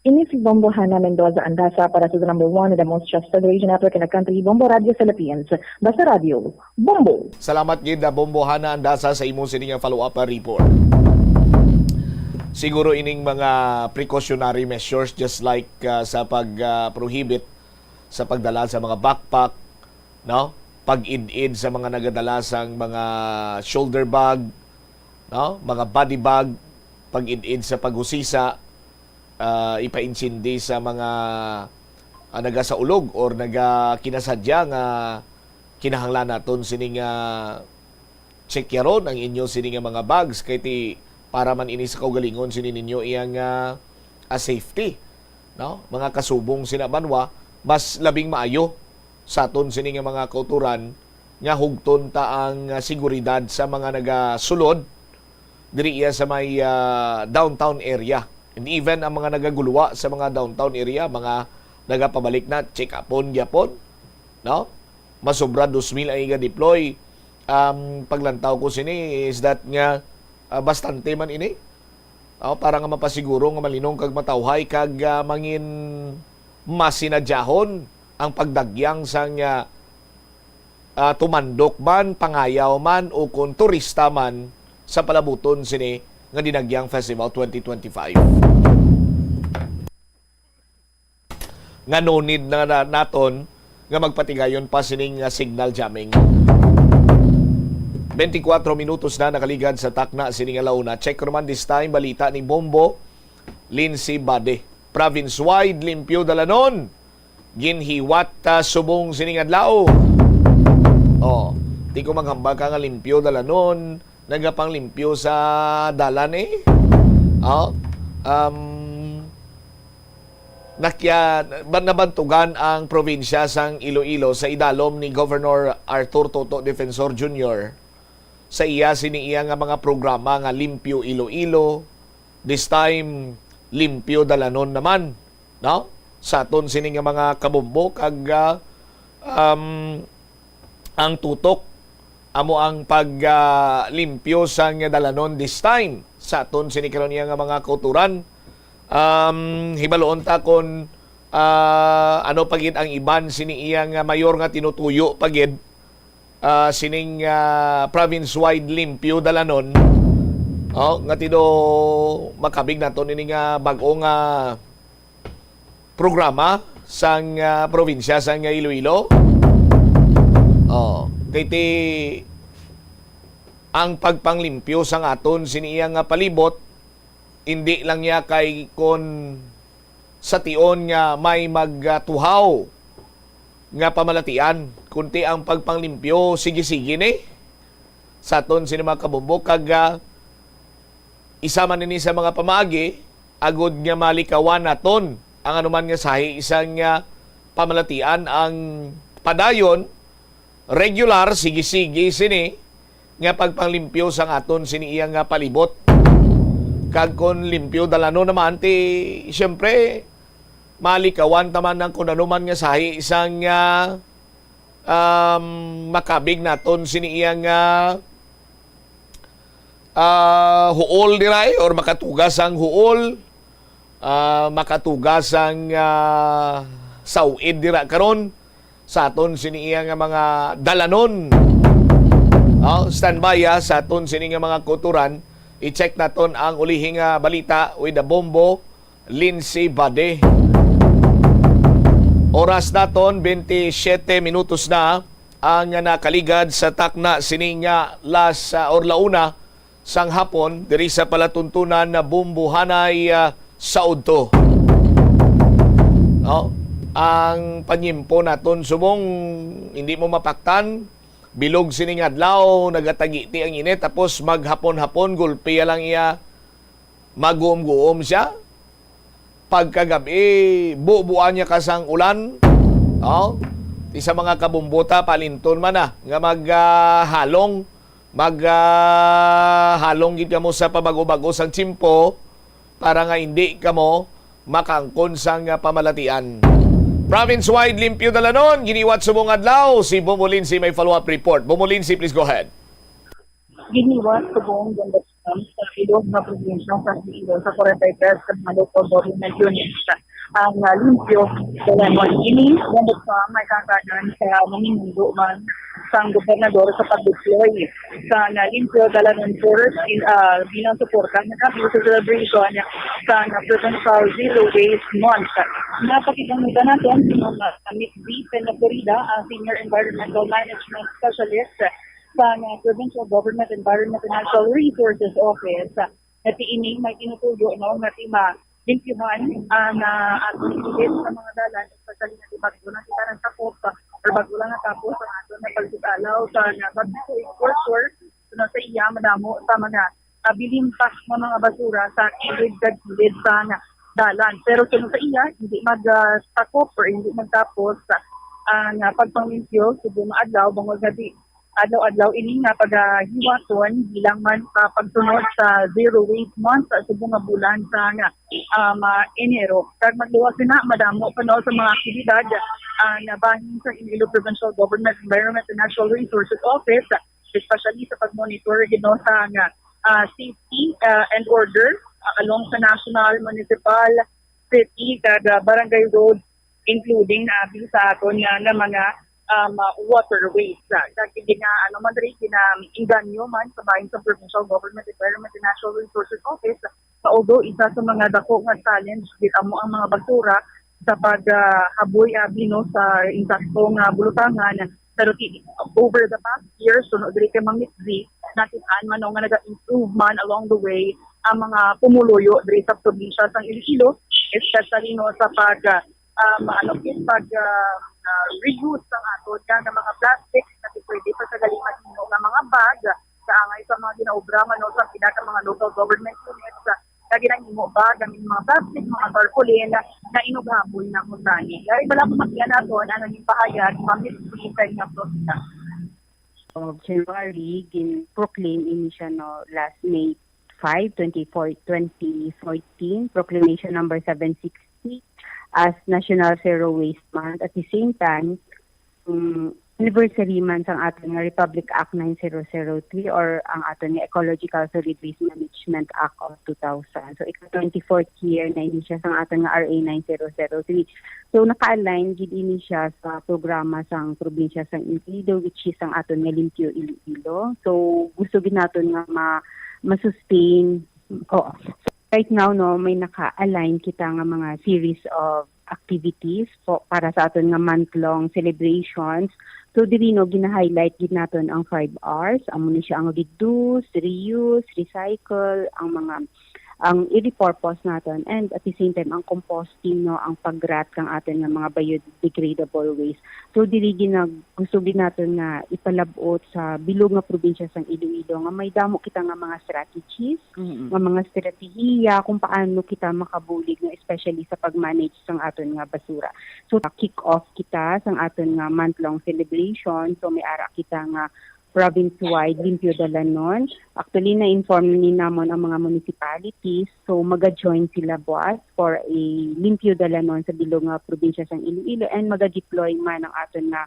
Ini si Bombo Hana Mendoza Andasa para sa the number one and the most trusted radio network in the country, Bombo Radio Philippines. Basta Radio, Bombo! Salamat gid na Bombo Hana Andasa sa imo sini nga follow-up ah, report. Siguro ining mga precautionary measures just like uh, sa pag-prohibit uh, sa pagdala sa mga backpack, no? Pag-id-id sa mga nagadala sang mga shoulder bag, no? Mga body bag, pag-id-id sa paghusisa, uh, ipaintsindi sa mga uh, nagasaulog or nagakinasadya nga kinahanglan naton sini nga checkaron ang inyo sini nga mga bags kay ti para man ini sa kaugalingon sini ninyo iyang uh, uh, safety, no? Mga kasubong sina banwa, mas labing maayo sa aton sini nga mga kauturan nga hugton ta ang uh, seguridad sa mga nagasulod diri iya sa may uh, downtown area. And even ang mga nagaguluwa sa mga downtown area, mga nagapabalik na, check-upon gyapon, no? Masobra dos mil ang iga-deploy. Um, paglantaw ko sini is that nga uh, bastante man ini. Oh, para nga mapasiguro nga malinong kag matawhay kag uh, mangin masinadyahon ang pagdagyang sang uh, uh, tumandok man, pangayaw man o kung turista man sa palabuton sini nga Dinagyang Festival twenty twenty-five. Nga no need na, na naton nga magpatigayon pa sining uh, signal jamming. Twenty-four minutos na nakaligad sa takna sini nga launa. Check naman this time balita ni Bombo Lindsay Bade. Province-wide limpyo dalanon. ginhiwat, ah, subong sining adlaw. Oh, di ko maghambal ka nga limpyo dalanon, nagapanglimpyo sa dalan eh. Oh, um, nakya-, ba-, nabantugan ang probinsya sang Iloilo sa idalom ni Governor Arthur Toto Defensor Junior sa iya sini iya nga mga programa nga Limpyo Iloilo, this time, Limpyo Dalanon naman, no? Sa aton sini nga mga kabombo kag, ah, um, ang tutok amo ang pag, ah, limpyo sang dalanon this time sa aton sini karon iya nga mga kauturan. Um, hibaluon ta kon, ah, ano pa gid ang iban sini iya nga mayor nga tinutuyo pa gid, ah, sining, ah, province-wide limpyo dalanon. Oh, nga tido makabig naton ini nga bag-o nga programa sang, ah, probinsya sang Iloilo. Oh, kay ti ang pagpanglimpyo sang aton sini iya nga palibot, hindi lang niya kay kon sa tion nga may magatuhaw nga pamalatian, kunti ang pagpanglimpyo, sige-sige ni sa aton sini mga kabombo, kag, ah, isa man ini sa mga pamaagi agud nga malikawan naton ang anuman nga sahi sang, ah, pamalatian ang padayon, regular, sige-sige sini nga pagpanglimpyo sang aton sini iya nga palibot. Kag kon limpyo dalano naman, ti, siyempre, malikawan ta man ang kun ano man nga sahi sang, ah, um, makabig naton sini iya nga, ah, huol dira, eh, or makatugas ang huol, ah, makatugas ang, ah, saw-id dira karon sa aton sini iya nga mga dalanon. Oh, standby, ah, sa aton sini nga mga kauturan. I-check naton ang ulihing, ah, balita with the Bombo Lindsay Bade. Oras naton, twenty-seven minutos na ang nakaligad sa takna sining, ah, las, ah, or la una sang hapon diri sa palatuntunan na Bumbuhanay, ah, sa udto. No? Ang panyimpo naton subong hindi mo mapaktan, bilog sining adlaw, nagatagiti ang init, tapos maghapon-hapon, gulpi lang iya, maguom-guom siya. Pagkagabi, bubuan niya ka sang ulan. Oh, isa mga kabumbuta, palinton man na, nga mag, ah, halong, mag, ah, halong gid kamo sa pabago-bago sang tiyempo para nga hindi kamo makaangkon sang, ah, pamalatian. Province-wide limpyo dalanon, giniwat subong adlaw. Si Bombo Lindsay may follow-up report. Bombo Lindsay, please go ahead. Giniwat subong dalanon sa ilog nga probinsya sa Iloilo sa forty-three ka mga local government units. Ang, ah, limpyo dalanon ini, bangod pa may kaangganan sa manginundo man sang gobernador sa pag-deploy sa, ah, limpyo dalanon force in, ah, bilang suporta nga sa celebration sa, ah, Provincial Zero Waste Month. Napakita naton si Ma'am Mitzi Peña Florida, ang Senior Environmental Management Specialist sa, ah, Provincial Government Environment and Natural Resources Office, nga ti ini may tinutuyo, no, nga ti malimpyuhan ang, ah, aton kilid sa mga dalan, especially nga ti bag-o lang kita nagtapos, ah, or bag-o lang natapos ang aton nga pagdugalaw sa, ah, Bagso Exposure. Suno sa iya, madamo sa mga, ah, bilimpas nga mga basura sa kilid kag kilid sa, ah, dalan. Pero suno sa iya, hindi mag, ah, takop or hindi magtapos ang, ah, pagpanglimpyo subong nga adlaw, bangod nga di adlaw-adlaw ini nga pagahiwaton bilang man sa pagsunod sa Zero Waste Month sa subong nga bulan sa, ah, um, ah, Enero. Kag magluwas na, madamo pa, no, sa mga aktibidad, ah, nga bahin sa Iloilo Provincial Government Environment and Natural Resources Office, especially sa pag-monitor, you know, sa, ah, safety, ah, and order, ah, along sa national, municipal, city, kag, ah, barangay road, including, ah, abi sa aton nga, nga mga, um, ah, waterways. Ah, kag gina-, ano man diri, ginainganyo man sa bahin sa Provincial Government Environment and Natural Resources Office, sa ugo, isa sa mga dako nga challenge gid amo ang mga basura sa pag, ah, haboy, ah, bino sa insakto nga bulutangan. Pero ti-, over the past years, suno diri kay Ma'am Mitzi, nakit-an man, no, nga naga-improve man along the way ang mga pumuluyo diri sa probinsya sang Iloilo, especially, no, sa pag, ah, um, ano, pag, ah, ah, reuse ang aton nga, nga mga plastics, nga pwede pa sa galing mahimo nga mga bag, sa angay sa mga ginaobra man o sa pila ka mga local government units, ah, nga ginahimo bag ang mga plastic, mga tarpaulin, na inughabon na kuntani. Kaya wala ko makiya nato, ano yung pahayag, Ma'am Miss Peter, nga po sila. Of January, gin-proclaim ini siya, no, last May five, twenty-four, twenty fourteen, Proclamation Number seven sixty as National Zero Waste Month. At the same time, um, anniversary man sang aton nga Republic Act nine zero zero three or ang aton nga Ecological Solid Waste Management Act of two thousand. So, ika twenty-fourth year na ini siya sang aton nga R A nine zero zero three. So, naka-align gid ini siya sa programa sang probinsya sang Iloilo, which is ang aton nga Limpyo Iloilo. So, gusto gid naton nga ma-, ma-sustain. Oo. So, right now, no, may naka-align kita nga mga series of activities po para sa aton nga month-long celebrations. So, diri, no, gina-highlight gid naton ang five Rs. Amo ni siya ang reduce, reuse, recycle, ang mga, ang i-repurpose naton, and at the same time ang composting, no, ang pag-rot kang aton nga mga biodegradable waste. So, diri ginag-, gusto gid naton nga ipalab-ot sa bilog nga probinsya sang Iloilo nga may damo kita nga mga strategies, Mm-mm. nga mga estratehiya kung paano kita makabulig, no, especially sa pag-manage sang aton nga basura. So, kick off kita sang aton nga month-long celebration. So, may ara kita nga province-wide Limpyo Dalanon. Actually, na-inform ni namon ang mga municipalities. So, maga-join sila buwas for a Limpyo Dalanon sa bilog nga probinsya sang Iloilo, and maga-deploy man ang aton nga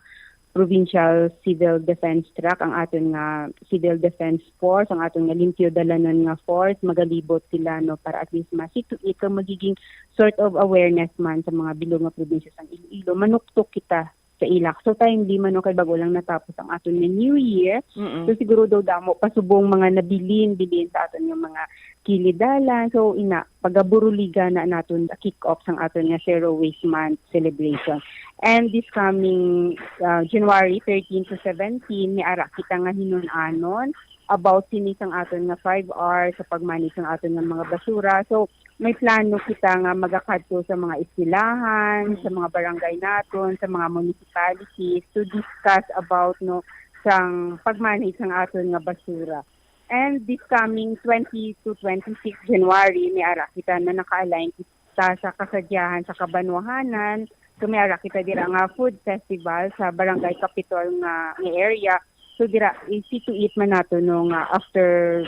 Provincial Civil Defense Truck, ang aton nga Civil Defense Force, ang aton nga Limpyo Dalanon nga Force. Magalibot sila, no, para at least ma-situate kang magiging sort of awareness man sa mga bilog nga probinsya sang Iloilo. Manuktok kita sa ilak. So, timely man, no, kay bago lang natapos ang aton nga New Year. Mm-mm. So, siguro daw damo pa subong mga nabilin-bilin sa aton nga mga kilid-dalan. So, ina, pagaburuliga na naton kick off sang aton nga Zero Waste Month celebration. And this coming, uh, January thirteen to seventeen, may ara kita nga hinun-anon about sini sang aton nga five Rs sa pag-manage sang aton nga mga basura. So, may plano kita nga magakadto sa mga eskwelahan, sa mga barangay naton, sa mga municipalities to discuss about, no, sang pag-manage sang aton nga basura. And this coming twenty to twenty-six January, may ara kita na naka-align kita sa kasadyahan sa kabanwahanan. So, may ara kita dira nga food festival sa Barangay Capitol nga, nga area. So, dira, i-situate man nato, no, nga after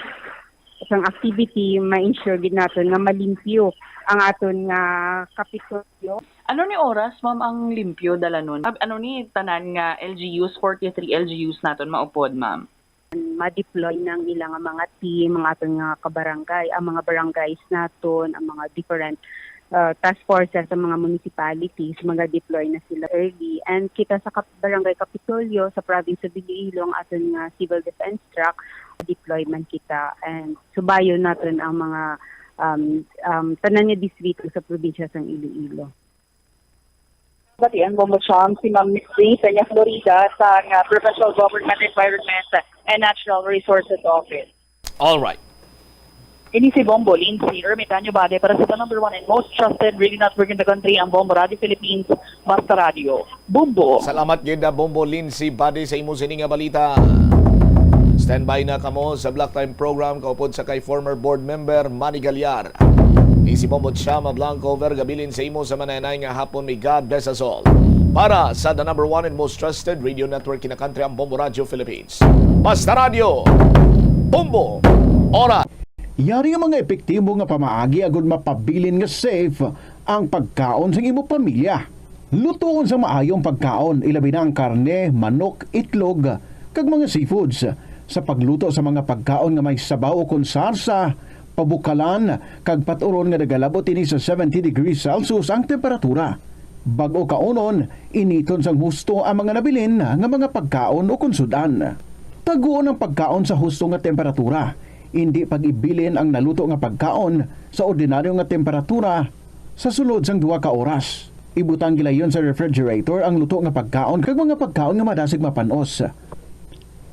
sang activity, ma-ensure gid naton nga malimpyo ang aton nga Kapitolyo. Ano ni oras, ma'am, ang Limpyo Dalanon? Ab-, ano ni tanan nga L G Us, forty-three L G Us naton maupod, ma'am? Ma-deploy ng ilang mga team, ang aton nga kabarangay, ang mga barangays naton, ang mga different, uh, task forces sa mga municipalities, maga-deploy na sila early. And kita sa kap-, Barangay Kapitolyo, sa province of Iloilo, ang aton nga civil defense truck, deploy man kita. And subayon naton ang mga, um, um, tanan nga distrito sa probinsya sang Iloilo. Batian mo mo siyang si Ma'am Miss Ray Peña Florida sa, uh, Provincial Government Environment and Natural Resources Office. All right. Ini si Bombo Lindsay Ermitanyo Bade para sa the number one and most trusted radio network in the country, ang Bombo Radio Philippines, Basta Radio. Bombo. Salamat gid, ah, Bombo Lindsay Bade, sa imo sini nga balita. Standby na kamo sa Block Time Program kaupod sa kay former board member Manny Galyar. Ni si Bombo Chama Blanco, vergabilin sa imo sa mananay nga hapon. May God bless us all. Para sa the number one and most trusted radio network in the country, ang Bombo Radio Philippines. Basta Radio, Bombo, Oras. Yari ang mga epektibo nga pamaagi agud mapabilin nga safe ang pagkaon sang imo pamilya. Lutoon sa maayong pagkaon, ilabi na ang karne, manok, itlog, kag mga seafoods. Sa pagluto sa mga pagkaon nga may sabaw ukon sarsa, pabukalan, kag pat-uron nga nagalabot ini sa seventy degrees Celsius ang temperatura. Bag-o kaunon, initon sang husto ang mga nabilin nga mga pagkaon ukon sud-an. Taguon ang pagkaon sa husto nga temperatura. Indi pag-ibilin ang naluto nga pagkaon sa ordinaryo nga temperatura sa sulod sang duha ka oras. Ibutang gilayon sa refrigerator ang luto nga pagkaon kag mga pagkaon nga madasig mapan-os.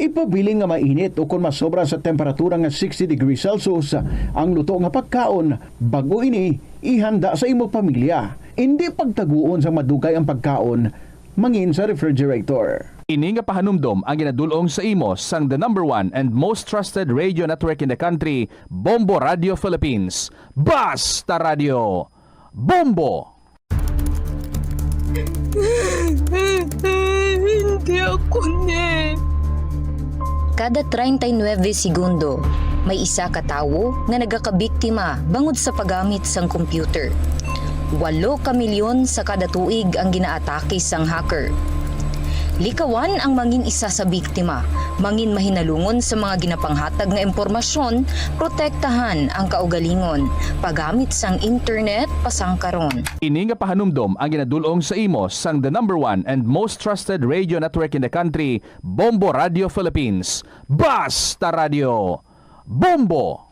Ipabilin nga mainit ukon masobra sa temperatura nga sixty degrees Celsius ang luto nga pagkaon bag-o ini ihanda sa imo pamilya. Indi pagtaguon sang madugay ang pagkaon mangin sa refrigerator. Ini nga pahanumdom ang ginadul-ong sa imo sang the number one and most trusted radio network in the country, Bombo Radio Philippines. Basta Radio! Bombo! Hindi ako ni. Kada treinta y nueve segundo, may isa ka tawo nga nagakabiktima bangod sa paggamit sang computer. Walo ka milyon sa kada tuig ang ginaatake sang hacker. Likawan ang mangin isa sa biktima, mangin mahinalungon sa mga ginapanghatag nga impormasyon, protektahan ang kaugalingon, paggamit sang internet pasangkaron. Ini nga pahanumdom ang ginadul-ong sa imo sang the number one and most trusted radio network in the country, Bombo Radio Philippines. Basta Radio! Bombo!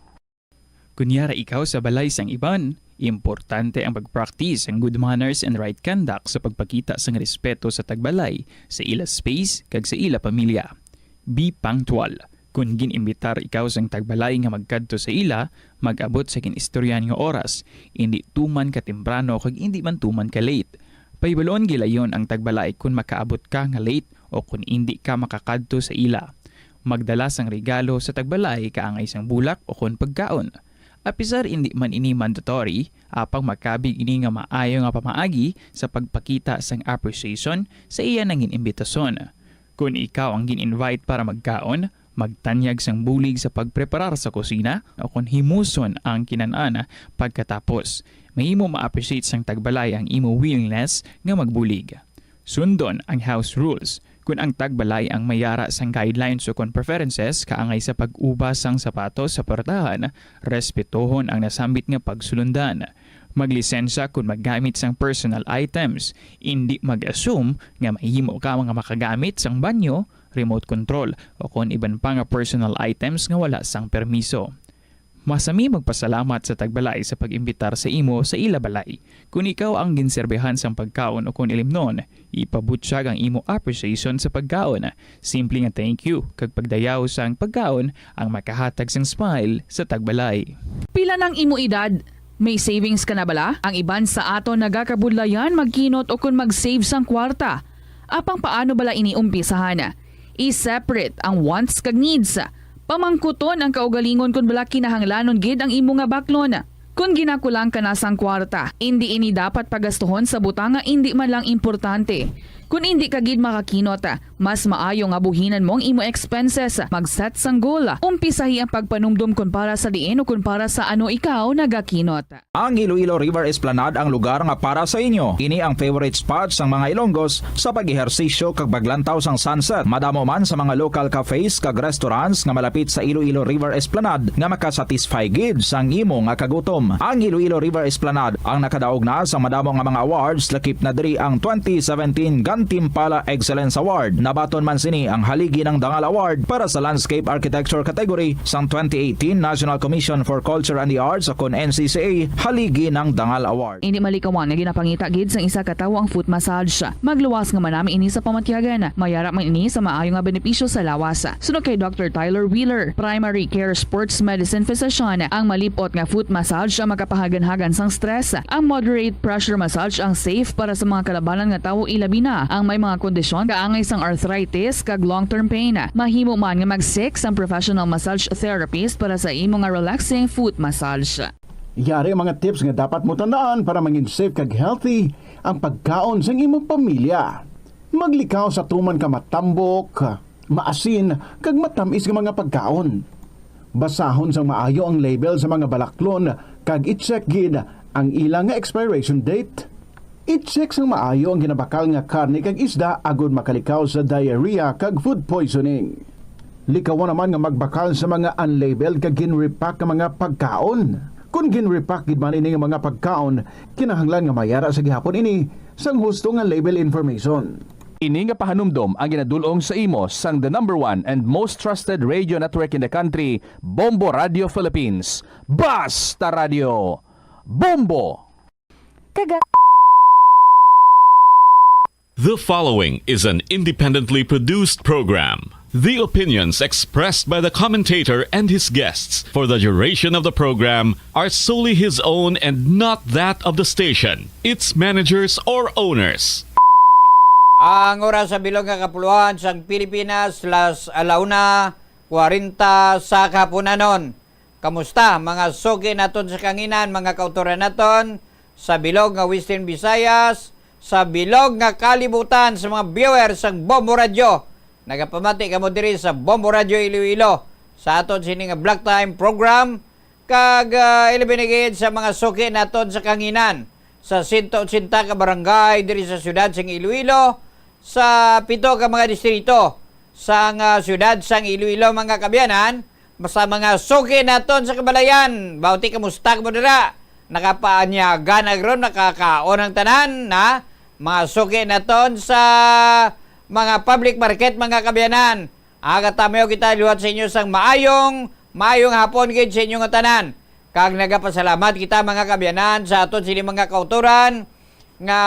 Kunyara ikaw sa balay sang iban, importante ang pag-practice sang good manners and right conduct sa pagpakita sang respeto sa tagbalay, sa ila space, kag sa ila pamilya. Be punctual. Kon gin-imbitar ikaw sang tagbalay nga magkadto sa ila, mag-abot sa gin-istoryahan nga oras, indi tuman ka temprano kag indi man tuman ka late. Pahibaluon gilayon ang tagbalay kon makaabot ka nga late o kon indi ka makakadto sa ila. Magdala sang regalo sa tagbalay kaangay sang bulak o kon pagkaon. Apisar indi man ini mandatory, apang makabig ini nga maayo nga pamaagi sa pagpakita sang appreciation sa iya nangin imbitason. Kon ikaw ang gin-invite para magkaon, magtanyag sang bulig sa pagpreparar sa kusina o kon himuson ang kinan-an pagkatapos. Mahimo ma-appreciate sang tagbalay ang imo willingness nga magbulig. Sundon ang house rules. Kon ang tagbalay ang may yara sang guidelines o kon preferences kaangay sa pag-ubas sang sapatos sa puwertahan, respetohon ang nasambit nga pagsulundan. Maglisensya kon maggamit sang personal items. Indi mag-assume nga mahimo ka nga makagamit sang banyo, remote control, o kon iban pa nga personal items nga wala sang permiso. Masami magpasalamat sa tagbalay sa pag-imbitar sa imo sa ila balay. Kon ikaw ang ginserbihan sang pagkaon o kon ilimnon, ipabutyag ang imo appreciation sa pagkaon. Simple nga thank you kag pagdayaw sang pagkaon ang makahatag sang smile sa tagbalay. Pila nang imo edad? May savings ka na bala? Ang iban sa aton nagakabudlayan magkinot o kon mag-save sang kwarta. Apang paano bala ini umpisahan? I-separate ang wants kag needs. Pamangkuton ang kaugalingon kon bala kinahanglanon gid ang imo nga baklon. Kon ginakulang ka na sang kwarta, indi ini dapat pagastuhon sa butang nga indi man lang importante. Kon indi ka gid makakinot, mas maayo nga buhinan mo ang imo expenses. Mag-set sang goal. Umpisahi ang pagpanumdom kon para sa diin o kon para sa ano ikaw nagakinot. Ang Iloilo River Esplanade ang lugar nga para sa inyo. Ini ang favorite spot sang mga Ilonggos sa pag-ehersisyo kag paglantaw sang sunset. Madamo man sa mga local cafes kag restaurants nga malapit sa Iloilo River Esplanade nga makasatisfy gid sang imo nga kagutom. Ang Iloilo River Esplanade ang nakadaog na sang madamo nga mga awards, lakip na diri ang twenty seventeen Gantimpala Excellence Award. Nabaton man sini ang Haligi ng Dangal Award para sa Landscape Architecture category sang twenty eighteen National Commission for Culture and the Arts o kon N C C A Haligi ng Dangal Award. Indi malikawan nga ginapangita gid sang isa ka tawo ang foot massage. Magluwas nga manami ini sa pamatyagan. Mayara man ini sa maayo nga benepisyo sa lawas. Suno kay Doctor Tyler Wheeler, primary care sports medicine physician, ang malip-ot nga foot massage ang makapahaganhagan sang stress. Ang moderate pressure massage ang safe para sa mga kalabanan nga tawo, ilabi na ang may mga kondisyon kaangay sang arthritis kag long-term pain. Mahimo man nga mag-seek sang professional massage therapist para sa imo nga relaxing foot massage. Yari ang mga tips nga dapat mo tandaan para mangin safe kag healthy ang pagkaon sang imong pamilya. Maglikaw sa tuman ka matambok, maasin, kag matamis nga mga pagkaon. Basahon sang maayo ang label sa mga balaklon kag i-check gid ang ila nga expiration date. I-check sang maayo ang ginabakal nga karne kag isda agod makalikaw sa diarrhea kag food poisoning. Likawan naman nga magbakal sa mga unlabeled kag gin-repack nga mga pagkaon. Kon gin-repack gid man ini nga mga pagkaon, kinahanglan nga mayara sa gihapon ini sang husto nga label information. Ini nga pahanumdom ang ginadul-ong sa imo sang the number one and most trusted radio network in the country, Bombo Radio Philippines. Basta Radio! Bombo! Kaga- The following is an independently produced program. The opinions expressed by the commentator and his guests for the duration of the program are solely his own and not that of the station, its managers, or owners. Ang oras sa bilog nga kapuluan sang Pilipinas, las alauna kwarenta sa kahaponanon. Kamusta, mga suki naton sa kanginan, mga kautoran naton sa bilog nga Western Visayas, sa bilog nga kalibutan, sa mga viewers sang Bombo Radio? Nagapamati kamo diri sa Bombo Radio Iloilo sa aton sini nga Black Time program, kag ah, ilabi na gid sa mga suki naton sa kanginan sa sento otsenta ka barangay diri sa siyudad sang Iloilo, sa pito ka mga distrito sang ah, siyudad sang Iloilo, mga kaabyanan, sa mga suki naton sa kabalayan. Bawti, kamusta kamo dira? Nakapaanyagan na ron, nakakaon ang tanan, na mga suki naton sa mga public market, mga kaabyanan. Agatamayo kita liwat sa inyo sang maayong, maayong hapon gid sa inyo nga tanan. Kag nagapasalamat kita, mga kaabyanan, sa aton sini mga kautoran nga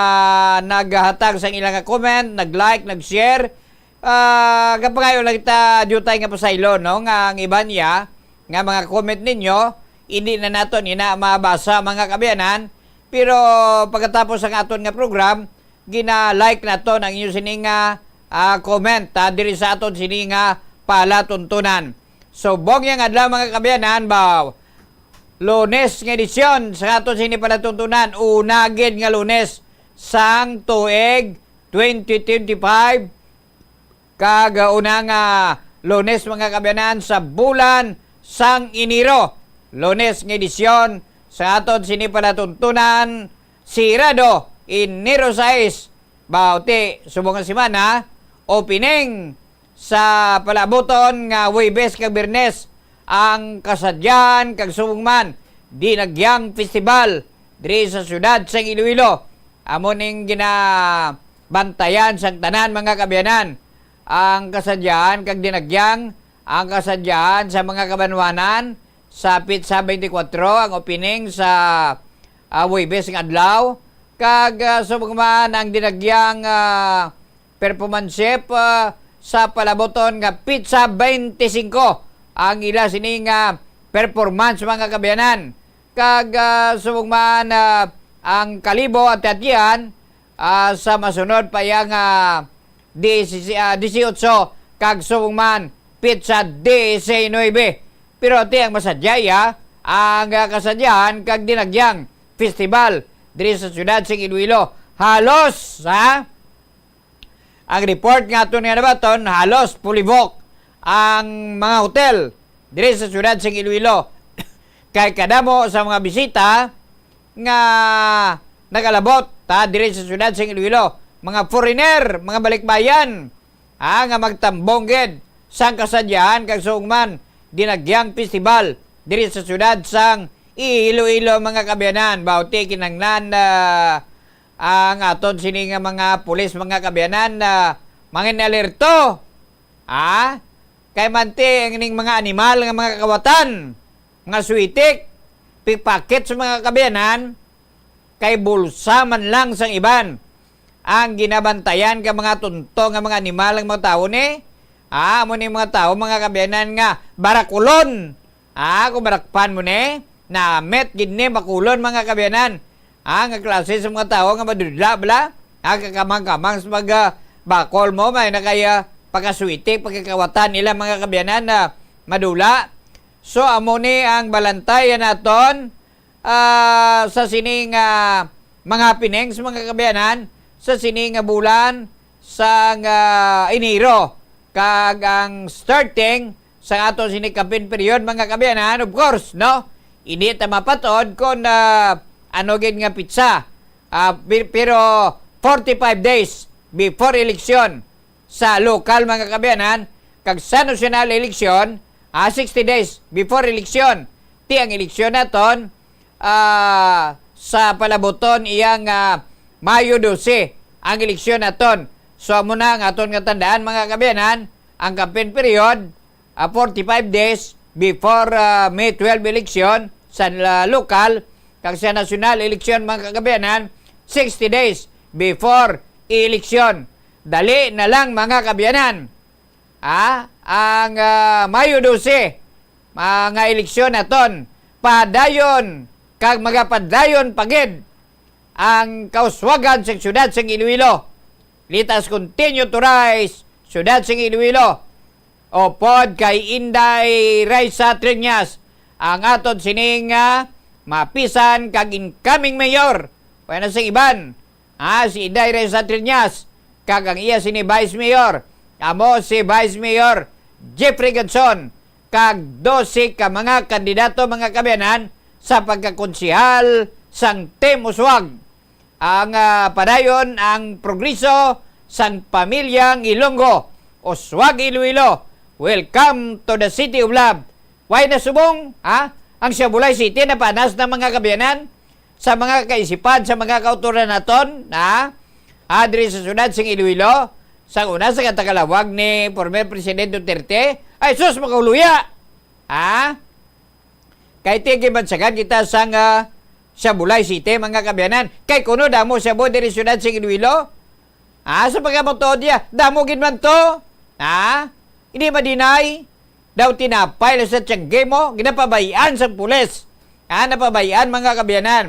naghatag sang ilang nga comment, nag-like, nag-share. Ah, gapangayo lang kita, diutay nga pasaylo, no, nga ang iban niya nga mga comment ninyo, hindi na naton ina mabasa, mga kaabyanan. Pero pagkatapos ang aton nga program, gina-like naton ang inyo sini nga ah, comment ah, diri sa aton sini nga palatuntunan. Subong yang adlaw, mga kaabyanan, ba, Lunes nga edisyon sa aton sini palatuntunan, una gid nga Lunes sang tuig twenty twenty-five, kag ah, una nga Lunes, mga kaabyanan, sa bulan sang Enero. Lunes nga edisyon sa aton sini palatuntunan, sirado, Enero sais. Bawti, subong nga semana, opening sa palabuton nga Huwebes kag Biyernes ang kasadyahan kag subong man Dinagyang Festival diri sa siyudad sang Iloilo. Amo ning ginabantayan sang tanan, mga kaabyanan, ang kasadyahan kag Dinagyang, ang kasadyahan sa mga kabanwanan sa Petsa twenty-four, ang opening sa ah, Huwebes nga adlaw, kag ah, subong man ang Dinagyang ah, performance ah, sa palabuton nga Petsa twenty-five ang ila sini nga performance, mga kaabyanan. Kag ah, subong man ah, ang Kalibo at Atian ah, sa masunod pa iya nga diyes, ah, diyesiyotso kag subong man Petsa diyesinuebe. Pero ti ang masadya iya, ang ah, kasadyahan kag Dinagyang Festival diri sa siyudad sing Iloilo. Halos, ha? Ang report nga aton nga nabaton, halos fully booked ang mga hotel diri sa siyudad sing Iloilo. Kay kadamo sa mga bisita nga nagalabot, ta, diri sa siyudad sing Iloilo, mga foreigner, mga balikbayan, ha, nga magtambong gid sang kasadyahan kag subong man Dinagyang Festival diri sa siyudad sang Iloilo, mga kaabyanan. Bawti kinahanglan, ah, ang aton sini nga mga pulis, mga kaabyanan, ah, mangin alerto, ha? Kay manti ang ining mga animal nga mga kawatan, mga switik, pickpocket sa mga kaabyanan, kay bulsa man lang sang iban ang ginabantayan ka mga tunto nga mga animal ang mga tawo ni. Ah, amo ni mga tawo, mga kaabyanan, nga barakulon. Ah, kung barakpan mo ni, namit gid ni bakulon, mga kaabyanan. Ah, nga klase sa mga tawo nga madudla bala, ah, kakamang-kamang sa pag ah, bakol mo, may na kaya pagkaswiti, pagkakawatan nila, mga kaabyanan, na madula. So, amo ni ang balantayan naton ah, sa sini nga mga happenings, mga kaabyanan, sa sini nga bulan sang ah, Enero, kag ang starting sa ato sini campaign period, mga kaabyanan, of course, no? Hindi ta mapatod kung ah, ano gid nga pitsa. Ah, pi- pero forty-five days before election, sa lokal, mga kaabyanan, kag sa nasyonal eleksyon, ah, sixty days before eleksyon. Ti ang eleksyon naton, ah, sa palabuton iya nga Mayo dose ang eleksyon naton. So, amo na ang aton nga tandaan, mga kaabyanan, ang campaign period, ah, forty-five days before ah, May twelve election sa ah, lokal, kag sa nasyonal eleksyon, mga kaabyanan, sixty days before eleksyon. Dali na lang, mga kaabyanan. Ah, ang, ah, Mayo dose, mga eleksyon naton, padayon kag magapadayon pa gid ang kauswagan sa siyudad sa Iloilo. Let us continue to rise, siyudad sa Iloilo. Upod kay Inday Raisa Triñas, ang aton sining, ah, mapisan kag incoming mayor, o na sa iban, ah, si Inday Raisa Triñas, kag ang iya sini vice mayor, amo si Vice Mayor Jeffrey Gatson, kag dose ka mga kandidato, mga kaabyanan, sa pagkakonsehal sang Team Uswag. Ang, ah, padayon ang progreso sang pamilyang Ilonggo, Uswag Iloilo. Welcome to the City of Love. Why nasubong, ha? Ang Siabulay City napanas na, mga kaabyanan, sa mga kaisipan sa mga kautoran naton, ha? Ah, diri sa siyudad sing Iloilo, sa una sa katakalawag ni former President Duterte, ay sus, makahuluya! Ha? Kay ti gibansagan kita sang, ah, Siabulay City, mga kaabyanan. Kay kuno damo Siabo diri siyudad sing Iloilo. Ah, sa pagkabutod niya, damo gid man to. Ah, hindi ma-deny. Daw tinapay lang sa tiyangge mo, ginapabayan sang pulis. Ah, napabayan, mga kaabyanan.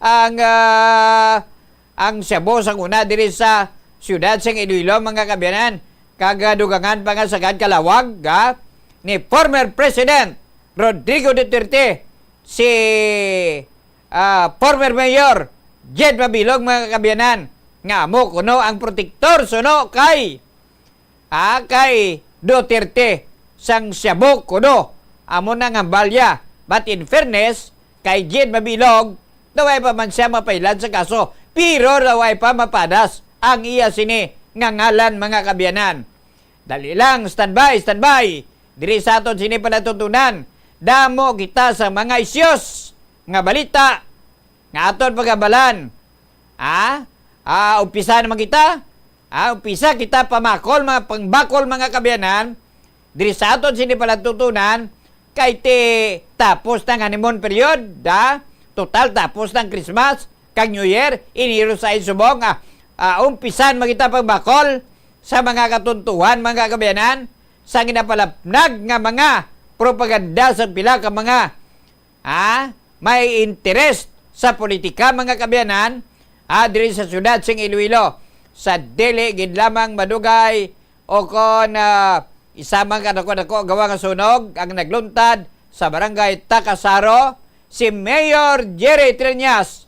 Ang, ah, ang Siabo sang una diri sa siyudad sang Iloilo, mga kaabyanan. Kag, ah, dugangan pa nga sagad kalawag, ah, ni former President Rodrigo Duterte, si, ah, former Mayor Jed Mabilog, mga kaabyanan, nga amo kuno ang protektor suno kay, ah, kay Duterte sang Siabo kuno. Amo na nga balya. But in fairness, kay Jed Mabilog, daw ay pa man siya mapailad sa kaso, pero daw ay pa mapadas ang iya sini nga ngalan, mga kaabyanan. Dali lang, standby, standby. Diri sa aton sini palatuntunan, damo kita sa mga isyos nga balita nga aton pagabalan. Ah, ah, umpisa naman kita. Ah, umpisa kita pamakol, mga pangbakol, mga kaabyanan. Diri sa aton sini palatuntunan, kay ti tapos na ang honeymoon period, da? Total, tapos na ang Christmas, kag New Year, Enero sa subong, ah, ah, umpisan man kita pagbakol sa mga katuntuhan, mga kaabyanan, sa ginapalapnag nga mga propaganda sa pila ka mga, ah, may interes sa politika, mga kaabyanan, ah, diri sa siyudad sing Iloilo, sa dili gid lamang madugay o kon, ah, isa man ka dako-dako gawa nga sunog ang nagluntad sa barangay Takasaro, si Mayor Jerry Triñas.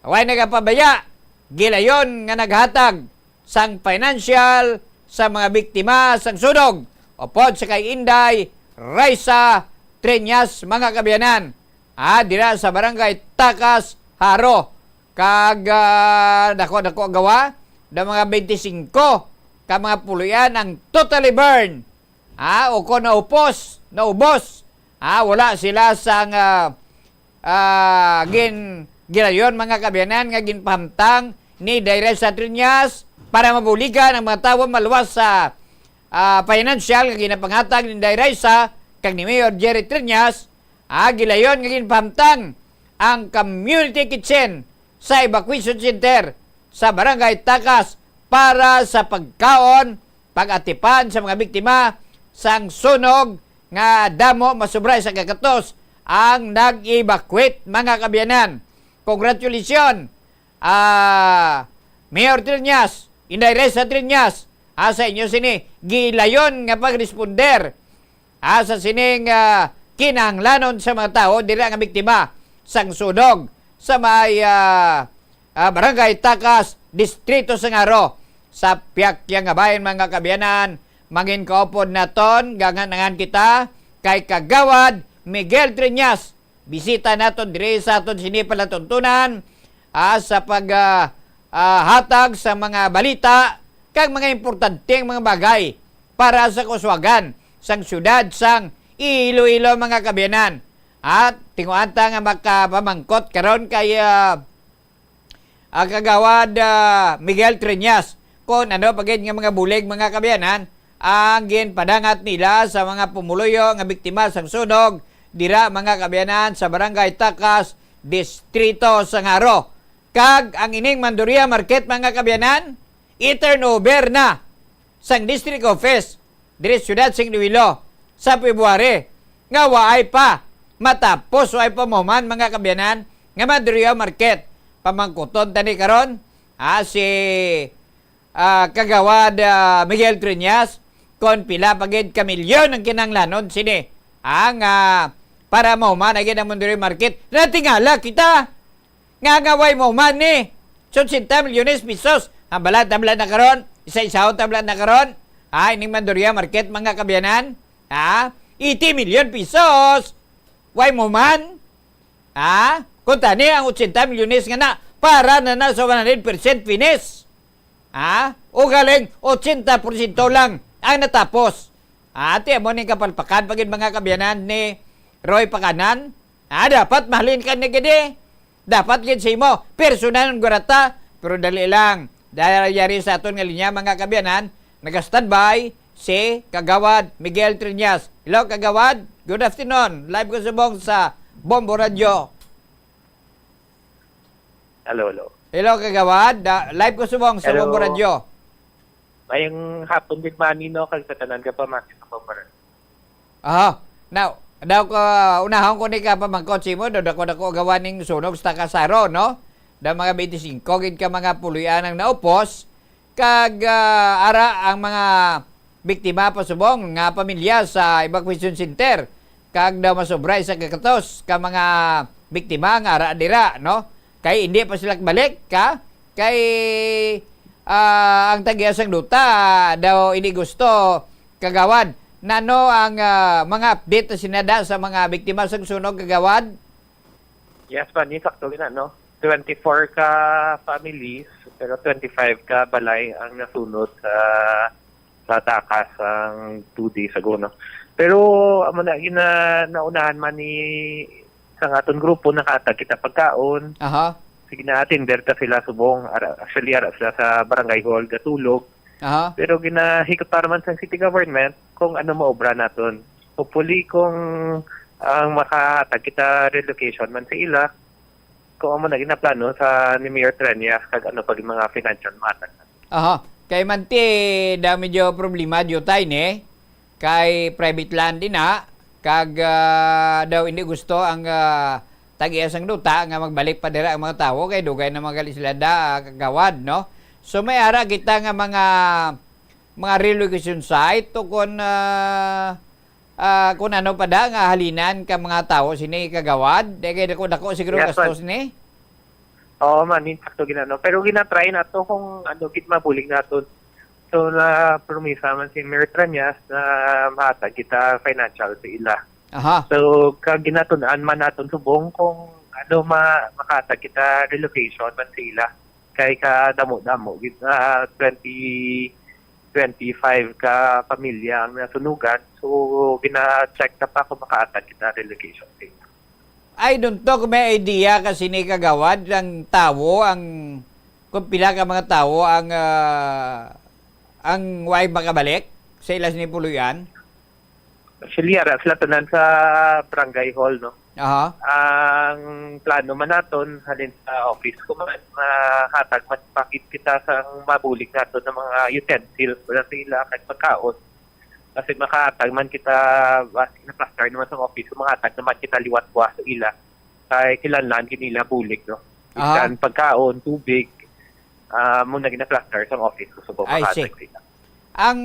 Way nagapabaya, gilayon nga naghatag sang financial sa mga biktima sang sunog upod sa kay Inday Raisa Treñas, mga kaabyanan, ah, dira sa barangay Takas, Jaro. Kag, ah, dako-dako gawa, na mga twenty-five ka mga puloy-an ang totally burn. Ah, o kon naupos, naubos. Ah, wala sila sang, ah, ah, gin-, gilayon, mga kaabyanan, nga ginpahamtang ni Direk Satriñas para mabuligan ang mga tawo maluwas sa, ah, financial nga ginapangatag ni Direk sa kag ni Mayor Jerry Triñas. Ah, gilayon nga ginpahamtang ang community kitchen sa evacuation center sa Barangay Takas para sa pagkaon, pag-atipan sa mga biktima sang sunog nga damo, masubra sa kagatos ang nag-evacuate, mga kaabyanan. Congratulations, ah, Mayor Triñas, Inday Reza Triñas, ah, sa inyo sini gilayon nga pagresponder, ah, sa sining, ah, kinahanglanon sa mga tawo dira nga biktima sang sunog sa may, ah, ah, Barangay Takas, Distrito sa Jaro. Sa piyakyang nga bahin, mga kaabyanan, mangin kaupod naton, gangan-angan kita kay Kagawad Miguel Triñas. Bisita naton diri sa aton sini palatuntunan, ah, sa pag, ah, ah, hatag sa mga balita kag mga importanteng mga bagay para sa kauswagan sang siyudad sang Iloilo, mga kaabyanan. At tinguanta nga makapamangkot karon kay, ah, ang Kagawad, ah, Miguel Treñas, kung ano pa gid nga mga bulig, mga kaabyanan, ang ginpadangat nila sa mga pumuluyo nga biktima sang sunog dira, mga kaabyanan, sa Barangay Takas, Distrito sa Jaro. Kag ang ining Manduria Market, mga kaabyanan, i-turnover na sang district office diri sa siyudad sing Iloilo sa February, nga waay pa matapos, waay pa mahuman, mga kaabyanan, nga Mandurriao Market. Pamangkuton ta ni karon, ha, si, ah, Kagawad, ah, Miguel Treñas, kon pila pa gid ka milyon ang kinahanglanon sini, ha, nga para mahuman na gid ang Mandurriao Market. Natingala kita nga, nga way mahuman ni sa otsenta milyones pesos. Ang balat, tabla na karon, isa-isahon, tabla na karon. Ha, ining Mandurriao Market, mga kaabyanan. Ha? Eighty million pesos. Way mahuman. Ha? Kung tani ang otsenta milyones nga na, para na na sa one hundred percent finish. Ha? O galing, otsenta porsyento lang ang natapos. Ha? Ti amo ning kapalpakan pa gid, mga kaabyanan, ni Roy Pacanan. Ah, dapat mahalin ka na gid, eh. Dapat gid sa imo, personal ang gurata. Pero dali lang. Dahil yari sa aton nga linya, mga kaabyanan, naga-standby si Kagawad Miguel Treñas. Hello, Kagawad. Good afternoon. Live ko subong sa Bombo Radio. Hello, hello. Hello, Kagawad. Da-, live ko subong sa Hello. Bombo Radio. Mayong hapon gid, Manny, no, kag sa tanan ka pa, Manny, sa Bombo Radio. Aha. Now, daw ka, unahon ko ni ka pamangkot sa imo, daw dako-dako gawa ning sunog sa Takasaro, no? Daw mga twenty-five gid ka mga puloy-an ang naupos, kag, ah, ara ang mga biktima pa subong nga pamilya sa evacuation center, kag daw masobra isa ka gatos ka mga biktima nga ara dira, no? Kay hindi pa sila balik, ka? Kay, ah, ang tag-iya sang duta daw hindi gusto, Kagawad. Nano ang, ah, mga update na sinada sa mga biktima sang sunog, Kagawad? Yes, Manny, sakto gina, no? Twenty-four ka families, pero twenty-five ka balay ang nasunod sa, sa takas ang two days ago, no? Pero amo na gina, naunahan man ni sa aton grupo, nakahatag kita pagkaon. Aha. Sige, na-attender ta sila subong. Ara, actually, ara sila sa barangay hall gatulog. Aha. Pero ginahikutan man sang city government kung ano maobra naton. Hopefully, kung ang makahatag kita relocation man sa ila, kung amo na ginaplano sa ni Mayor Treñas, kag ano pag mga financial matter. Aha. Kay manti daw medyo problema diutay ni kay private land din na, kag, ah, daw hindi gusto ang, ah, tag-iya sang duta nga magbalik pa dira ang mga tawo kay dugay na magali sila da, ah, Kagawad, no? So may ara kita nga mga, mga relocation site o kon, ah, ah, kung ano pa da nga halinan ka mga tawo sini, Kagawad, di kay dako-dako siguro Yes, gastos sir. ni. Oo man, insakto gina, no? Pero ginatry nato kung ano gid mabulig naton. So, na promisa man si Mayor Treñas na mahatag kita financial sa ila. Aha. So, kag ginatun-an man naton subong kung ano ma-, makahatag kita relocation man sa ila. Kay kadamo-damo gid, ah, twenty, twenty-five ka pamilya ang nasunugan. So, gina-check na pa kung makahatag kita relocation sa ila. I don't know kung may idea ka sini, Kagawad, ang tawo, ang, kung pila ka mga tawo ang, ah, ang way makabalik sa ila sini puloy-an? Actually, ara sila tanan sa barangay hall, no? Aha. Ang plano man naton, halin sa office ko man, mahatag man pakit kita sa mabulig naton ng mga utensils para sa ila kag pagkaon. Kasi makahatag man kita, basi na-plaster naman sa office, makahatag naman kita liwat kuha sa ila. Kay kinahanglan gid nila bulig, no? Aha. Bisan pagkaon, tubig, ah, mo na gina-plaster sa office ko, so I see. Makahatag sila. Ang,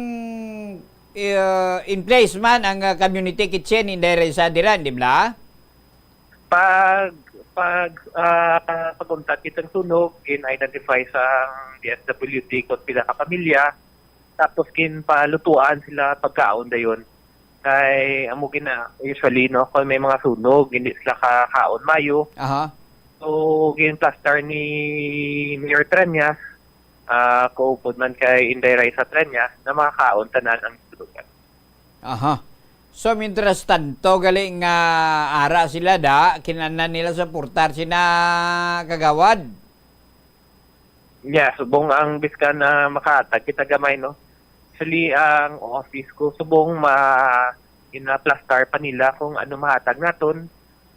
uh, in place man ang, uh, community kitchen in Dairy sa Diran, di ba? Pag, pag, ah, pag-untat kitang sunog, gin-identify sa D S W D kung pila ka pamilya, tapos ginpalutuan sila pagkaon dayon. Kay amo gina, usually, no, kung may mga sunog, hindi sila kakaon mayo. Aha. So, ginplastar ni Mayor Treñas, ah, kaupod man kay Inday Raisa Treñas, na makakaon tanan ang sunugan. Aha. So, mientras tanto, gali nga ara sila da, kinahanglan nila suportar sina Kagawad. Yeah, subong ang biskan na makahatag kita gamay, no? Actually, ang office ko, subong ma-, ginaplastar pa nila kung ano mahatag naton.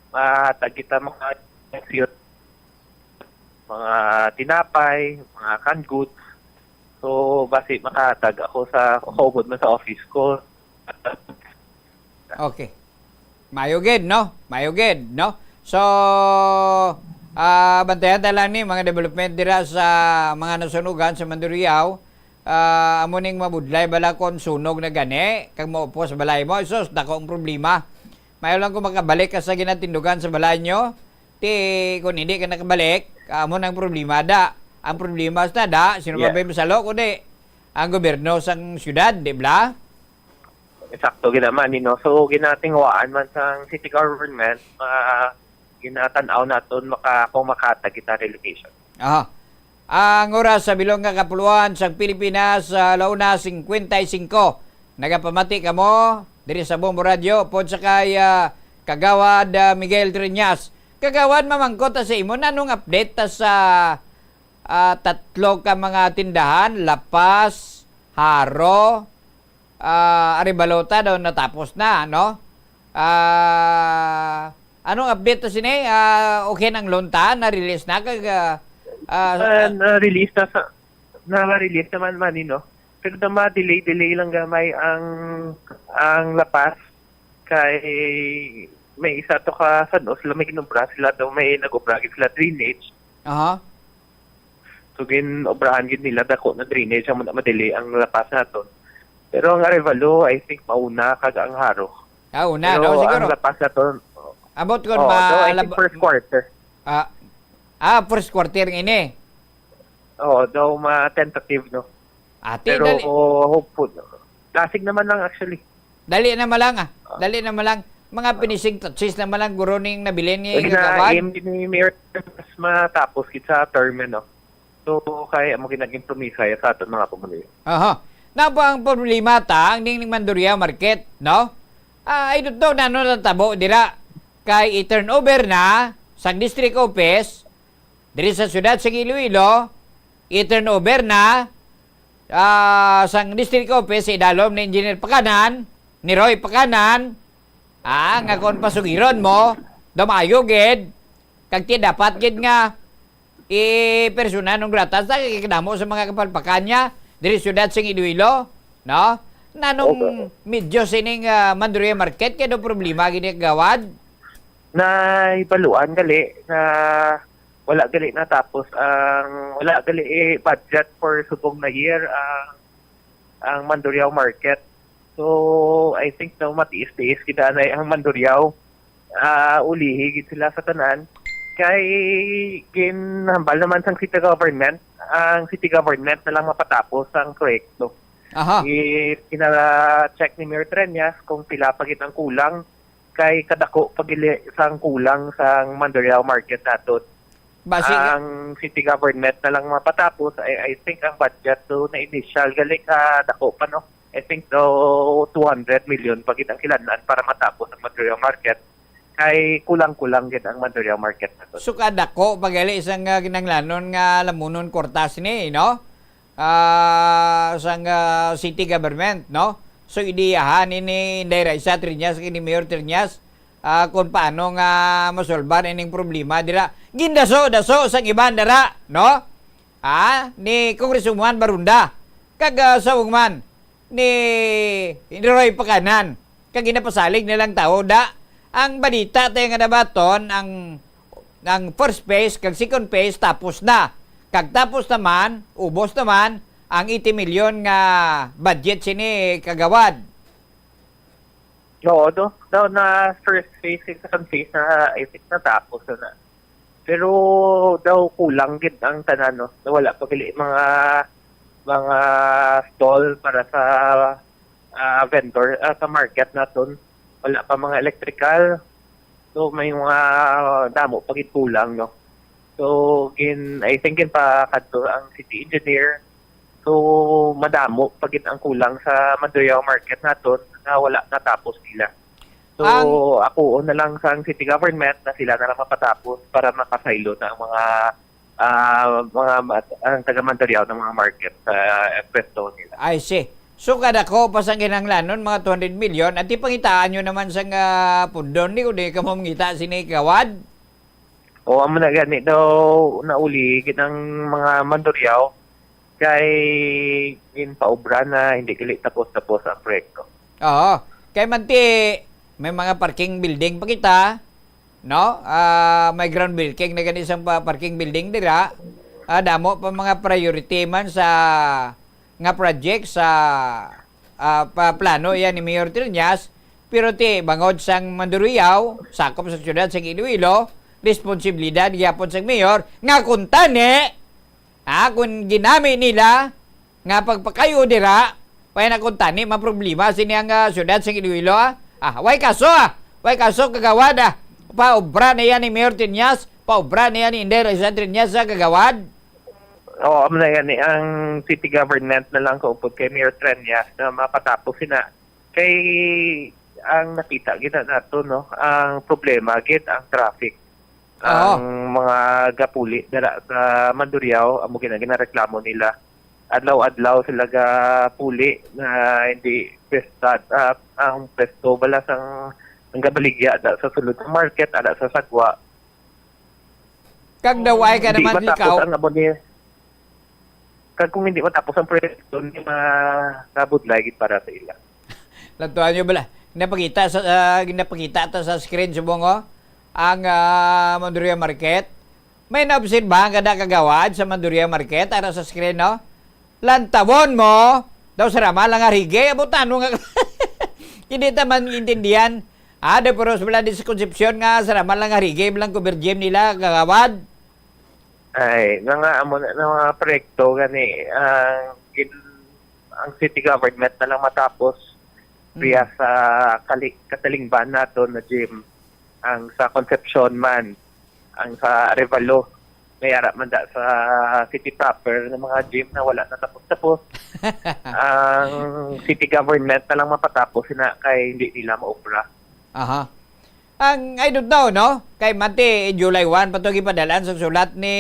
Mahatag kita mga mga tinapay, mga canned goods. So, basi makahatag ako sa kaupod man sa office ko. Okay. Mayo gid, no? Mayo gid, no? So, ah, bantayan ta lang ni mga development dira sa mga nasunugan sa Mandurriao. Ah, amo ning mabudlay bala kon sunog na gani, kag maupos balay mo. Sus, dako ang problema. Mayo lang kung makabalik ka sa ginatindugan sa balay nyo. Ti, kung hindi ka nakabalik, amo nang problema da. Ang problema sa da, sino ba Yeah. may masalo kundi ang gobyerno sang syudad, di ba? Eksakto gid naman, you know. So, ginatinguhaan man sang city government, uh, ginatan-aw naton maka, kung makatag kita relocation. Aha. Ang oras sa bilog nga kapuluan sa Pilipinas, ah, alauna singkwenta y singko. Nagapamati kamo diri sa Bombo Radio, pod sa kay, ah, Kagawad, ah, Miguel Treñas. Kagawad, mamangkot ta sa imo, nanong update ta sa, ah, tatlo ka mga tindahan, La Paz, Jaro, ah, Arevalo ta daw natapos na, no? Ah, anong update to sini? Ah, okay nang loan ta, na-release na kag, ah, ah, Uh, na-release na sa, na-release naman man, you know. Pero na ma-delay-delay lang gamay ang, ang La Paz. Kay may isa to ka, sa no, sila may ginobra, sila daw may nag-obra gid sila drainage. Aha. So, gin-obrahan gid nila dako na drainage ang ma-delay ang La Paz naton. Pero ang Arevalo, I think, mauna kag ang Jaro. Ah, una, Pero no? Siguro. Ang La Paz naton, About ko, oh, ma- daw, I think lab- first quarter. Ah, ah, first quarter ini. Oh, daw ma-tentative, no? Ate, Pero dali, oh, hopeful. Dasig naman lang, actually. Dali na malang, ah. Dali na malang. Mga finishing touches na malang, guro, ning nabilin ni Lagi na Kagawad. Aim din ni Mayor mas matapos gid sa term, no? So, kaya mo ginaging promisaya sa aton mga komunidad. Aha. Na po ang problema ta, ang ning Mandurriao Market, no? Ah, I don't know na ano natabo dira. Kay i-turnover na sang district office, diri sa siyudad sa Iloilo, i-turnover na, ah, sang district office sa idalom ni Engineer Pakanan, ni Roy Pakanan, ah, nga kon pasugiron mo, daw maayo gid, kag ti dapat gid nga i-persona non grata sa kay kadamo sa mga kapalpakan niya diri siyudad sing Iloilo, no? Nanong Opo. Medyo sining, ah, Mandurriao Market kay do problema gid ni Kagawad? Nahibaluan gali na wala gali natapos ang, wala gali, eh, budget for subong na year ang, ang Mandurriao Market. So, I think daw matiis-tiis gid anay ang Mandurriao. Ah, ulihi gid sila sa tanan. Kay ginhambal naman sang city government, ang city government na lang mapatapos ang proyekto. Aha. I-, gina-check ni Mayor Treñas kung pila pa gid ang kulang, kay kadako pa gili sang kulang sang Mandurriao Market naton. Basi, Ang city government na lang mapatapos. I, I think ang budget to na initial gali ka dako pa, no? I think daw two hundred million pa gid ang kinahanglan para matapos ang Mandurriao Market. Kay kulang-kulang gid ang Mandurriao Market naton. So kadako pa gali sang, ah, kinahanglanon nga lamunon kwarta sini, no? Ah, sang, ah, city government, no? So ideyahan ini Inday Raisa Treñas kag ni Mayor Treñas, ah, kung paano nga masolbar ining problema dira. Gindaso-daso sang iban dira, no? Ah, ni Congresswoman Barunda kag, ah, sa ugman ni Roy Pakanan. Kag ginapasalig nilang tawo da. Ang balita tayo nga nabaton, ang, ang first phase kag second phase tapos na. Kag tapos naman, ubos naman ang eighty million nga budget sini, Kagawad. Oo, do. Daw na first phase ug second phase na, I think, natapos na. Pero daw kulang gid ang tanan, no? Wala pa gali mga, mga stall para sa, ah, vendor, ah, sa market naton. Wala pa mga electrical. So, may mga damo pa gid kulang, no? So, gin, I think, ginpakadto ang city engineer. So, madamo pa gid ang kulang sa Mandurriao Market naton na wala natapos nila. So, Ang ako na lang sang city government na sila na lang mapatapos para makasaylo na ang mga, ah, mga mat-, ang taga Mandurriao ng mga market sa pwesto nila. I see. So, kadako pa sang kinahanglanon, mga two hundred million, at ipangitaan nyo naman sang, ah, pundon, di ko di ka mamangita sini, Kagawad? O, amo na gani daw nauli gid ang mga Mandurriao. Kay ginpaobra na, hindi gali tapos-tapos ang proyekto. Oo. Kay manti, may mga parking building pa kita, no? Ah, may groundbreaking na gani sang pa-, parking building dira. Ah, damo pa mga priority man sa nga project sa, ah, pa-, plano iya ni Mayor Trillanes. Pero ti, bangod sang Mandurriao, sakop sa siyudad sang Iloilo, responsibilidad gyapon sang mayor nga kuntani, ah, kung ginami nila nga pagpakayo dira, way na kuntani maproblema sini ang, ah, siyudad sang Iloilo, ah. Ah, way kaso, ah. Way kaso, kagawad, ah. Paobra na iya ni Mayor Trillanes, paobra na iya ni Inday Raiza Trillanes, ah, kagawad. Oo, amo na gani ang city government na lang kaupod kay Mayor Trillanes na mapatapos sina. Kay ang nakita gid na nato, no, ang problema gid ang traffic. Oo. Ang mga gapuli dira sa Mandurriao, amo gid ang ginareklamo nila. Adlaw-adlaw sila gapuli na hindi pwesta, ah, ang pwesto bala sang, ang gabaligya da sa sulod sa market, ada sa sagwa. Kag daw ay ka Hindi naman matapos ikaw. Ang amo ni, kag kung hindi matapos ang proyekto, hindi ma-, mabudlay gid para sa ila. Lantuan nyo bala. Ginapakita sa, ah, ginapakita ta sa screen, subong, oh. Ang, ah, Mandurriao Market. May naobserbahan ka na, kagawad, sa Mandurriao Market, ara sa screen, no? Lantawon mo, daw sa ramal lang nga rige, amo tano nga. Hindi ta man intindihan. Ah, de puros bala di sa Concepcion nga sa ramal lang nga rige, bilang cover gym nila, kagawad. Ay, nga, nga, amo na, na mga proyekto gani, ang gin-, ang city government na lang matapos. Hmm. Riya sa kali-, katalingban nato na gym, ang sa Concepcion man, ang sa Arevalo, may ara man da sa city proper nga mga gym na wala na tapos-tapos. Ang city government na lang mapatapos na kay hindi nila maobra. Aha. Ang, I don't know, no? Kay manti, July one pa to gipadalan sa sulat ni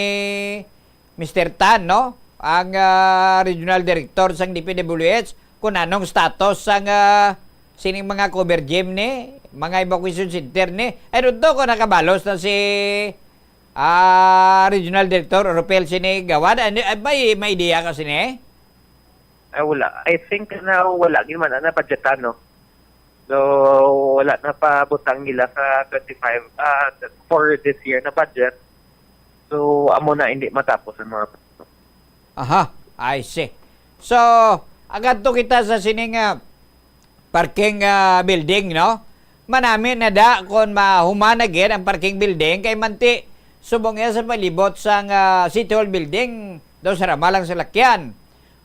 Mister Tan, no? Ang, ah, regional director sang D P W H, kung anong status sang, ah, sining mga cover gym ni, mga evacuation center ni. I don't know kung nakabalos na si, ah, regional director Ropel sini, gawad. Ano, ah, may, may idea ka sini? Ah, wala. I think na wala gyud man na budgetan, no? So, wala na pa butang nila sa twenty-five, ah, for this year na budget. So, amo na hindi matapos ang mga proyekto. Aha, I see. So, agadto kita sa sining, ah, parking, ah, building, no? Manami na da kon mahuman na gid ang parking building kay manti subong iya sa palibot sang, ah, City Hall building, daw sa rama lang sa lakyan.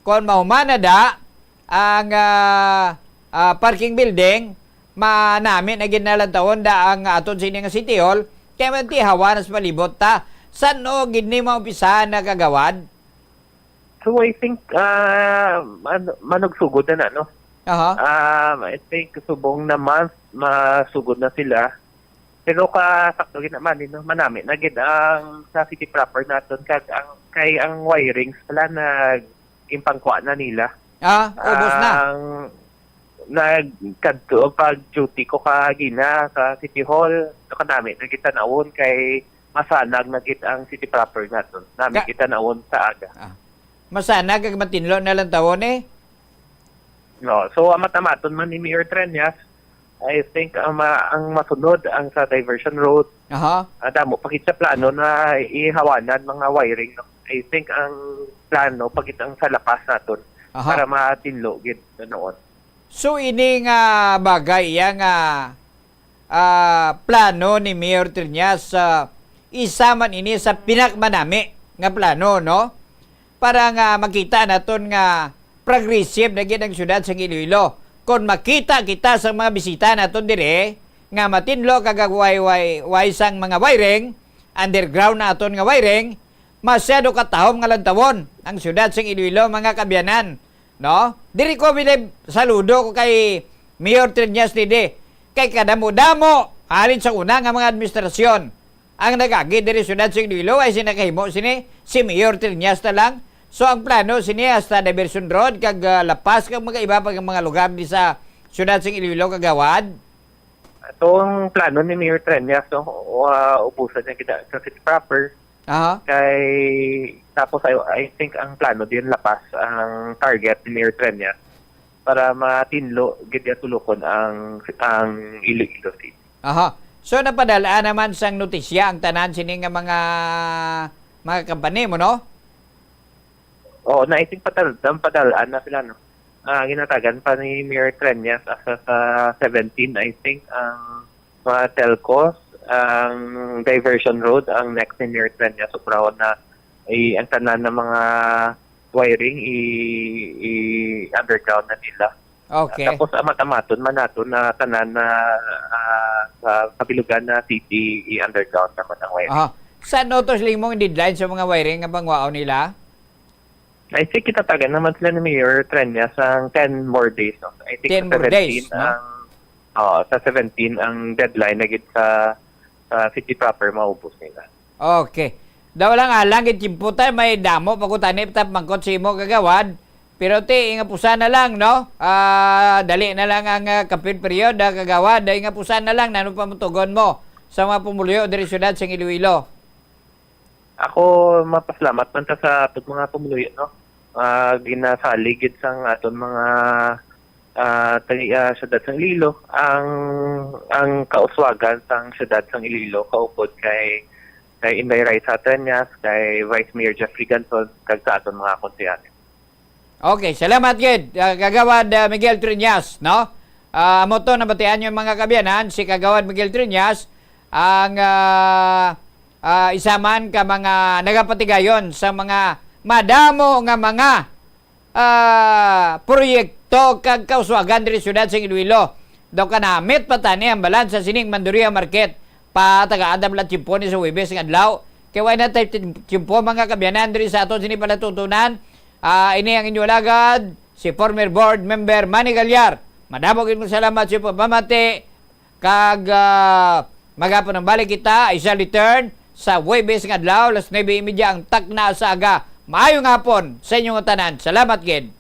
Kon mahuman na da ang, ah, ah, parking building, manami na gid na lang taon da ang aton sini nga City Hall, kay manti hawa na sa palibot ta. San-o gid ni maumpisahan na, kagawad? So, I think, ah, man-, manugsugod na na, no? Aha. Um, I think subong na month, masugod na sila. Pero kasakto gid naman, eh, no? Manami na gid ang sa city proper naton kag ang, kay ang wirings pala na ginpangkuha na nila. Ah, ubos na. Ang nagkadto pag duty ko kagina sa City Hall, kanami na gid tan-awon kay masanag na gid ang city proper naton. Nami Ka- gid tan-awon sa aga. Ah. Masanag kag matinlo na lang tawon eh. No, so amat-amaton man ni Mayor Treñas, I think ang ma-, ang masunod ang sa diversion road. Aha. Ah, damo pa gid sa plano na ihawanan mga wiring, no? I think ang plano pa gid ang sa lapas naton Aha. para matinlo gid na noon. So, ini nga bagay iya nga, ah, plano ni Mayor Treñas, ah, isa man ini sa pinakamanami nga plano, no? Para nga makita naton nga progressive na gid ang siyudad sang Iloilo. Kon makita kita sa mga bisita naton diri nga matinlo kag way, way, way sang mga wiring, underground na aton nga wiring, masyado katahom nga lantawon ang siyudad sang Iloilo, mga kaabyanan, no? Diri ko bilib saludo ko kay Mayor Treñas didi, kay kadamo-damo halin sa una nga mga administrasyon ang nagagi diri siyudad sang Iloilo, ay sing nakahimo sini si Mayor Treñas na lang. So, ang plano sini hasta Diversion Road kag, ah, La Paz kag mga iba pa nga mga lugar di sa siyudad sang Iloilo, kagawad. Atong plano ni Mayor Treñas, no, wa-, ubusan niya kita sa city proper. Aha. Kay, tapos I, I think ang plano din La Paz ang target ni Mayor Treñas para matinlo gid tulukon ang ang Iloilo City. Aha. So napadal-an naman sang notisya ang tanan sini nga mga mga company mo, no? Oo, na I think patal, ang padal-an na sila, no. Ah, ginatagan pa ni Mayor Treñas as sa seventeen, I think, ang mga telcos, ang diversion road, ang next ni Mayor Treñas, ubrahon na, eh, ang tanan ng mga wiring i, i underground na nila. Okay. Tapos amat-amaton man nato na tanan na ah, sa kabilugan na city i-underground naman ang wiring. Aha. San otos limong deadline sa mga wiring nga pangwaon nila? I think kitatagan naman sila ni Mayor Treñas ang ten more days, no? I think Ten sa more days, seventeen no? ang oh, sa seventeen ang deadline na gid sa sa city proper maubos nila. Okay. Daw lang alang gid timpo ta may damo pa ko tani tap mangkot sa imo kagawad. Pero ti ingapusan na lang, no? Ah, dali na lang ang ah, campaign period, ah, kagawad, ah, ingapusan na lang nano pa mutugon mo sa mga pumuluyo diri syudad sa Iloilo. Ako mapaslamat man ta sa aton mga pumuluyo, no? Ah, ginasalig gid sang aton mga ah, taga ah, syudad sang Iloilo ang ang kauswagan sang syudad sang Iloilo kaupod kay kay Inday Raisa Treñas, kay Vice Mayor Jeffrey Ganton, kag sa aton mga konsehales. Okay, salamat gid, ah, Kagawad ah, Miguel Treñas, no? Ah, amo to nabatian yung mga kaabyanan, si Kagawad Miguel Treñas ang ah, ah, isa man ka mga nagapatigayon sa mga madamo nga mga ah, proyekto kag kauswagan diri syudad sa Iloilo. Daw kanamit pa tani ang balansa sining Manduria Market. Patagaan ta bala tiyempo ni sa Huwebes nga adlaw. Kay wala na tay tiyempo mga kaabyanan diri sa aton sini palatutunan. Ah, ini ang inyo alagad, si former board member Manny Galyar. Madamo gid mo salamat sa pagpamati. Kag ah, magapon ang balik kita, I shall return sa Huwebes nga adlaw, alas nuebe y media ang takna sa aga. Maayong hapon sa inyong tanan. Salamat gid.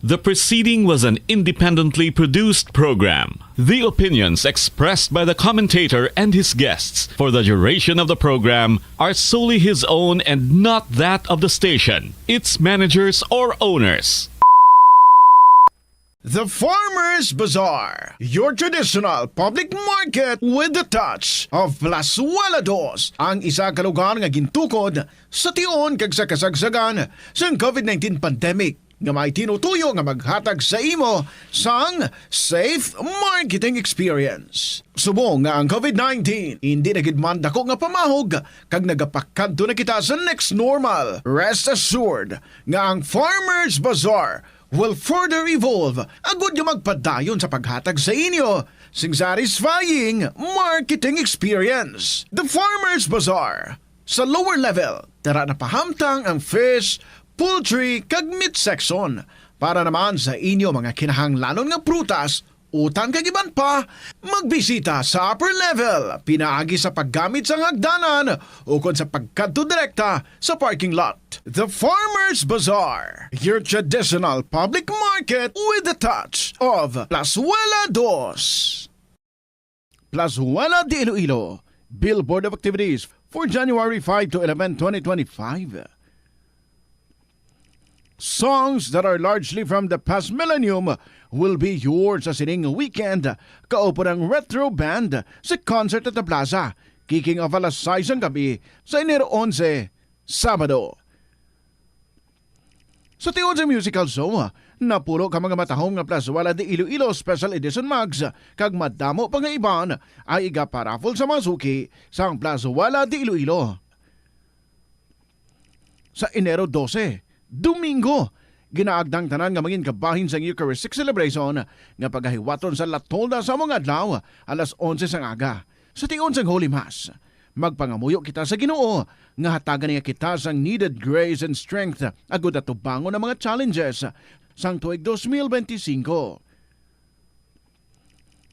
The preceding was an independently produced program. The opinions expressed by the commentator and his guests for the duration of the program are solely his own and not that of the station, its managers, or owners. The Farmers Bazaar, your traditional public market with the touch of Plazuela Dos, ang isa ka lugar nga gintukod sa tion kag sa kasagsagan sang COVID nineteen pandemic, nga may tinutuyo nga maghatag sa imo sang safe marketing experience. Subong nga ang COVID nineteen indi na gid man dako nga pamahog kag nagapakadto na kita sa next normal, rest assured nga ang Farmers Bazaar will further evolve agud nga magpadayon sa paghatag sa inyo sing satisfying marketing experience. The Farmers Bazaar. Sa lower level, tara na pahamtang ang fish, poultry, kag meat section. Para naman sa inyo mga kinahanglanon nga prutas, utan kag iban pa, magbisita sa upper level pinaagi sa paggamit sang hagdanan ukon sa pagkadto direkta sa parking lot. The Farmers Bazaar, your traditional public market with the touch of Plazuela Dos. Plazuela de Iloilo, Billboard of Activities for January five to eleven, twenty twenty-five. Songs that are largely from the past millennium will be yours sa sining weekend. Kaupod ang Retro Band sa concert at the Plaza, kicking off alas sais ang gabi sa Enero onse, Sabado. Sa tiod sa musical show, napulo ka mga matahom nga Plazuela de Iloilo Special Edition Mugs kag madamo pa nga iban ay igaparaffle sa mga suki sang Plazuela de Iloilo. Sa Enero dose, Domingo, ginaagda ang tanan nga mangin kabahin sang Eucharistic Celebration nga pagahiwaton sa La Tolda sa mga adlaw alas onse sang aga. Sa tion sang Holy Mass, magpangamuyo kita sa Ginoo nga hatagan niya kita sang needed grace and strength agud atubangon ang mga challenges sang tuig dos mil benti singko.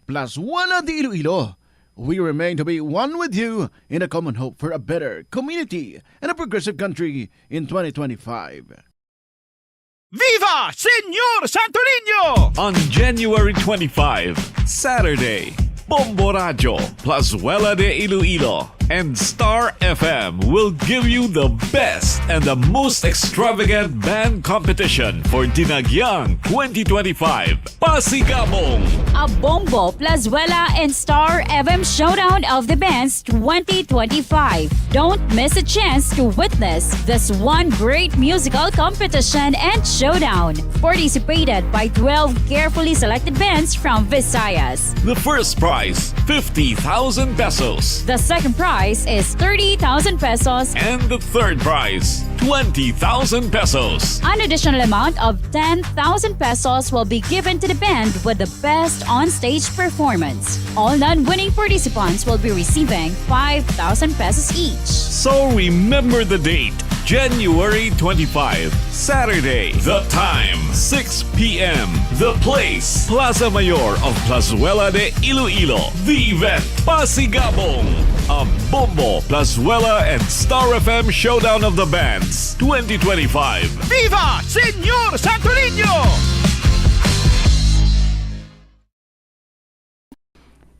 Plazuela de Iloilo, we remain to be one with you in a common hope for a better community and a progressive country in twenty twenty-five. Viva Señor Santo Niño! On January twenty-five, Saturday, Bombo Radyo, Plazuela de Iloilo, and Star F M will give you the best and the most extravagant band competition for Dinagyang twenty twenty-five. Pasigabong! A Bombo, Plazuela, and Star F M Showdown of the Bands twenty twenty-five. Don't miss a chance to witness this one great musical competition and showdown. Participated by twelve carefully selected bands from Visayas. The first prize, fifty thousand pesos. The second prize is thirty thousand pesos. And the third prize, twenty thousand pesos. An additional amount of ten thousand pesos will be given to the band with the best on-stage performance. All non-winning participants will be receiving five thousand pesos each. So remember the date, January twenty-five, Saturday. The time, six p m. The place, Plaza Mayor of Plazuela de Iloilo. The event, Pasigabong, a Bombo, Plazuela, and Star F M Showdown of the Bands twenty twenty-five. Viva Señor Santo Niño!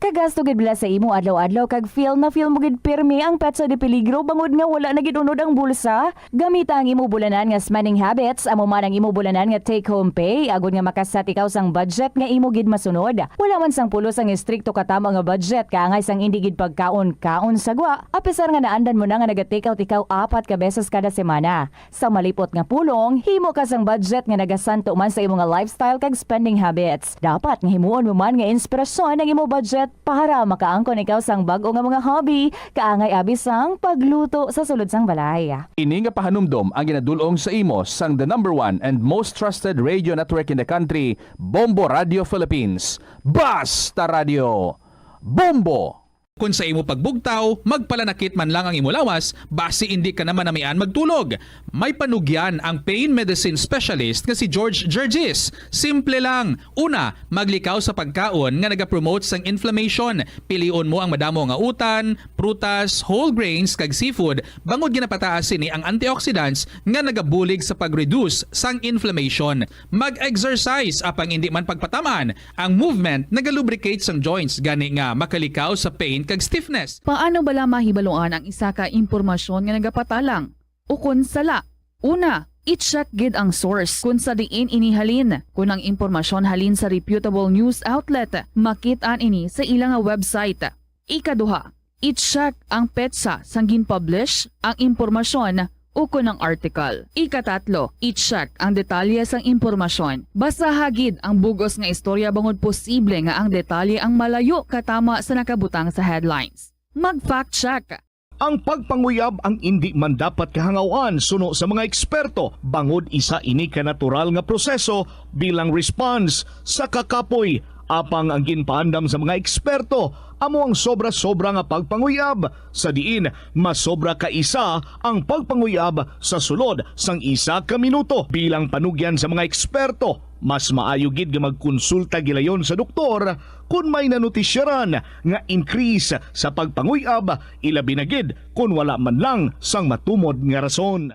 Kagasto gid bala sa imo adlaw-adlaw kag feel na feel mo gid pirmi ang petsa de peligro bangod nga wala na gid unod ang bulsa? Gamita ang imo bulanan nga spending habits, amo man ang imo bulanan nga take-home pay, agod nga makasat ikaw sang budget nga imo gid masunod. Wala man sang pulos ang estrikto katamo nga budget, kaangay sang indi gid pagkaon-kaon sa gwa, apisar nga naandan mo na nga naga-take out ikaw apat ka beses kada semana. Sa malipot nga pulong, himo ka sang budget nga nagasanto man sa imo nga lifestyle kag spending habits. Dapat nga himuon mo man nga inspirasyon ang imo budget para makaangkon ikaw sang bag-o nga mga hobby, kaangay abi sang pagluto sa sulod sang balay. Ini nga pahanumdom ang ginadul-ong sa imo sang the number one and most trusted radio network in the country, Bombo Radio Philippines. Basta Radio, Bombo! Kon sa imo pagbugtaw, magpalanakit man lang ang imo lawas, basi indi ka na manamian magtulog. May panugyan ang pain medicine specialist nga si George Gergis. Simple lang. Una, maglikaw sa pagkaon nga nagapromote sang inflammation. Pilion mo ang madamo nga utan, prutas, whole grains, kag seafood, bangod ginapataas sini ang antioxidants nga nagabulig sa pag-reduce sang inflammation. Mag-exercise, apang indi man pagpataman. Ang movement nagalubricate sang joints, gani nga makalikaw sa pain kag stiffness. Paano bala mahibaluan ang isa ka impormasyon nga nagapatalang ukon sala? Una, i-check gid ang source kon sa diin ini halin. Kon ang impormasyon halin sa reputable news outlet, makit-an ini sa ila nga website. Ikaduha, i-check ang petsa sang gin-publish ang impormasyon ukon ang article. Ikatatlo, i-check ang detalye sang impormasyon. Basaha gid ang bug-os nga istorya bangod posible nga ang detalye ang malayo katama sa nakabutang sa headlines. Mag-fact check. Ang pagpanguyab ang indi man dapat kahangaw-an suno sa mga eksperto, bangod isa ini ka natural nga proseso bilang response sa kakapoy. Apang ang ginpaandam sa mga eksperto amo ang sobra-sobra nga pagpanguyab, sa diin masobra ka isa ang pagpanguyab sa sulod sang isa ka minuto. Bilang panugyan sa mga eksperto, mas maayo gid nga magkonsulta gilayon sa doktor kon may nanotisyaran nga increase sa pagpanguyab, ilabi na gid kon wala man lang sang matumod nga rason.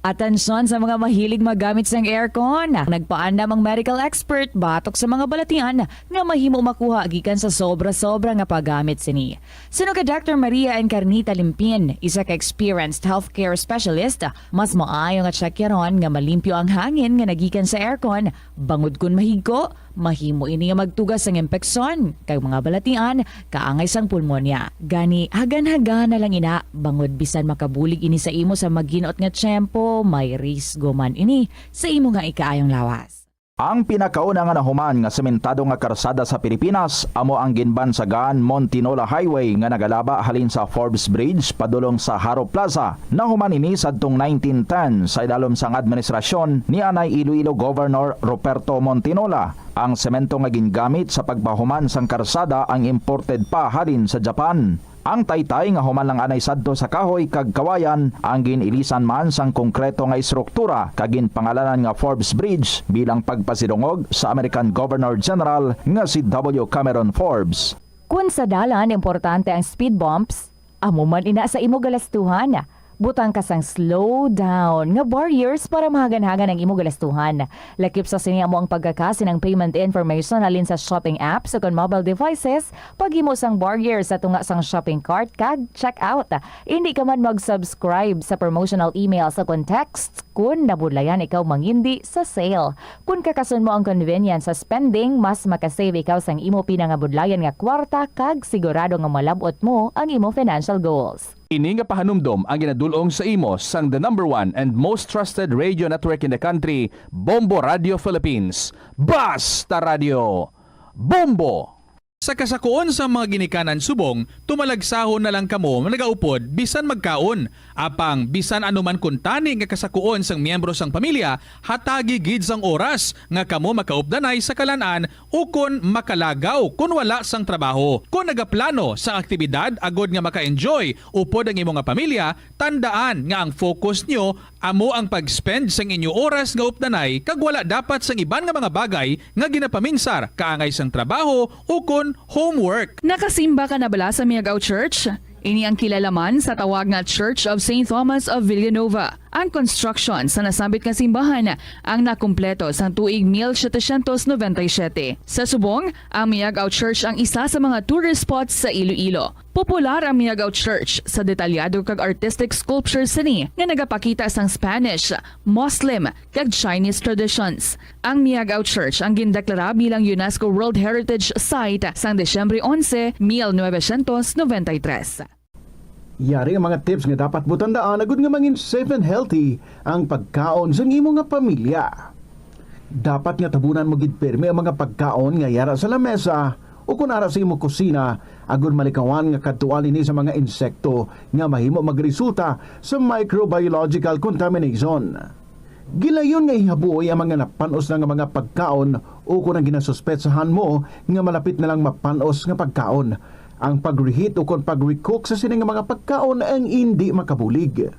Atensyon sa mga mahilig maggamit sang aircon. Nagpaandam ang medical expert batok sa mga balatian nga mahimo makuha gikan sa sobra-sobra nga paggamit sini. Suno kay Doctor Maria Encarnita Limpin, isa ka experienced healthcare specialist, mas maayo nga tsakyaron nga malimpyo ang hangin nga nagikan sa aircon, bangod kon mahigko, mahimo ini nga magtuga sang impeksyon kag mga balatian kaangay sang pulmonya. Gani, hagan-hagana lang ina, bangod bisan makabulig ini sa imo sa maginot nga tiyempo, may risgo man ini sa imo nga ikaayong lawas. Ang pinakauna nga nahuman nga sementado nga karsada sa Pilipinas amo ang ginbansagan Montinola Highway nga nagalaba halin sa Forbes Bridge padulong sa Jaro Plaza. Nahuman ini sadtong nineteen ten sa idalom sang administrasyon ni anay Iloilo Governor Ruperto Montinola. Ang semento nga gingamit sa pagpahuman sang karsada ang imported pa halin sa Japan. Ang taytay nga human lang anay sadto sa kahoy kag kawayan ang gin-ilisan man sang konkreto nga estruktura kag ginpangalanan nga Forbes Bridge bilang pagpasidungog sa American Governor General nga si W. Cameron Forbes. Kun sa dalan importante ang speed bumps, amo man ina sa imo galastuhan. Butang ka sang slow down nga barriers para mahagan-hagan ang imo galastuhan. Lakip sa sini amo ang pagkakasi ng payment information halin sa shopping apps o kon mobile devices, paghimo sang barriers sa tunga sang shopping cart kag checkout. Hindi ka man mag-subscribe sa promotional emails o kon texts kun nabudlayan ikaw mangindi sa sale. Kun kakason mo ang convenience sa spending, mas makasave ikaw sang imo pinangabudlayan nga kwarta kag sigurado nga malab-ot mo ang imo financial goals. Ini nga pahanumdom ang ginadul-ong sa imo sang the number one and most trusted radio network in the country, Bombo Radio Philippines. Basta Radio, Bombo! Sa kasakuon sang mga ginikanan subong, tumalagsahon na lang kamo nagaupod bisan magkaon. Apang bisan ano man kuntani nga kasakuon sang miyembro sang pamilya, hatagi gid sang oras nga kamo makaupdanay sa kalan-an ukon makalagaw kon wala sang trabaho. Kon nagaplano sang aktibidad agod nga maka-enjoy upod ang imo nga pamilya, tandaan nga ang focus nyo amo ang pag-spend sang inyo oras nga updanay kag wala dapat sang iban nga mga bagay nga ginapaminsar kaangay sang trabaho ukon homework. Nakasimba ka na bala sa Miagao Church? Ini ang kilala man sa tawag nga Church of Saint Thomas of Villanova. Ang construction sa nasambit nga simbahan ang nakumpleto sang tuig mil setecientos noventa y siete. Sa subong, ang Miagao Church ang isa sa mga tourist spots sa Iloilo. Popular ang Miagao Church sa detalyado kag artistic sculptures sini nga nagapakita sang Spanish, Muslim, kag Chinese traditions. Ang Miagao Church ang gindeklara bilang UNESCO World Heritage Site sang Disyembre onse, mil novecientos noventa y tres. Yari ang mga tips nga dapat mo tandaan agud nga mangin safe and healthy ang pagkaon sang imo nga pamilya. Dapat nga tabunan mo gid pirmi ang mga pagkaon nga yara sa lamesa o kon ara sa imo kusina, agud malikawan nga kadtuan ini sa mga insekto nga mahimo magresulta sa microbiological contamination. Gilayon nga ihabuoy ang mga napan-os na nga mga pagkaon o kon ang ginasuspetsahan mo nga malapit na lang mapan-os nga pagkaon. Ang pag-reheat o kon pag-recook sa sini nga mga pagkaon ang indi makabulig.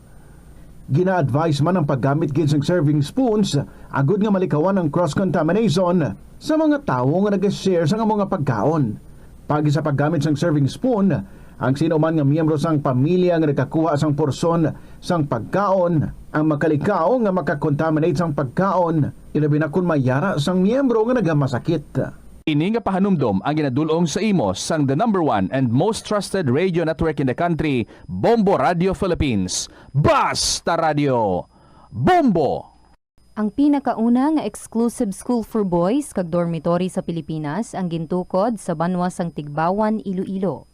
Gina-advise man ang paggamit gid sang serving spoons agud nga malikawan ang cross-contamination sa mga tawo nga nag-share sang amo nga pagkaon. Paagi sa paggamit sang serving spoon, ang sino man nga miyembro sang pamilya nga nagkakuha sang porsyon sang pagkaon ang makalikaw nga maka-contaminate sang pagkaon, ilabi na kon mayara sang miyembro nga nagamasakit. Ini nga pahanumdom ang ginadul-ong sa imo sang the number one and most trusted radio network in the country, Bombo Radio Philippines. Basta Radio, Bombo! Ang pinakauna nga exclusive school for boys kag dormitory sa Pilipinas ang gintukod sa banwa sang Tigbauan, Iloilo.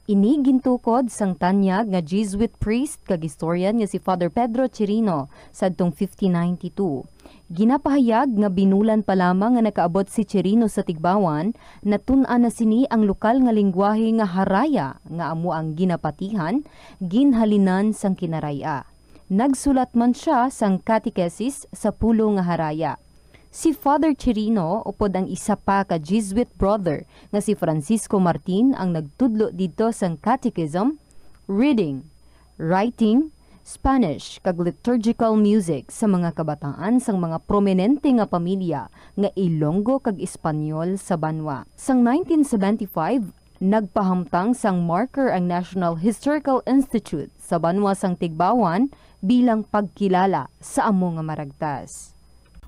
Ini gintukod sang tanyag nga Jesuit priest kag historian nga si Father Pedro Chirino sadtong fifteen ninety-two. Ginapahayag nga binulan pa lamang nga nakaabot si Chirino sa Tigbauan, natun-an na sini ang lokal nga linggwahe nga Haraya, nga amo ang ginapatihan, ginhalinan sang Kinaray-a. Nagsulat man sia sang catechesis sa pulo nga Haraya. Si Father Chirino upod ang isa pa ka Jesuit brother nga si Francisco Martin ang nagtudlo didto sang catechism, reading, writing, Spanish, kag liturgical music sa mga kabataan sang mga prominente nga pamilya nga Ilonggo kag Espanyol sa banwa. Sang nineteen seventy-five, nagpahamtang sang marker ang National Historical Institute sa banwa sang Tigbauan bilang pagkilala sa amo nga maragtas.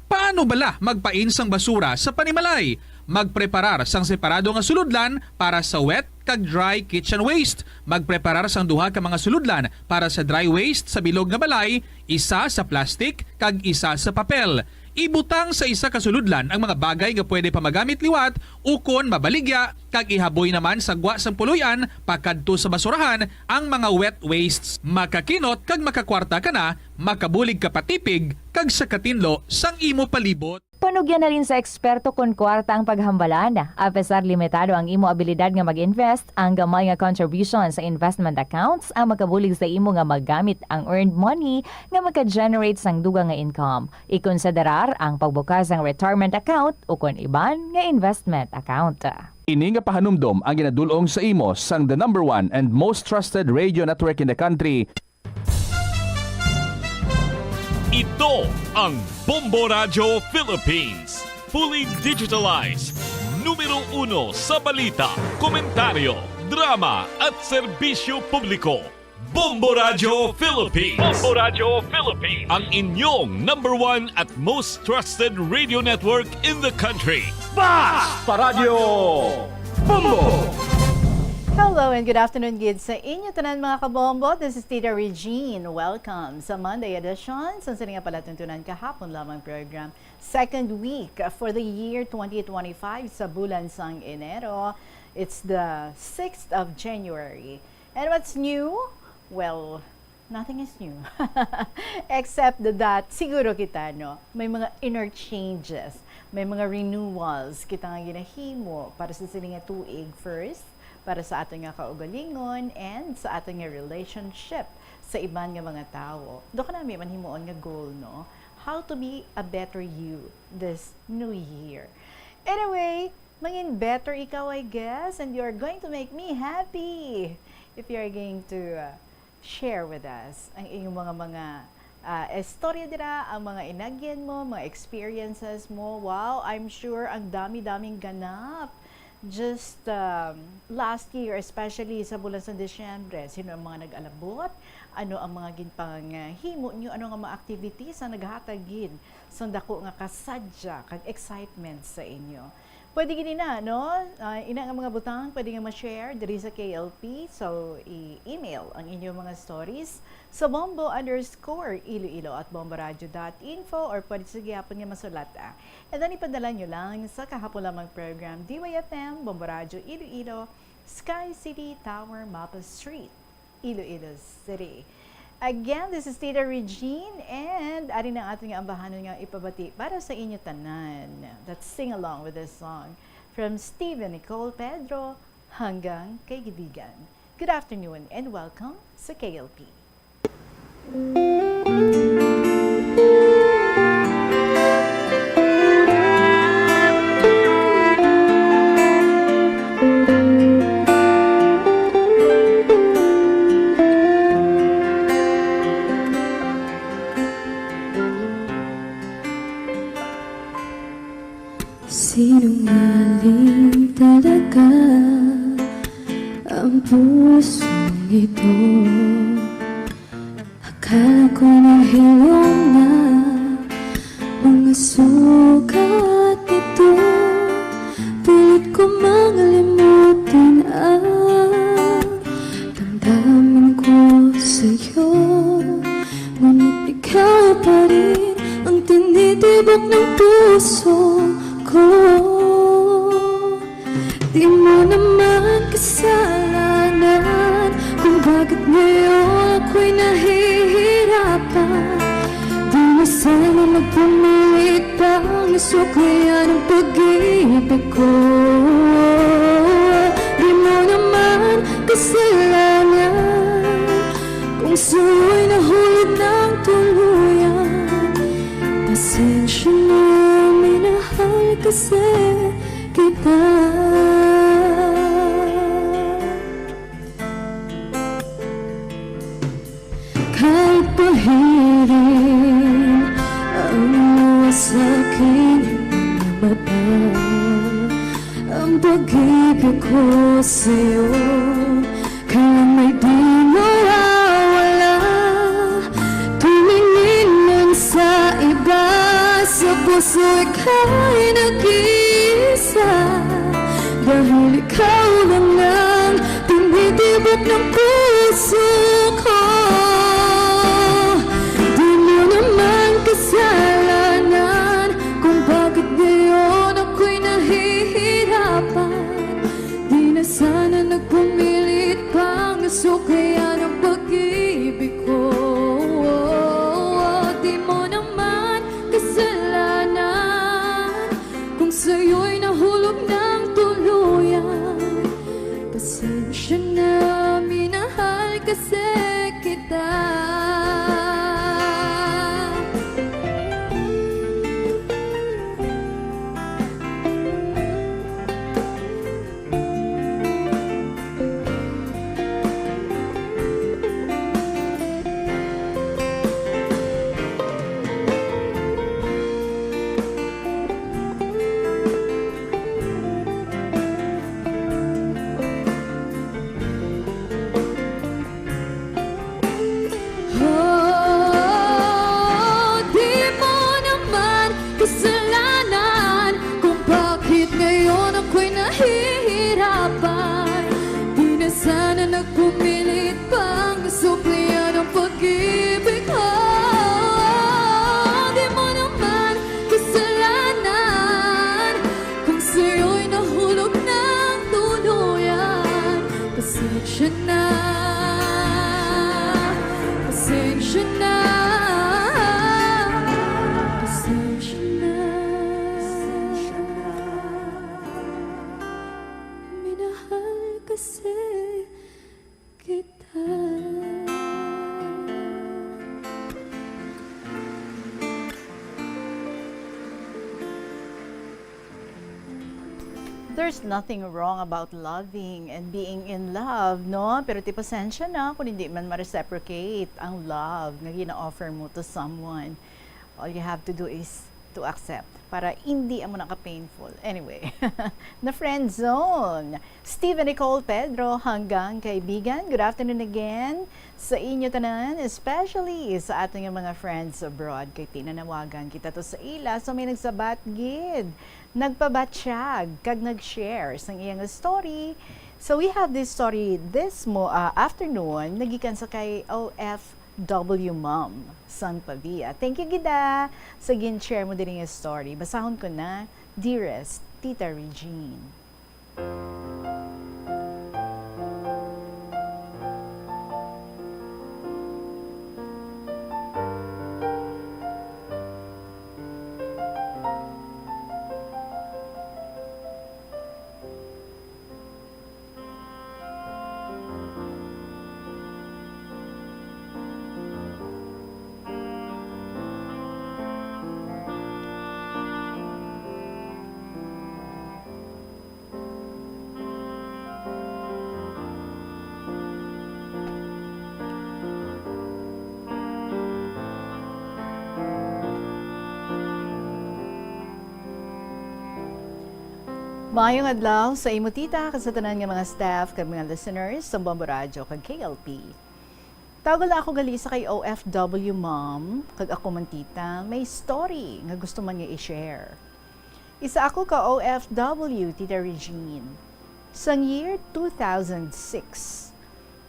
Paano bala magpain sang basura sa panimalay? Magpreparar sang separado nga sulodlan para sa wet kag dry kitchen waste. Magpreparar sang duha ka mga sulodlan para sa dry waste sa bilog nga balay, isa sa plastic kag isa sa papel. Ibutang sa isa ka sulodlan ang mga bagay nga pwede pa magamit liwat ukon mabaligya, kag ihaboy naman sa gwa sang puloy-an pakadto sa basurahan ang mga wet wastes. Makakinot kag makakwarta ka na, makabulig ka pa tipig, kag sa katinlo sang imo palibot. Panugyan halin sa eksperto kon kwarta ang paghambalan. Apesar limitado ang imo abilidad nga mag-invest, ang gamay nga contribution sa investment accounts ang makabulig sa imo nga magamit ang earned money nga maka-generate sang dugang nga income. Ikonsiderar ang pagbukas sang retirement account ukon iban nga investment account. Ini nga pahanumdom ang ginadul-ong sa imo sang the number one and most trusted radio network in the country. Ito ang Bombo Radyo Philippines, fully digitalized, numero uno sa balita, komentaryo, drama at serbisyo publiko. Bombo Radyo Philippines. Bombo Radyo Philippines. Ang inyong number one at most trusted radio network in the country. Basta Radyo Bombo! Hello and good afternoon gid sa inyo tanan, mga kabombo. This is Tita Regine. Welcome sa Monday edition sa sini nga palatuntunan kahapon lamang program. Second week for the year twenty twenty-five sa bulan sang Enero. It's the sixth of January. And what's new? Well, nothing is new. Except that, siguro kita, no? May mga inner changes, may mga renewals kita nga ginahimo para sa sini nga tuig first, para sa aton nga kaugalingon, and sa aton nga relationship sa iban nga mga tawo. Daw ka nami man himuon nga goal, no? How to be a better you this new year. Anyway, mangin better ikaw, I guess, and you are going to make me happy if you are going to, uh, share with us ang inyong mga, mga, uh, istorya dira, ang mga inagyan mo, mga experiences mo. Wow, I'm sure ang dami-daming ganap. Just, um, last year, especially sa bulan sa Disyembre, sino ang mga nag-alabot? Ano ang mga ginpanghimo nyo? Ano nga mga activities ang naghatag gid sang dako nga kasadya kag excitement sa inyo? Pwede gid ina, no? Ah, ina nga mga butang, pwede nga ma-share diri sa K L P. So, i-email ang inyong mga stories sa bombo underscore iloilo at bomboradio dot info, or pwede sa gihapon nga masulat, ah. And then, ipadala nyo lang sa kahapon lamang program, D Y F M, Bombo Radyo Iloilo, Sky City Tower, Mapa Street, Iloilo City. Again, this is Tita Regine, and ari na aton nga ambahanon nga ipabati para sa inyo tanan. Let's sing along with this song from Steven Nicole Pedro, Hanggang Kaibigan. Good afternoon and welcome sa K L P. Sinungaling talaga ang pusong ito. Akala ko nahilom na mga sugat nito. Pilit ko mang limutin ang damdamin ko sa'yo. Ngunit ikaw pa rin ang tinitibok ng puso ko. Di mo naman kasalanan kung bakit ngayon ako'y nahihirapan. Di na sana nagpumilit pang nasuklayan ang pag-ibig ko. Di mo naman kasalanan kung sa'yo'y nahulog ng tuluyan. Pasensya na, minahal kasi kita. Kahit pahirin ang luha sa aking mga mata, ang pag-ibig ko sa'yo kaya may di mawawala. Tumingin man sa iba, sa puso ika'y nag-iisa. Dahil ikaw lang ang tinitibok ng puso ko. Di mo naman kasalanan kung bakit ngayon ako'y nahihirapan. Di na sana nagpumilit pang suklayan ang pag-ibig ko. Di mo naman kasalanan kung sa'yo'y nahulog ng tuluyan. Pasensya na, minahal kasi There's nothing wrong about loving and being in love, no? Pero ti pasensya na kung hindi man ma-reciprocate ang love nga gina-offer mo to someone. All you have to do is to accept para hindi amo na ka-painful. Anyway, na friend zone. Steven Nicole Pedro, hanggang kaibigan, good afternoon again sa inyo tanan, especially sa ato nga mga friends abroad. Kay tinanawagan kita to sa ila, so may nagsabat gid, nagpabatyag, kag nag-share sang iya nga story. So we have this story this mo ah, afternoon, nagikan sa kay O F W Mom sang Pavia. Thank you gida sa gin-share mo diri nga story. Basahon ko na, dearest Tita Regine. Maayong adlaw sa imo, tita, kag sa tanan nga mga staff kag mga listeners sa Bombo Radyo kag K L P. Tawag lang ako gali sa kay O F W mom, kag ako man, tita, may story nga gusto man nga i-share. Isa ako ka O F W, Tita Regine. Sang year two thousand six,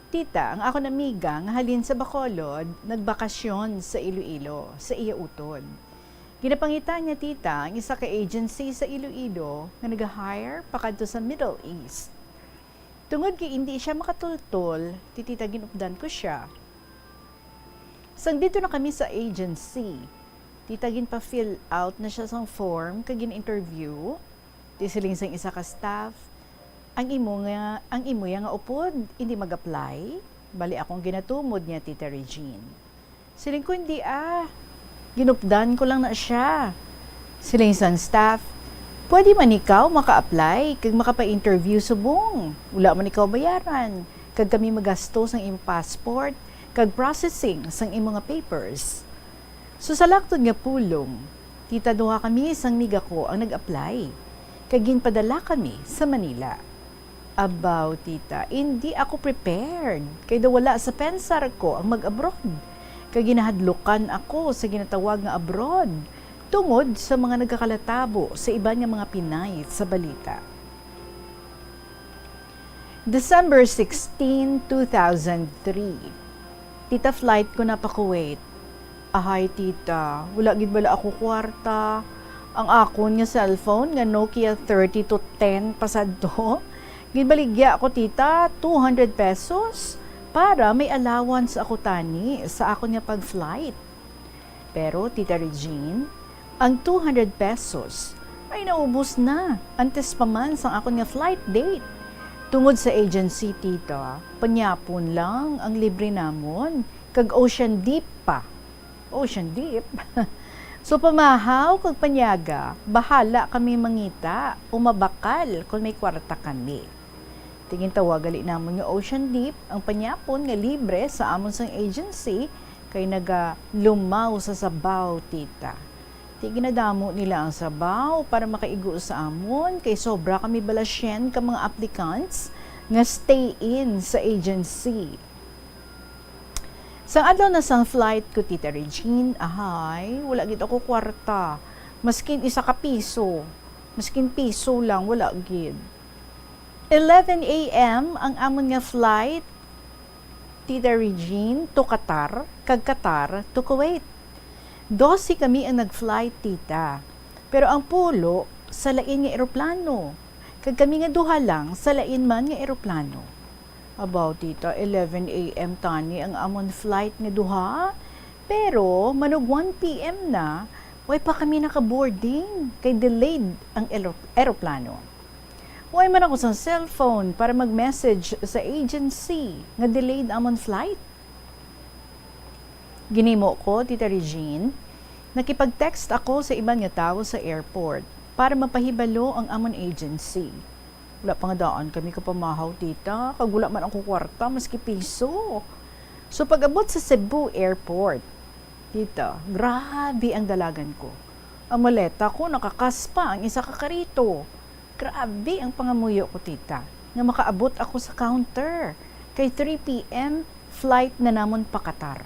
tita, ang akon amiga nga halin sa Bacolod nagbakasyon sa Iloilo sa iya utod. Ginapangita niya, tita, ang isa ka agency sa Iloilo nga naga-hire pakadto sa Middle East. Tungod kay indi siya makatultol, ti tita, ginupdan ko siya. Sang didto na kami sa agency, tita, ginpa-fill out na siya sang form kag gin-interview. Ti siling sang isa ka staff, "Ang imo nga, ang imo ya nga upod, indi mag-apply?" Bali akong ginatumod niya, Tita Regine. Siling ko, "Hindi ah, ginupdan ko lang na siya." Siling sang staff, "Pwede man ikaw maka-apply kag makapa-interview subong. Wala man ikaw bayaran, kag kami magasto sang imo passport kag processing sang imo nga papers." So, sa laktod nga pulong, tita, duha kami sang miga ko ang nag-apply, kag ginpadala kami sa Manila. Abaw, tita, indi ako prepared, kay daw wala sa pensar ko ang mag-abroad. Kag ginahadlukan ako sa ginatawag nga abroad tungod sa mga nagakalatabo sa iban nga mga Pinay sa balita. December sixteen, two thousand three. Tita, flight ko na pa Kuwait. Ahay, tita, wala gid bala ako kwarta. Ang akon nga cellphone nga Nokia thirty-two ten pa sadto, ginbaligya ko, tita, two hundred pesos para may allowance ako tani sa akon nga pag-flight. Pero, Tita Regine, ang two hundred pesos ay naubos na antes pa man sang akon nga flight date. Tungod sa agency, tita, panyapon lang ang libre namon, kag Ocean Deep pa. Ocean Deep? So, pamahaw kag panyaga, bahala kami mangita o mabakal kon may kwarta kami. Ti gintawag gali namon nga Ocean Deep ang panyapon nga libre sa amon sang agency, kay nagalumaw sa sabaw, tita. Ti ginadamo nila ang sabaw para makaigo sa amon, kay sobra kami bala syen ka mga applicants nga stay-in sa agency. Sang adlaw na sang flight ko, Tita Regine, ahay, wala gid ako kwarta. Maskin isa ka piso. Maskin piso lang, wala gid. Eleven A M ang amon nga flight, Tita Regine, to Qatar, kag Qatar to Kuwait. Dose kami ang nag-flight, tita. Pero ang pulo sa lain nga eroplano, kag kami nga duha lang sa lain man nga eroplano. Abaw, tita, eleven A M tani ang amon flight nga duha, pero manug one P M na, way pa kami naka-boarding, kay delayed ang ero-, eroplano. Way man ako sang cellphone para mag-message sa agency nga delayed amon flight. Ginhimo ko, Tita Regine, nakipag-text ako sa iban nga tawo sa airport para mapahibalo ang amon agency. Wala pa nga daan kami kapamahaw, tita, kag wala man ako kwarta, maski piso. So, pag-abot sa Cebu Airport, tita, grabe ang dalagan ko. Ang maleta ko, nakakaspa ang isa ka karito. Grabe ang pangamuyo ko, tita, nga makaabot ako sa counter. Kay three p m, flight na namon pa Qatar.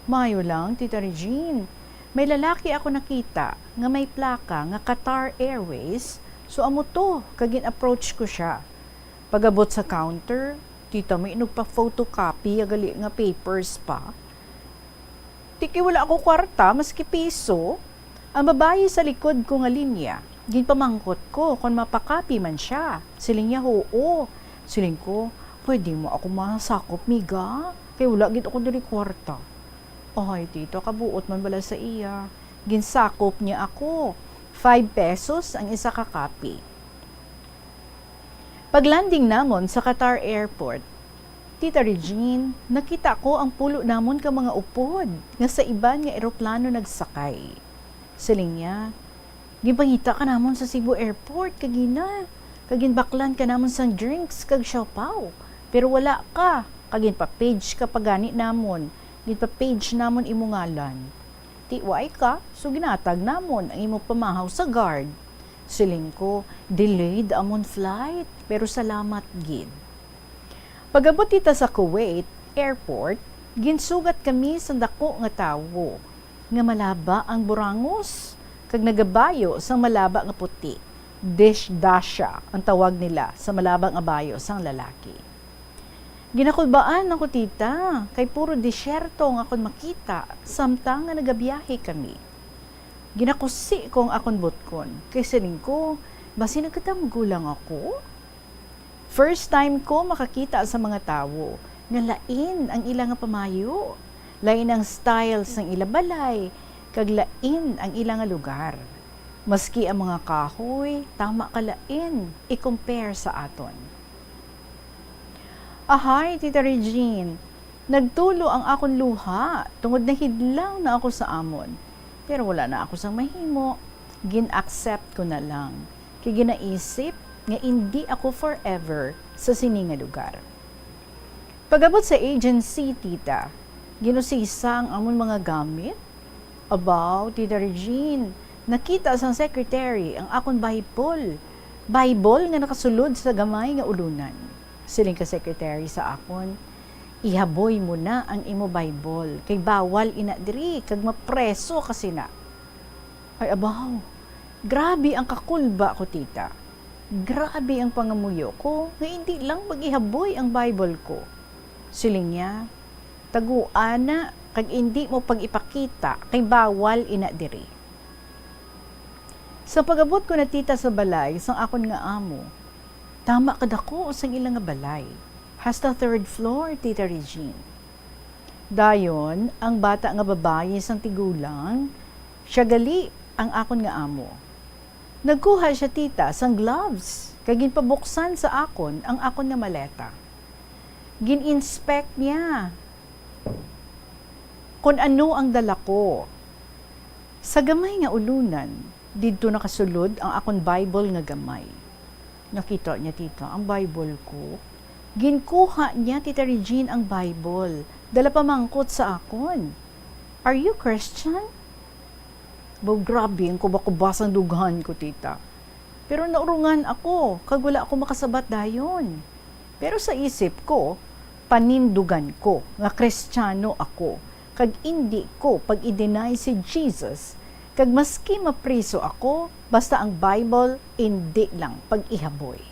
Maayo lang, Tita Regine. May lalaki ako nakita nga may plaka nga Qatar Airways, so amo to, kag gin-approach ko siya. Pag-abot sa counter, tita, may nagpa-photocopy ya gali nga papers pa. Tiki wala ako kwarta, maski piso. Ang babayi sa likod ko nga linya, ginpamangkot ko kon mapakapi man siya. Siling niya, "Huo." Siling ko, "Pwede mo ako masakop, miga? Kay wala gid ako diri kwarta." Ay, tita, kabuot man bala sa iya. Ginsakop niya ako. Five pesos ang isa ka kapi. Pag-landing namon sa Qatar Airport, Tita Regine, nakita ko ang pulo namon ka mga upod nga sa iban nga eroplano nagsakay. Siling niya, "Ginpangita ka namon sa Cebu Airport kagina, kag ginbaklan ka namon sang drinks kag siopaw, pero wala ka, kag ginpa-page ka pa gani namon, ginpa-page namon imo ngalan. Ti way ka, so ginatag namon ang imo pamahaw sa guard." Siling ko, "Delayed amon flight, pero salamat gid." Pag-abot kita sa Kuwait Airport, ginsugat kami sang daku nga tawo nga malaba ang burangos kag nagabayo sang malaba nga puti. Dish dasha ang tawag nila sa malaba nga bayo sang lalaki. Ginakulbaan ako, tita, kay puro disyerto ang akon makita samtang nga nagabiyahe kami. Ginakusi ko ang akon butkon, kay siling ko, "Basi nagkadamgo lang ako?" First time ko makakita sa mga tawo nga lain ang ila nga pamayo, lain ang style sang ila balay, kag lain ang ila nga lugar. Maski ang mga kahoy, tama ka lain i-compare sa aton. Ahay, Tita Regine, nagtulo ang akon luha tungod nahidlaw na ako sa amon. Pero wala na ako sang mahimo, gin-accept ko na lang. Kay ginaisip nga indi ako forever sa sini nga lugar. Pag-abot sa agency, tita, ginusisa ang amon mga gamit. Abaw, Tita Regine, nakita sang secretary ang akon Bible. Bible nga nakasulod sa gamay nga ulunan. Siling ka secretary sa akon, "Ihaboy mo na ang imo Bible, kay bawal ina diri, kag mapreso ka sina." Ay, abaw, grabe ang kakulba ko, tita. Grabe ang pangamuyo ko nga indi lang pag-ihaboy ang Bible ko. Siling niya, "Taguana kag indi mo pag-ipakita kay bawal ina diri." Sa pag-abot ko na, tita, sa balay sang akon nga amo, tama kadako sang ila nga balay. Hasta third floor, Tita Regine. Dayon, ang bata nga babayi sang tigulang, siya gali ang akon nga amo. Nagkuha siya, tita, sang gloves, kag ginpabuksan sa akon ang akon nga maleta. Gin-inspect niya kon ano ang dala ko. Sa gamay nga ulunan, didto nakasulod ang akon Bible nga gamay. Nakita niya, tita, ang Bible ko. Ginkuha niya, Tita Regine, ang Bible. Dala pamangkot sa akon. "Are you Christian?" Baw, grabe ang kuba-kuba sang dughan ko, tita. Pero naurungan ako, kag wala ako makasabat dayon. Pero sa isip ko, panindugan ko nga Kristiyano ako, kag indi ko pag-i-deny si Jesus, kag maski mapriso ako, basta ang Bible, indi lang pag-ihaboy.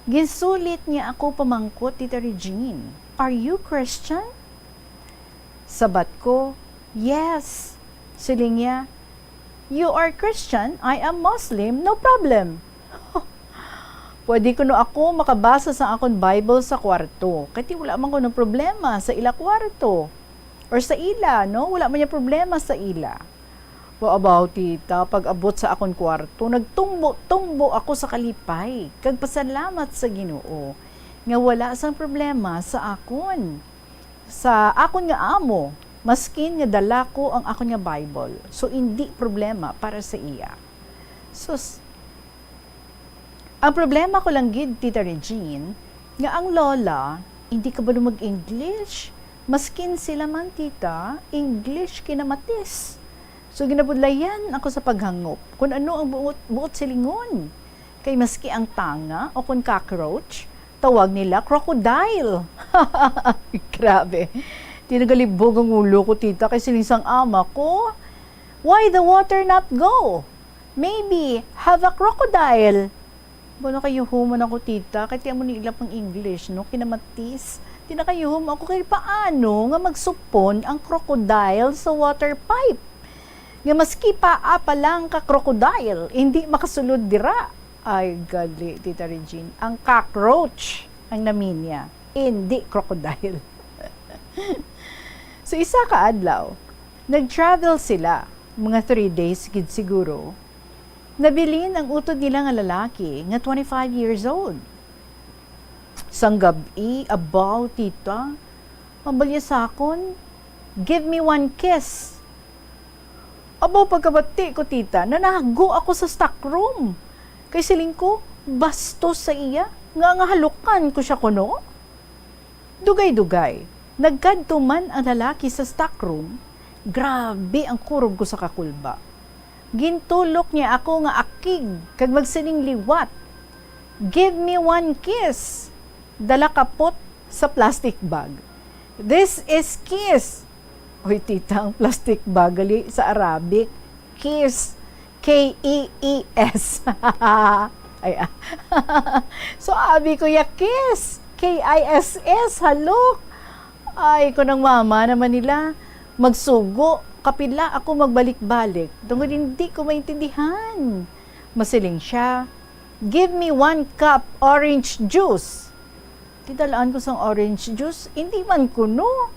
Ginsulit niya ako pamangkot, Tita Regine, "Are you Christian?" Sabat ko, "Yes." Siling niya, "You are Christian, I am Muslim, no problem." Pwede kuno ako makabasa sa akon Bible sa kwarto, kay ti wala man kuno problema sa ila kwarto. Or sa ila, no? Wala man niya problema sa ila. Wa abaw, tita, pag-abot sa akon kwarto, nagtumbo-tumbo ako sa kalipay, kag pasalamat sa Ginoo, nga wala sang problema sa akon. Sa akon nga amo, maskin nga dala ko ang akon nga Bible, so indi problema para sa iya. Sus, Ang problema ko lang gid, Tita Regine, nga ang lola hindi kabalo mag-English. Maskin sila man, tita, English kinamatis. So, ginabudlayan ako sa paghangop kung ano ang buot, buot silingon. Kay maski ang tanga o kung cockroach, tawag nila crocodile. Grabe. Tinagalibog ang ulo ko, tita, kay siling sang ama ko, "Why the water not go? Maybe have a crocodile." Ba, nakayuhom man ako, tita, kay ti amo ni ila pang English, no? Kinamatis. Ti nakayuhom ako kay paano nga magsupon ang crocodile sa water pipe? Nga maski paa pa lang ka crocodile, hindi makasulod dira. Ay, gali, Tita Regine. Ang cockroach ang naminya, hindi crocodile. So, isa ka adlaw, nag-travel sila, mga three days gid siguro. Nabilin ang utod nila nga lalaki nga twenty-five years old. Sang gab-i, abaw, tita, ang balya sa akon, "Give me one kiss." Abaw, pagkabati ko, tita, nanago ako sa stock room. Kay siling ko, bastos sa iya, nga nga halukan ko siya kuno. Dugay-dugay, nagkadto man ang lalaki sa stock room, grabe ang kurog ko sa kakulba. Gintulok niya ako nga akig kag magsiling liwat, "Give me one kiss." Dala kapot sa plastic bag. "This is kiss." Oy, tita, ang plastic bag gali sa Arabic, kiss, K E E S. Ay, ah. So, abi ko ya, "Kiss, K I S S, halok." Ay, kun ang mama naman nila, magsugo, kapila ako magbalik-balik, tungod hindi ko maintindihan. Masiling siya, "Give me one cup orange juice." Tidalaan ko sang orange juice, hindi man kuno.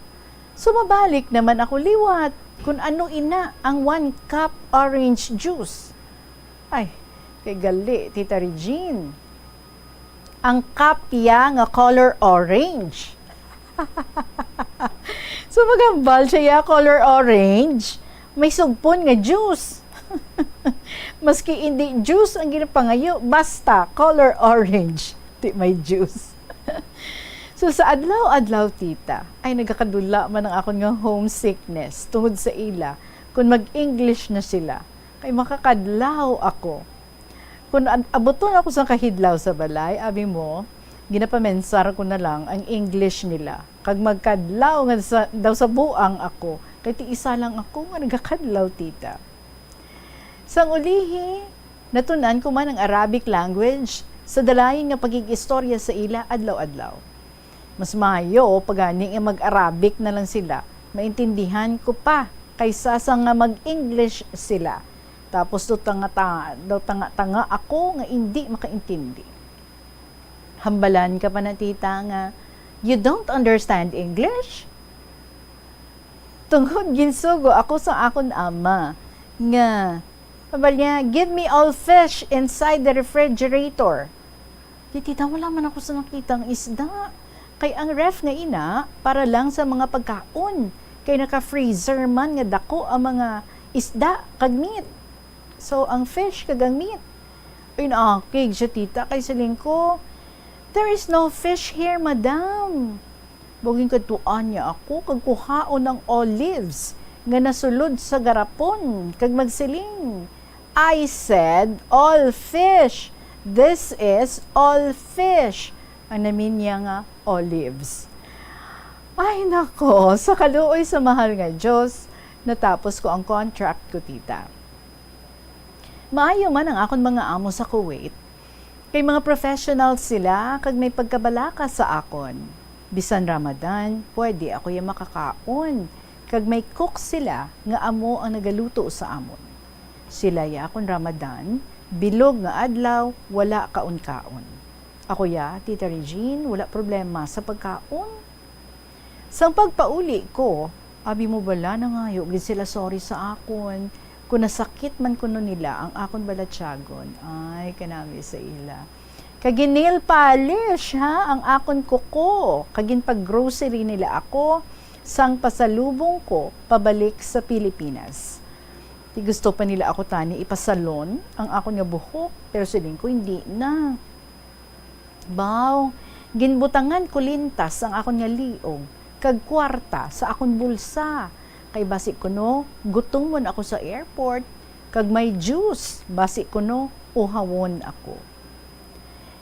So, mabalik naman ako liwat kung ano ina ang one cup orange juice. Ay, kay gali, Tita Regine. Ang cup ya nga color orange. So, maghambal siya ya, color orange, may sugpon nga juice. Maski hindi juice ang ginapangayo, basta color orange, di may juice. So, sa adlaw-adlaw, tita, ay nagakadula man ang akon nga homesickness tungod sa ila, kung mag-English na sila, kay makakadlaw ako. Kung an-, abuton ako sang kahidlaw sa balay, abi mo, ginapamensar ko na lang ang English nila, kag magkadlaw nga sa, daw sa buang ako, kay ti isa lang ako nga nagakadlaw, tita. Sang ulihi, natun-an ko man ang Arabic language sa dalayon nga pakig-istorya sa ila adlaw-adlaw. Mas maayo pa gani nga mag-Arabic na lang sila, maintindihan ko pa, kaysa sa nga mag-English sila. Tapos daw tanga-, daw tanga-tanga ako nga indi makaintindi. Hambalan ka pa na, tita, nga, "You don't understand English?" Tungod ginsugo ako sa akon ama nga, hambal niya, "Give me all fish inside the refrigerator." Di, tita, wala man ako sa nakitang isda. Kay ang ref nga ina, para lang sa mga pagkaon. Kay naka-freezer man nga dako ang mga isda kag meat. So, ang fish kag ang meat. Ay, naakig siya, tita, kay siling ko, "There is no fish here, madam." Buging kadtuan niya ako, kag kuhaon ang olives nga nasulod sa garapon, kag magsiling, "I said all fish. This is all fish." Ang namin niya nga olives. Ay, nako, sa kaluoy sa mahal nga Diyos, natapos ko ang contract ko, tita. Maayo man ang akon mga amo sa Kuwait, kay mga professional sila kag may pagkabalaka sa akon. Bisan Ramadan, pwede ako ya makakaon, kag may cook sila nga amo ang nagaluto sa amon. Sila ya kon Ramadan, bilog nga adlaw, wala kaon-kaon. Ako ya, Tita Regine, wala problema sa pagkaon. Sang pagpauli ko, abi mo bala, nangayo gid sila sorry sa akon, kon nasakit man kuno nila ang akon balatyagon. Ay, kanami sa ila. Kag gin-nail polish, ha, ang akon kuko, kag ginpag-grocery nila ako sang pasalubong ko pabalik sa Pilipinas. Ti gusto pa nila ako tani ipasalon ang akon nga buhok, pero siling ko, "Hindi na." Baw, ginbutangan ko lintas ang akon nga liog kag kwarta sa akon bulsa, kay basi kuno gutomon ako sa airport, kag may juice, basi kuno uhawon ako.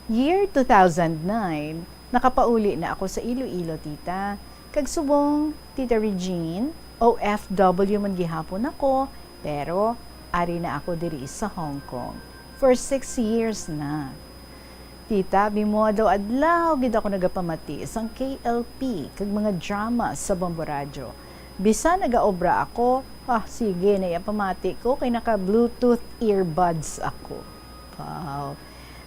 Year two thousand nine, nakapauli na ako sa Iloilo, tita. Kag subong, Tita Regine, O F W man gihapon ako, pero ari na ako diri sa Hong Kong. For six years na. Tita, bimodo adlaw gid ako nagapamati sang K L P kag mga drama sa Bombo Radyo. Bisan nagaobra ako, ah, sige na iya pamati ko kay naka-Bluetooth earbuds ako. Wow.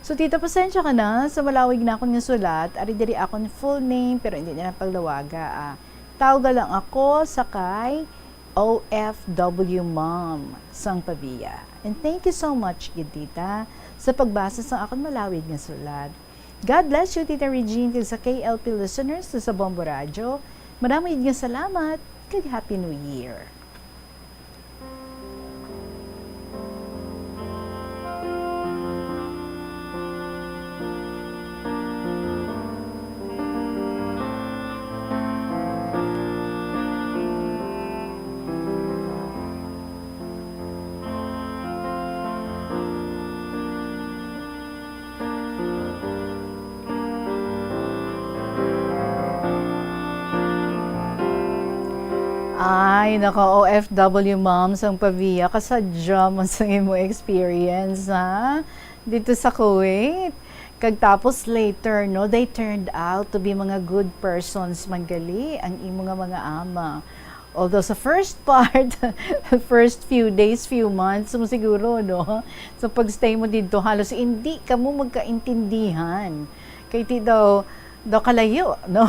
So, tita, pasensya ka na sa malawig na akon nga sulat. Ari diri akon full name, pero hindi na lang paglawaga, ah. Tawga lang ako sa kay O F W Mom sang Pavia. And thank you so much, gid, tita, sa pagbasa sa akon malawig nga sulat. God bless you, Tita Regine, kag sa K L P listeners sa Bombo Radyo. Madamo gid nga salamat, kag Happy New Year. Ay, nako, O F W mom sang Pavia, kasadya man sang imo experience, ha? Dito sa Kuwait. Kag tapos later, no, they turned out to be mga good persons man gali ang imo nga mga ama. Although sa first part, first few days, few months mo siguro, no? Sa pag-stay mo dito, halos hindi kamo magkaintindihan. Kay ti daw, daw kalayo, no?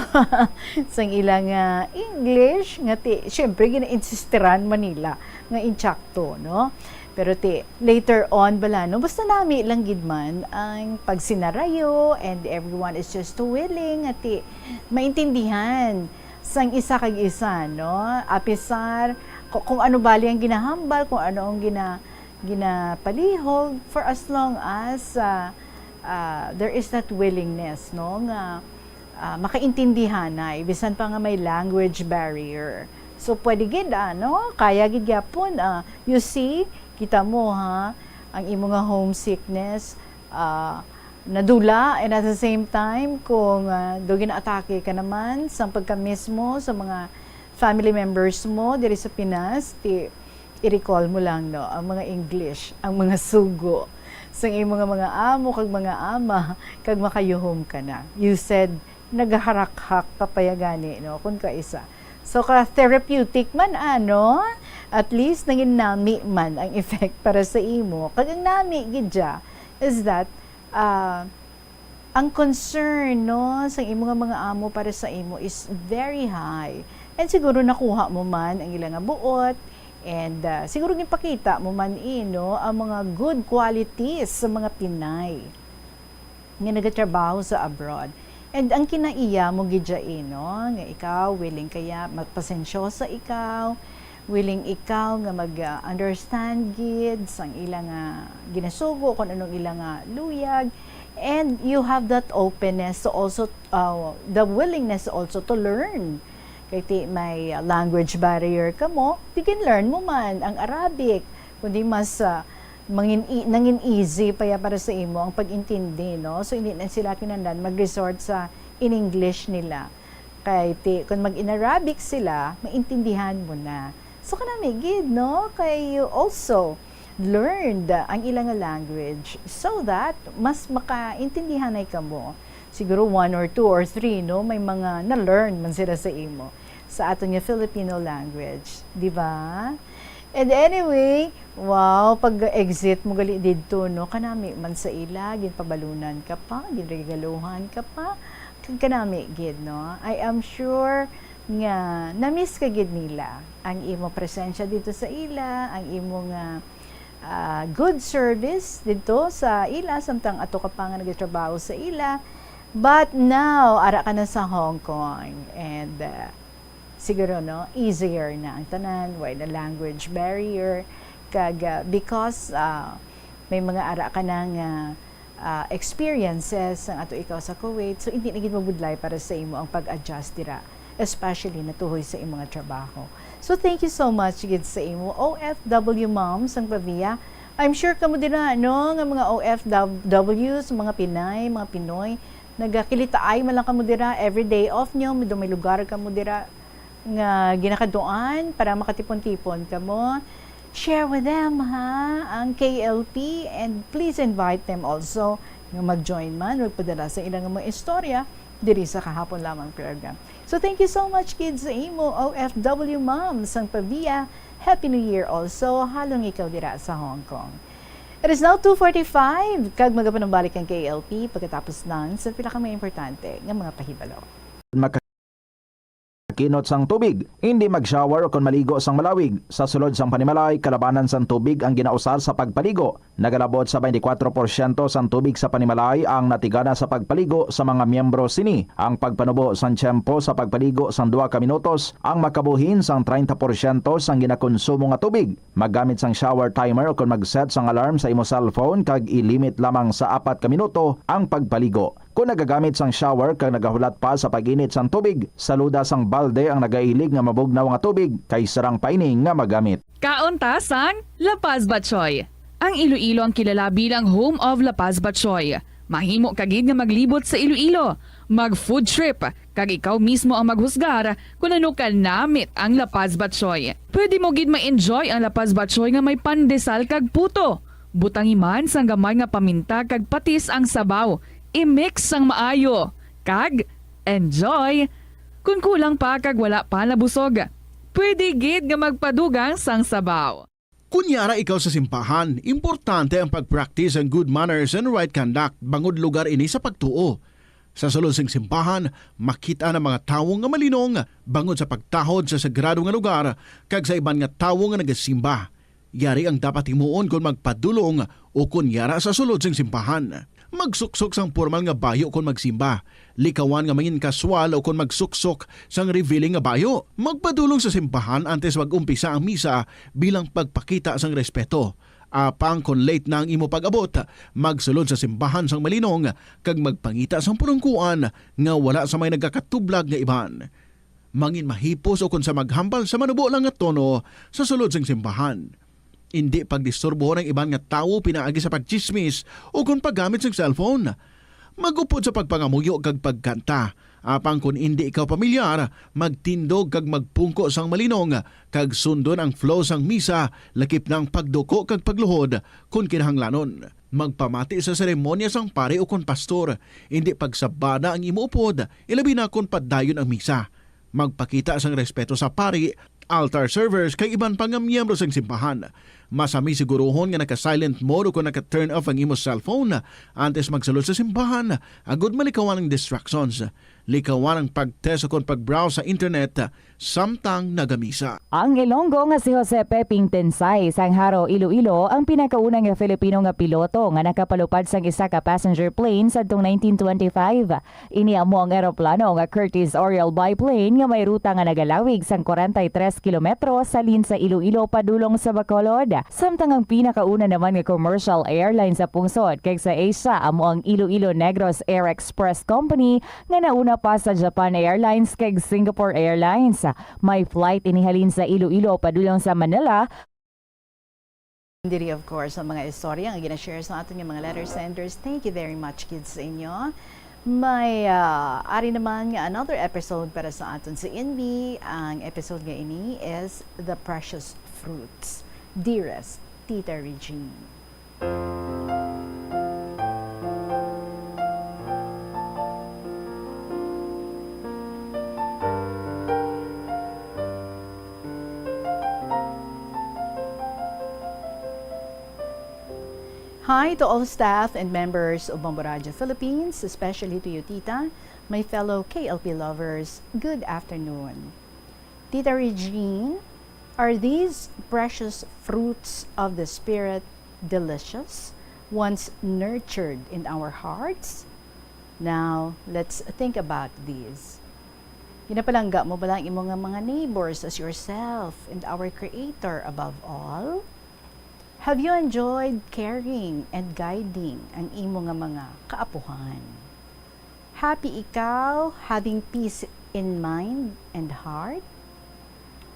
Sang ilang, ah, English, nga ti, syempre, gina-insistiran man nila nga insakto, no? Pero ti, later on bala, no? Basta nami lang gid man ang pagsinarayo and everyone is just willing nga ti maintindihan sang isa kag isa, no? Apisar ku-, kung ano bali ang ginahambal, kung ano ang gina-, ginapalihog, for as long as, ah, ah, there is that willingness, no, nga, ah, makaintindihanay, bisan pa nga may language barrier. So, pwede gid, ah, no? Kaya gid gyapon, ah, you see, kita mo, ha, ang imo nga homesickness, ah, nadula, and at the same time, kung, ah, daw ginaatake ka naman sang pagkamismo sa mga family members mo diri sa Pinas, ti, i-recall mo lang, no, ang mga English, ang mga sugo sang imo nga mga amo kag mga ama, kag makayuhom ka na. You said, nagaharakhak ka pa ya gani, no, kun kaisa. So, ka-therapeutic man, ano, at least nangin nami man ang effect para sa imo. Kag ang nami gid dya is that, ah, ang concern, no, sa imo nga mga amo para sa imo is very high. And siguro nakuha mo man ang ila nga buot, and, ah, siguro ginpakita mo man, eh, no, ang mga good qualities sa mga Pinay nga nagatrabaho sa abroad. And ang kinaiya mo gid dya, eh, no, nga ikaw willing kaya, ma-, pasensyosa ikaw, willing ikaw nga mag, ah, understand gid sang ila nga ginasugo, kung anong ila nga luyag, and you have that openness to also, uh, the willingness also to learn. Kay ti may, uh, language barrier kamo, ti gin-learn mo man ang Arabic, kundi mas, uh, mangin-, i-, nangin easy pa ya para sa imo ang pag-intindi, no? So, hindi na sila kinahanglan mag-resort sa in English nila. Kay ti, kung mag-in Arabic sila, maintindihan mo na. So, kanami gid, no? Kay you also learned ang ilang language so that mas makaintindihanay kamo. Siguro one or two or three, no? May mga na-learn man sila sa imo, sa aton nga Filipino language. Di ba? And anyway, wow, pag-exit mo gali didto, no? Kanami man sa ila, ginpabalunan ka pa, ginregaluhan ka pa, kag kanami gid, no? I am sure nga na-miss ka gid nila ang imo presensya dito sa ila, ang imo nga, ah, good service dito sa ila, samtang ato ka pa nga nagatrabaho sa ila. But now, ara ka na sa Hong Kong. And, ah, siguro, no, easier na ang tanan, way na language barrier. Kag, ah, because, ah, may mga ara ka na nga, ah, experiences ang ato ikaw sa Kuwait. So, hindi na gid mabudlay para sa imo ang pag-adjust dira, especially natuhoy sa imo nga trabaho. So, thank you so much gid sa imo, O F W mom sang Pavia. I'm sure kamo dira, no, nga mga O F Ws, mga Pinay, mga Pinoy, nagakilitaay man lang kamo dira, every day off nyo, may, may lugar kamo dira nga ginakaduan para makatipon-tipon kamo. Share with them, ha, ang K L P, and please invite them also nga mag-join man, magpadala sa ilang mga istorya diri sa Kahapon Lamang program. So, thank you so much, kids, sa imo, O F W mom sang Pavia. Happy New Year also, halong ikaw dira sa Hong Kong. It is now two forty-five, kag magapanumbalik ang K L P pagkatapos lang sa pila ka mga importante nga mga pahibalo. Maka- Kinot sang tubig, indi mag-shower ukon maligo sang malawig. Sa sulod sang panimalay, kalabanan sang tubig ang ginausar sa pagpaligo. Nagalabot sa twenty-four porsyento sang tubig sa panimalay ang natigana sa pagpaligo sa mga miyembro sini. Ang pagpanubo sang tiyempo sa pagpaligo sang duha ka minutos ang makabuhin sang treinta porsyento sang ginakonsumo nga tubig. Maggamit sang shower timer ukon mag-set sang alarm sa imo cellphone kag i-limit lamang sa apat ka minuto ang pagpaligo. Kon nagagamit sang shower kag nagahulat pa sa pag-init sang tubig, saluda sang balde ang nagailig nga mabugnaw nga tubig kay sarang pa ini nga magamit. Kaon ta sang La Paz Batchoy. Ang Iloilo ang kilala bilang home of La Paz Batchoy. Mahimo ka gid nga maglibot sa Iloilo, mag-food trip, kag ikaw mismo ang maghusgar kon ano ka namit ang La Paz Batchoy. Pwede mo gid ma-enjoy ang La Paz Batchoy nga may pandesal kag puto. Butangi man sang gamay nga paminta kag patis ang sabaw. I-mix sang maayo. Kag, enjoy! Kon kulang pa kag wala pa nabusog, pwede gid nga magpadugang sang sabaw. Kon yara ikaw sa simbahan, importante ang pag-practice ang good manners and right conduct, bangod lugar ini sa pagtuo. Sa sulod sing simbahan, makit-an ang mga tawo nga malinong bangod sa pagtahod sa sagrado nga lugar kag sa iban nga tawo nga nagasimba. Yari ang dapat himuon kon magpadulong o kon yara sa sulod sing simbahan. Magsuksok sang pormal nga bayo kon magsimba. Likawan nga mangin-kaswal o kon magsuksok sang revealing nga bayo. Magpadulong sa simbahan antes mag-umpisa ang misa bilang pagpakita sang respeto. Apang kon late na ang imo pag-abot, magsulod sa simbahan sang malinong kag magpangita sang purungkuan nga wala sa may nagakatublag nga iban. Mangin mahipos o kon sa maghambal sa manubo lang nga tono sa sulod sing simbahan. Indi pagdisturbohon ang iban nga tawo pinaagi sa pagtsismis o kon paggamit sing cellphone. Mag-upod sa pagpangamuyo kag pagkanta. Apang kon indi ikaw pamilyar, magtindog kag magpungko sang malinong kag sundon ang flow sang misa, lakip na ang pagduko kag pagluhod kon kinahanglanon. Magpamati sa seremonya sang pari ukon pastor, indi pagsabada ang imo upod, ilabi na kon padayon ang misa. Magpakita sang respeto sa pari, altar servers, kag iban pa nga miyembro sang simbahan. Masami siguruhon nga naka-silent mode ukon naka-turn off ang imo cellphone antes magsulod sa simbahan, agod malikawan ang distractions. Likawan ang pag-text ukon pag-browse sa internet samtang nagamisa. Ang Ilonggo nga si Jose Peping Tensay sang Jaro, Iloilo, ang pinakauna nga Filipino nga piloto nga nakapalupad sang isa ka passenger plane sadtong nineteen twenty-five. Ini amo ang eroplano nga Curtiss Oriole biplane nga may ruta nga nagalawig sang kwarenta y tres kilometro halin sa Iloilo padulong sa Bacolod. Samtang ang pinakauna naman nga commercial airline sa pungsod kag sa Asia amo ang Iloilo Negros Air Express Company nga nauna pa sa Japan Airlines kag Singapore Airlines. May flight ini halin sa Iloilo padulong sa Manila. Diri, of course, ang mga istorya nga gina-share sa aton nga mga letter senders. Thank you very much, kids, sa inyo. May, ah, ari naman nga another episode para sa aton sa N B. Ang episode nga ini is The Precious Fruits. Dearest Tita Regine. Hi to all staff and members of Bombo Radio Philippines, especially to you, Tita, my fellow K L P lovers, good afternoon. Tita Regine, are these precious fruits of the Spirit delicious once nurtured in our hearts? Now, let's think about these. Ginapalangga mo bala ang imo nga mga neighbors as yourself and our Creator above all? Have you enjoyed caring and guiding ang imo nga mga kaapuhan? Happy ikaw, having peace in mind and heart?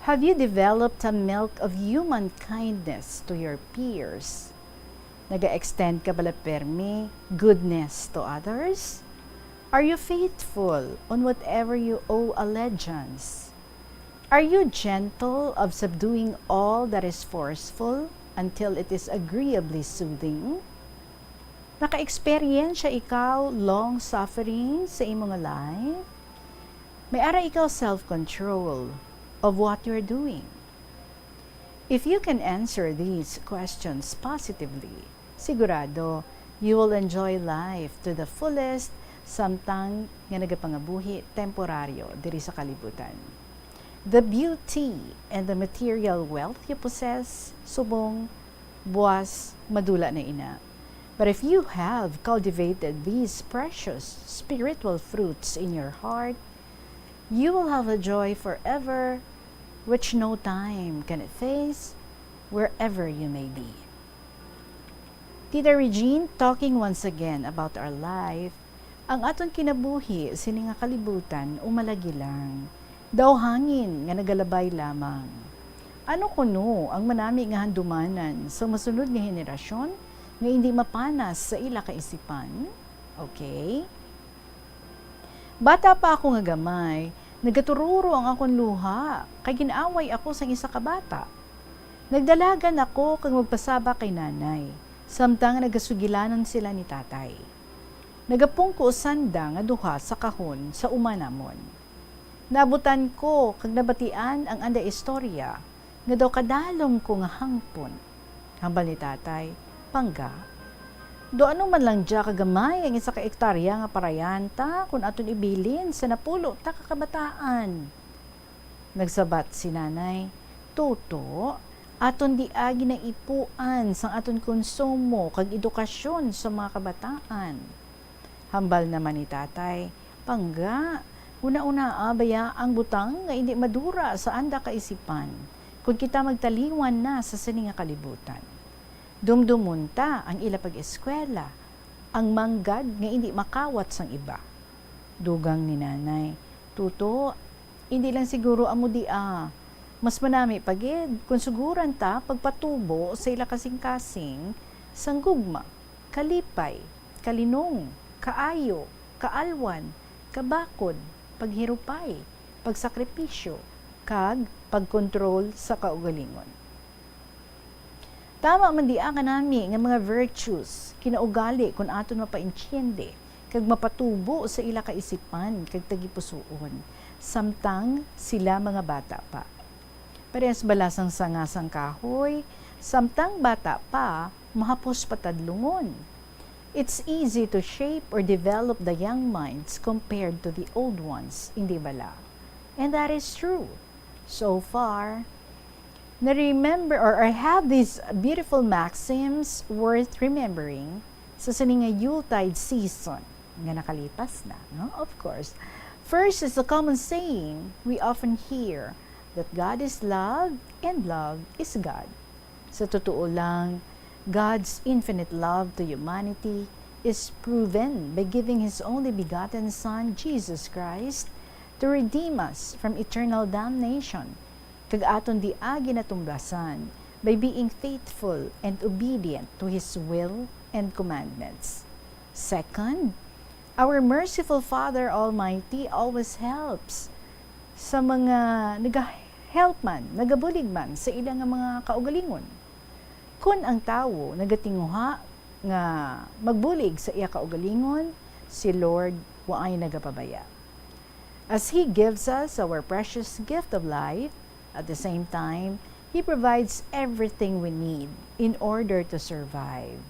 Have you developed a milk of human kindness to your peers? Naga-extend ka bala permi goodness to others? Are you faithful on whatever you owe allegiance? Are you gentle of subduing all that is forceful until it is agreeably soothing? Naka-eksperyensya ikaw long-suffering sa imo nga life? May ara ikaw self-control of what you're doing? If you can answer these questions positively, sigurado you will enjoy life to the fullest samtang nga nagapangabuhi temporaryo diri sa kalibutan. The beauty and the material wealth you possess, subong buas madula na ina. But if you have cultivated these precious spiritual fruits in your heart, you will have a joy forever which no time can efface, wherever you may be. Tita Regine, talking once again about our life, ang aton kinabuhi sini nga kalibutan umalagi lang, daw hangin nga nagalabay lamang. Ano kuno ang manami nga handumanan sa masunod nga henerasyon nga indi mapanas sa ila kaisipan? Okay? Bata pa ako nga gamay, nagatururo ang akon luha, kay gin-away ako sang isa ka bata. Nagdalagan ako kag magpasaba kay nanay, samtang nagasugilanon sila ni tatay. Nagapungko sanda nga duha sa kahon sa uma namon. Naabutan ko kag nabatian ang anda istorya, nga daw kadalom ko nga hangpon. Hambal ni tatay, "Pangga, do ano man lang dya kagamay ang isa ka ektarya nga parayan ta kon aton ibilin sa napulo ta ka kabataan?" Nagsabat si nanay, "Tuto, aton dia ginaipuan sang aton konsumo kag edukasyon sa mga kabataan." Hambal naman ni tatay, "Pangga, una-unaa baya ang butang nga indi madura sa anda kaisipan, kon kita magtaliwan na sa sini nga kalibutan. Dumdumon ta ang ila pag-eskwela, ang manggad nga indi makawat sang iba." Dugang ni nanay, "Tuto, indi lang siguro amo dia. Mas manami pa gid kon suguran ta pagpatubo sa ila kasing-kasing sang gugma, kalipay, kalinong, kaayo, kaalwan, kabakod, paghirupay, pagsakripisyo, kag pagkontrol sa kaugalingon." Tama man dia kanami nga mga virtues, kinaugali kon aton mapaintiende kag mapatubo sa ila kaisipan kag tagipusoon, samtang sila mga bata pa. Parehas bala sang sanga sang kahoy, samtang bata pa, mahapos patadlungon. It's easy to shape or develop the young minds compared to the old ones, hindi bala? And that is true. So far, na-remember, or I have these beautiful maxims worth remembering sa sini nga Yuletide season nga nakalipas na, no? Of course. First is the common saying we often hear that God is love and love is God. Sa totoo lang, God's infinite love to humanity is proven by giving His only begotten Son, Jesus Christ, to redeem us from eternal damnation, kag aton dia ginatumbasan by being faithful and obedient to His will and commandments. Second, our merciful Father Almighty always helps sa mga nagahelp man, nagabulig man sa ila nga mga kaugalingon. Kon ang tawo nagatinguha nga magbulig sa iya kaugalingon, si Lord waay nagapabaya. As He gives us our precious gift of life, at the same time, He provides everything we need in order to survive.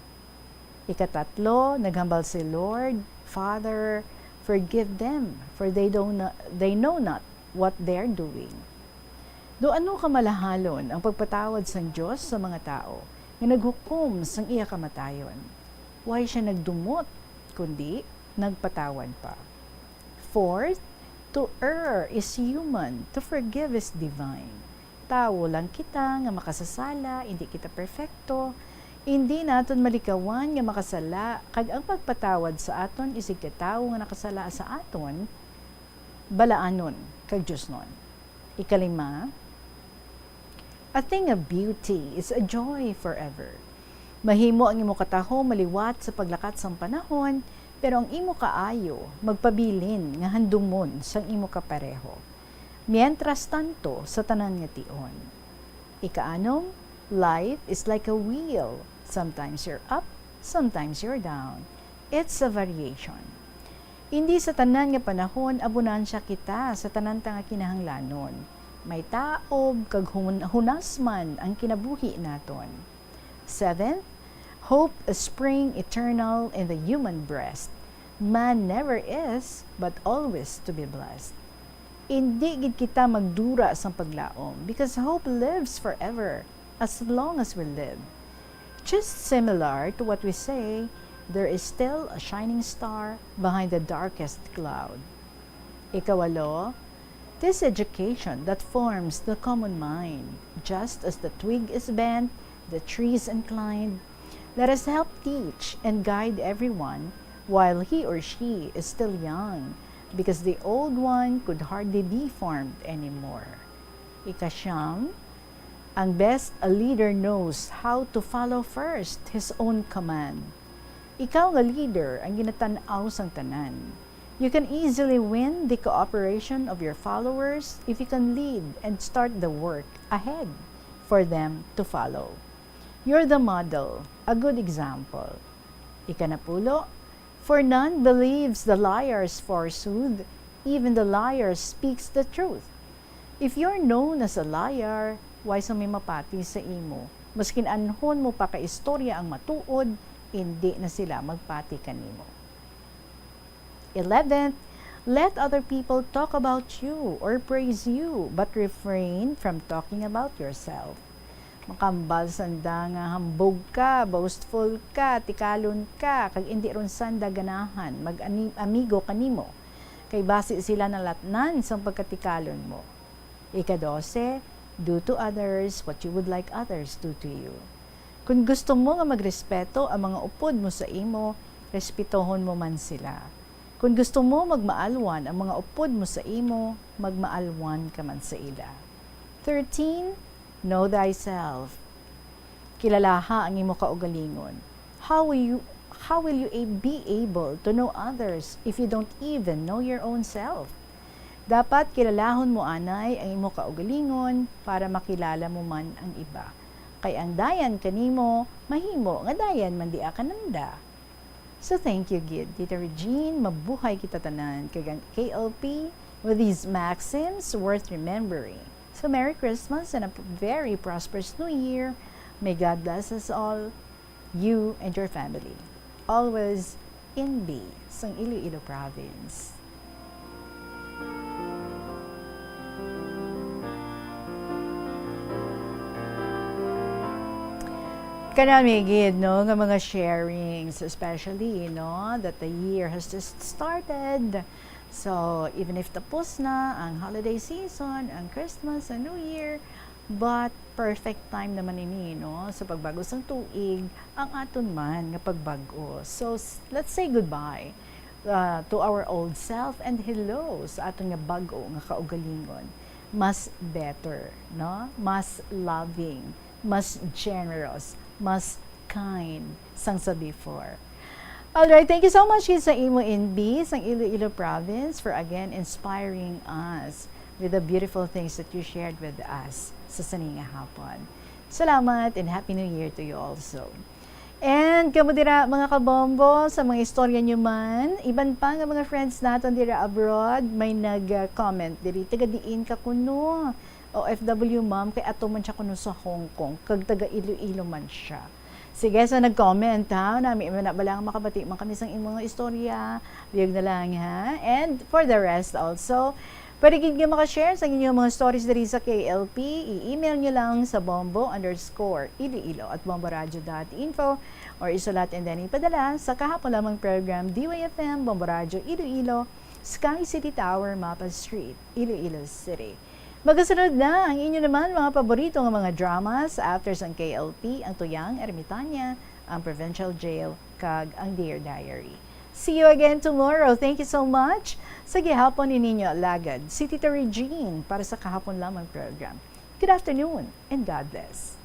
Ikatatlo, naghambal si Lord, "Father, forgive them, for they don't kn-, they know not what they're doing." Do ano kamalahalon ang pagpatawad sang Dios sa mga tawo nga naghukom sang iya kamatayon? Way siya nagdumot, kundi nagpatawad pa. Fourth, to err is human, to forgive is divine. Tawo lang kita nga makasasala, hindi kita perfecto, Indi naton malikawan nga makasala, kag ang pagpatawad sa aton isigkatawo nga nakasala sa aton, balaanon kag diosnon. Ikalima, a thing of beauty is a joy forever. Mahimo ang imo katahom maliwat sa paglakat sang panahon, pero ang imo kaayo magpabilin nga handumon sang imo kapareho, mientras tanto sa tanan nga tion. Ikaanom, life is like a wheel. Sometimes you're up, sometimes you're down. It's a variation. Indi sa tanan nga panahon abonansya kita sa tanan ta nga kinahanglanon. May taob kag hun-, hunas man ang kinabuhi naton. Seventh, hope a spring eternal in the human breast. Man never is, but always to be blessed. Indi gid kita magdura sang paglaom, because hope lives forever, as long as we live. Just similar to what we say, there is still a shining star behind the darkest cloud. Ikawalo, this education that forms the common mind, just as the twig is bent, the tree is inclined, let us help teach and guide everyone while he or she is still young, because the old one could hardly be formed anymore. Ikasyam, ang best a leader knows how to follow first his own command. Ikaw nga leader ang ginatan-aw sang tanan. You can easily win the cooperation of your followers if you can lead and start the work ahead for them to follow. You're the model, a good example. Ikanapulo, for none believes the liars, forsooth, even the liar speaks the truth. If you're known as a liar, way sang may mapati sa imo. Maskin anhon mo pa ka istorya ang matuod, indi na sila magpati kanimo. Eleventh, let other people talk about you or praise you, but refrain from talking about yourself. Makambal sanda nga hambog ka, boastful ka, tikalon ka, kag indi run sanda ganahan mag-amigo kanimo, kay basi sila nalatnan sang pagkatikalon mo. Ika-dose, do to others what you would like others do to you. Kon gusto mo nga magrespeto ang mga upod mo sa imo, respetohon mo man sila. Kon gusto mo magmaalwan ang mga upod mo sa imo, magmaalwan ka man sa ila. Thirteen, know thyself. Kilalaha ang imo kaugalingon. How will you, how will you a-, be able to know others if you don't even know your own self? Dapat kilalahon mo anay ang imo kaugalingon para makilala mo man ang iba. Kay ang dayan kanimo, mahimo nga dayan man dia kananda. So thank you gid, Tita Regine. Mabuhay kita tanan kag ang K L P with these maxims worth remembering. So Merry Christmas and a p-, very prosperous New Year. May God bless us all, you and your family. Always, Inbi, sang Iloilo Province. Kanami gid, no, nga mga sharings, especially, no, that the year has just started. So, even if tapos na ang holiday season, ang Christmas, ang New Year, but perfect time naman ini, no, sa pagbago sang tuig, ang aton man nga pagbag-o. So, s-, let's say goodbye, uh, to our old self and hello sa aton nga bag-o nga kaugalingon. Mas better, no? Mas loving, mas generous, mas kind sang sa before. Alright, thank you so much gid sa imo, Inbi, sang Iloilo Province, for again inspiring us with the beautiful things that you shared with us sa sini nga hapon. Salamat and Happy New Year to you also. And kamo dira, mga kabombo, sa mga istorya nyo man, iban pa nga mga friends naton dira abroad, may nag-comment diri, "Taga diin ka kuno?" O F W, ma'am, kay ato man siya kuno sa Hong Kong, kag taga Iloilo man siya. Sige, so nag-comment, ha? Nami man na bala nga makabati man kami sang imong istorya. Liyog na lang, ha? And for the rest also, pwede gid nga makashare sa inyong mga stories diri sa K L P. I-email nyo lang sa bombo underscore iloilo at bomboradio dot info or isulat and then ipadala sa kahapon lamang program, D Y F M, Bombo Radio Iloilo, Sky City Tower, Mapa Street, Iloilo City. Magasunod na ang inyo naman mga paborito nga mga dramas after sang K L P, ang Tuyang Ermitaña, ang Provincial Jail, kag ang Dear Diary. See you again tomorrow. Thank you so much. Sa gihapon ni ninyo alagad, si Tita Regine para sa Kahapon Lamang program. Good afternoon and God bless.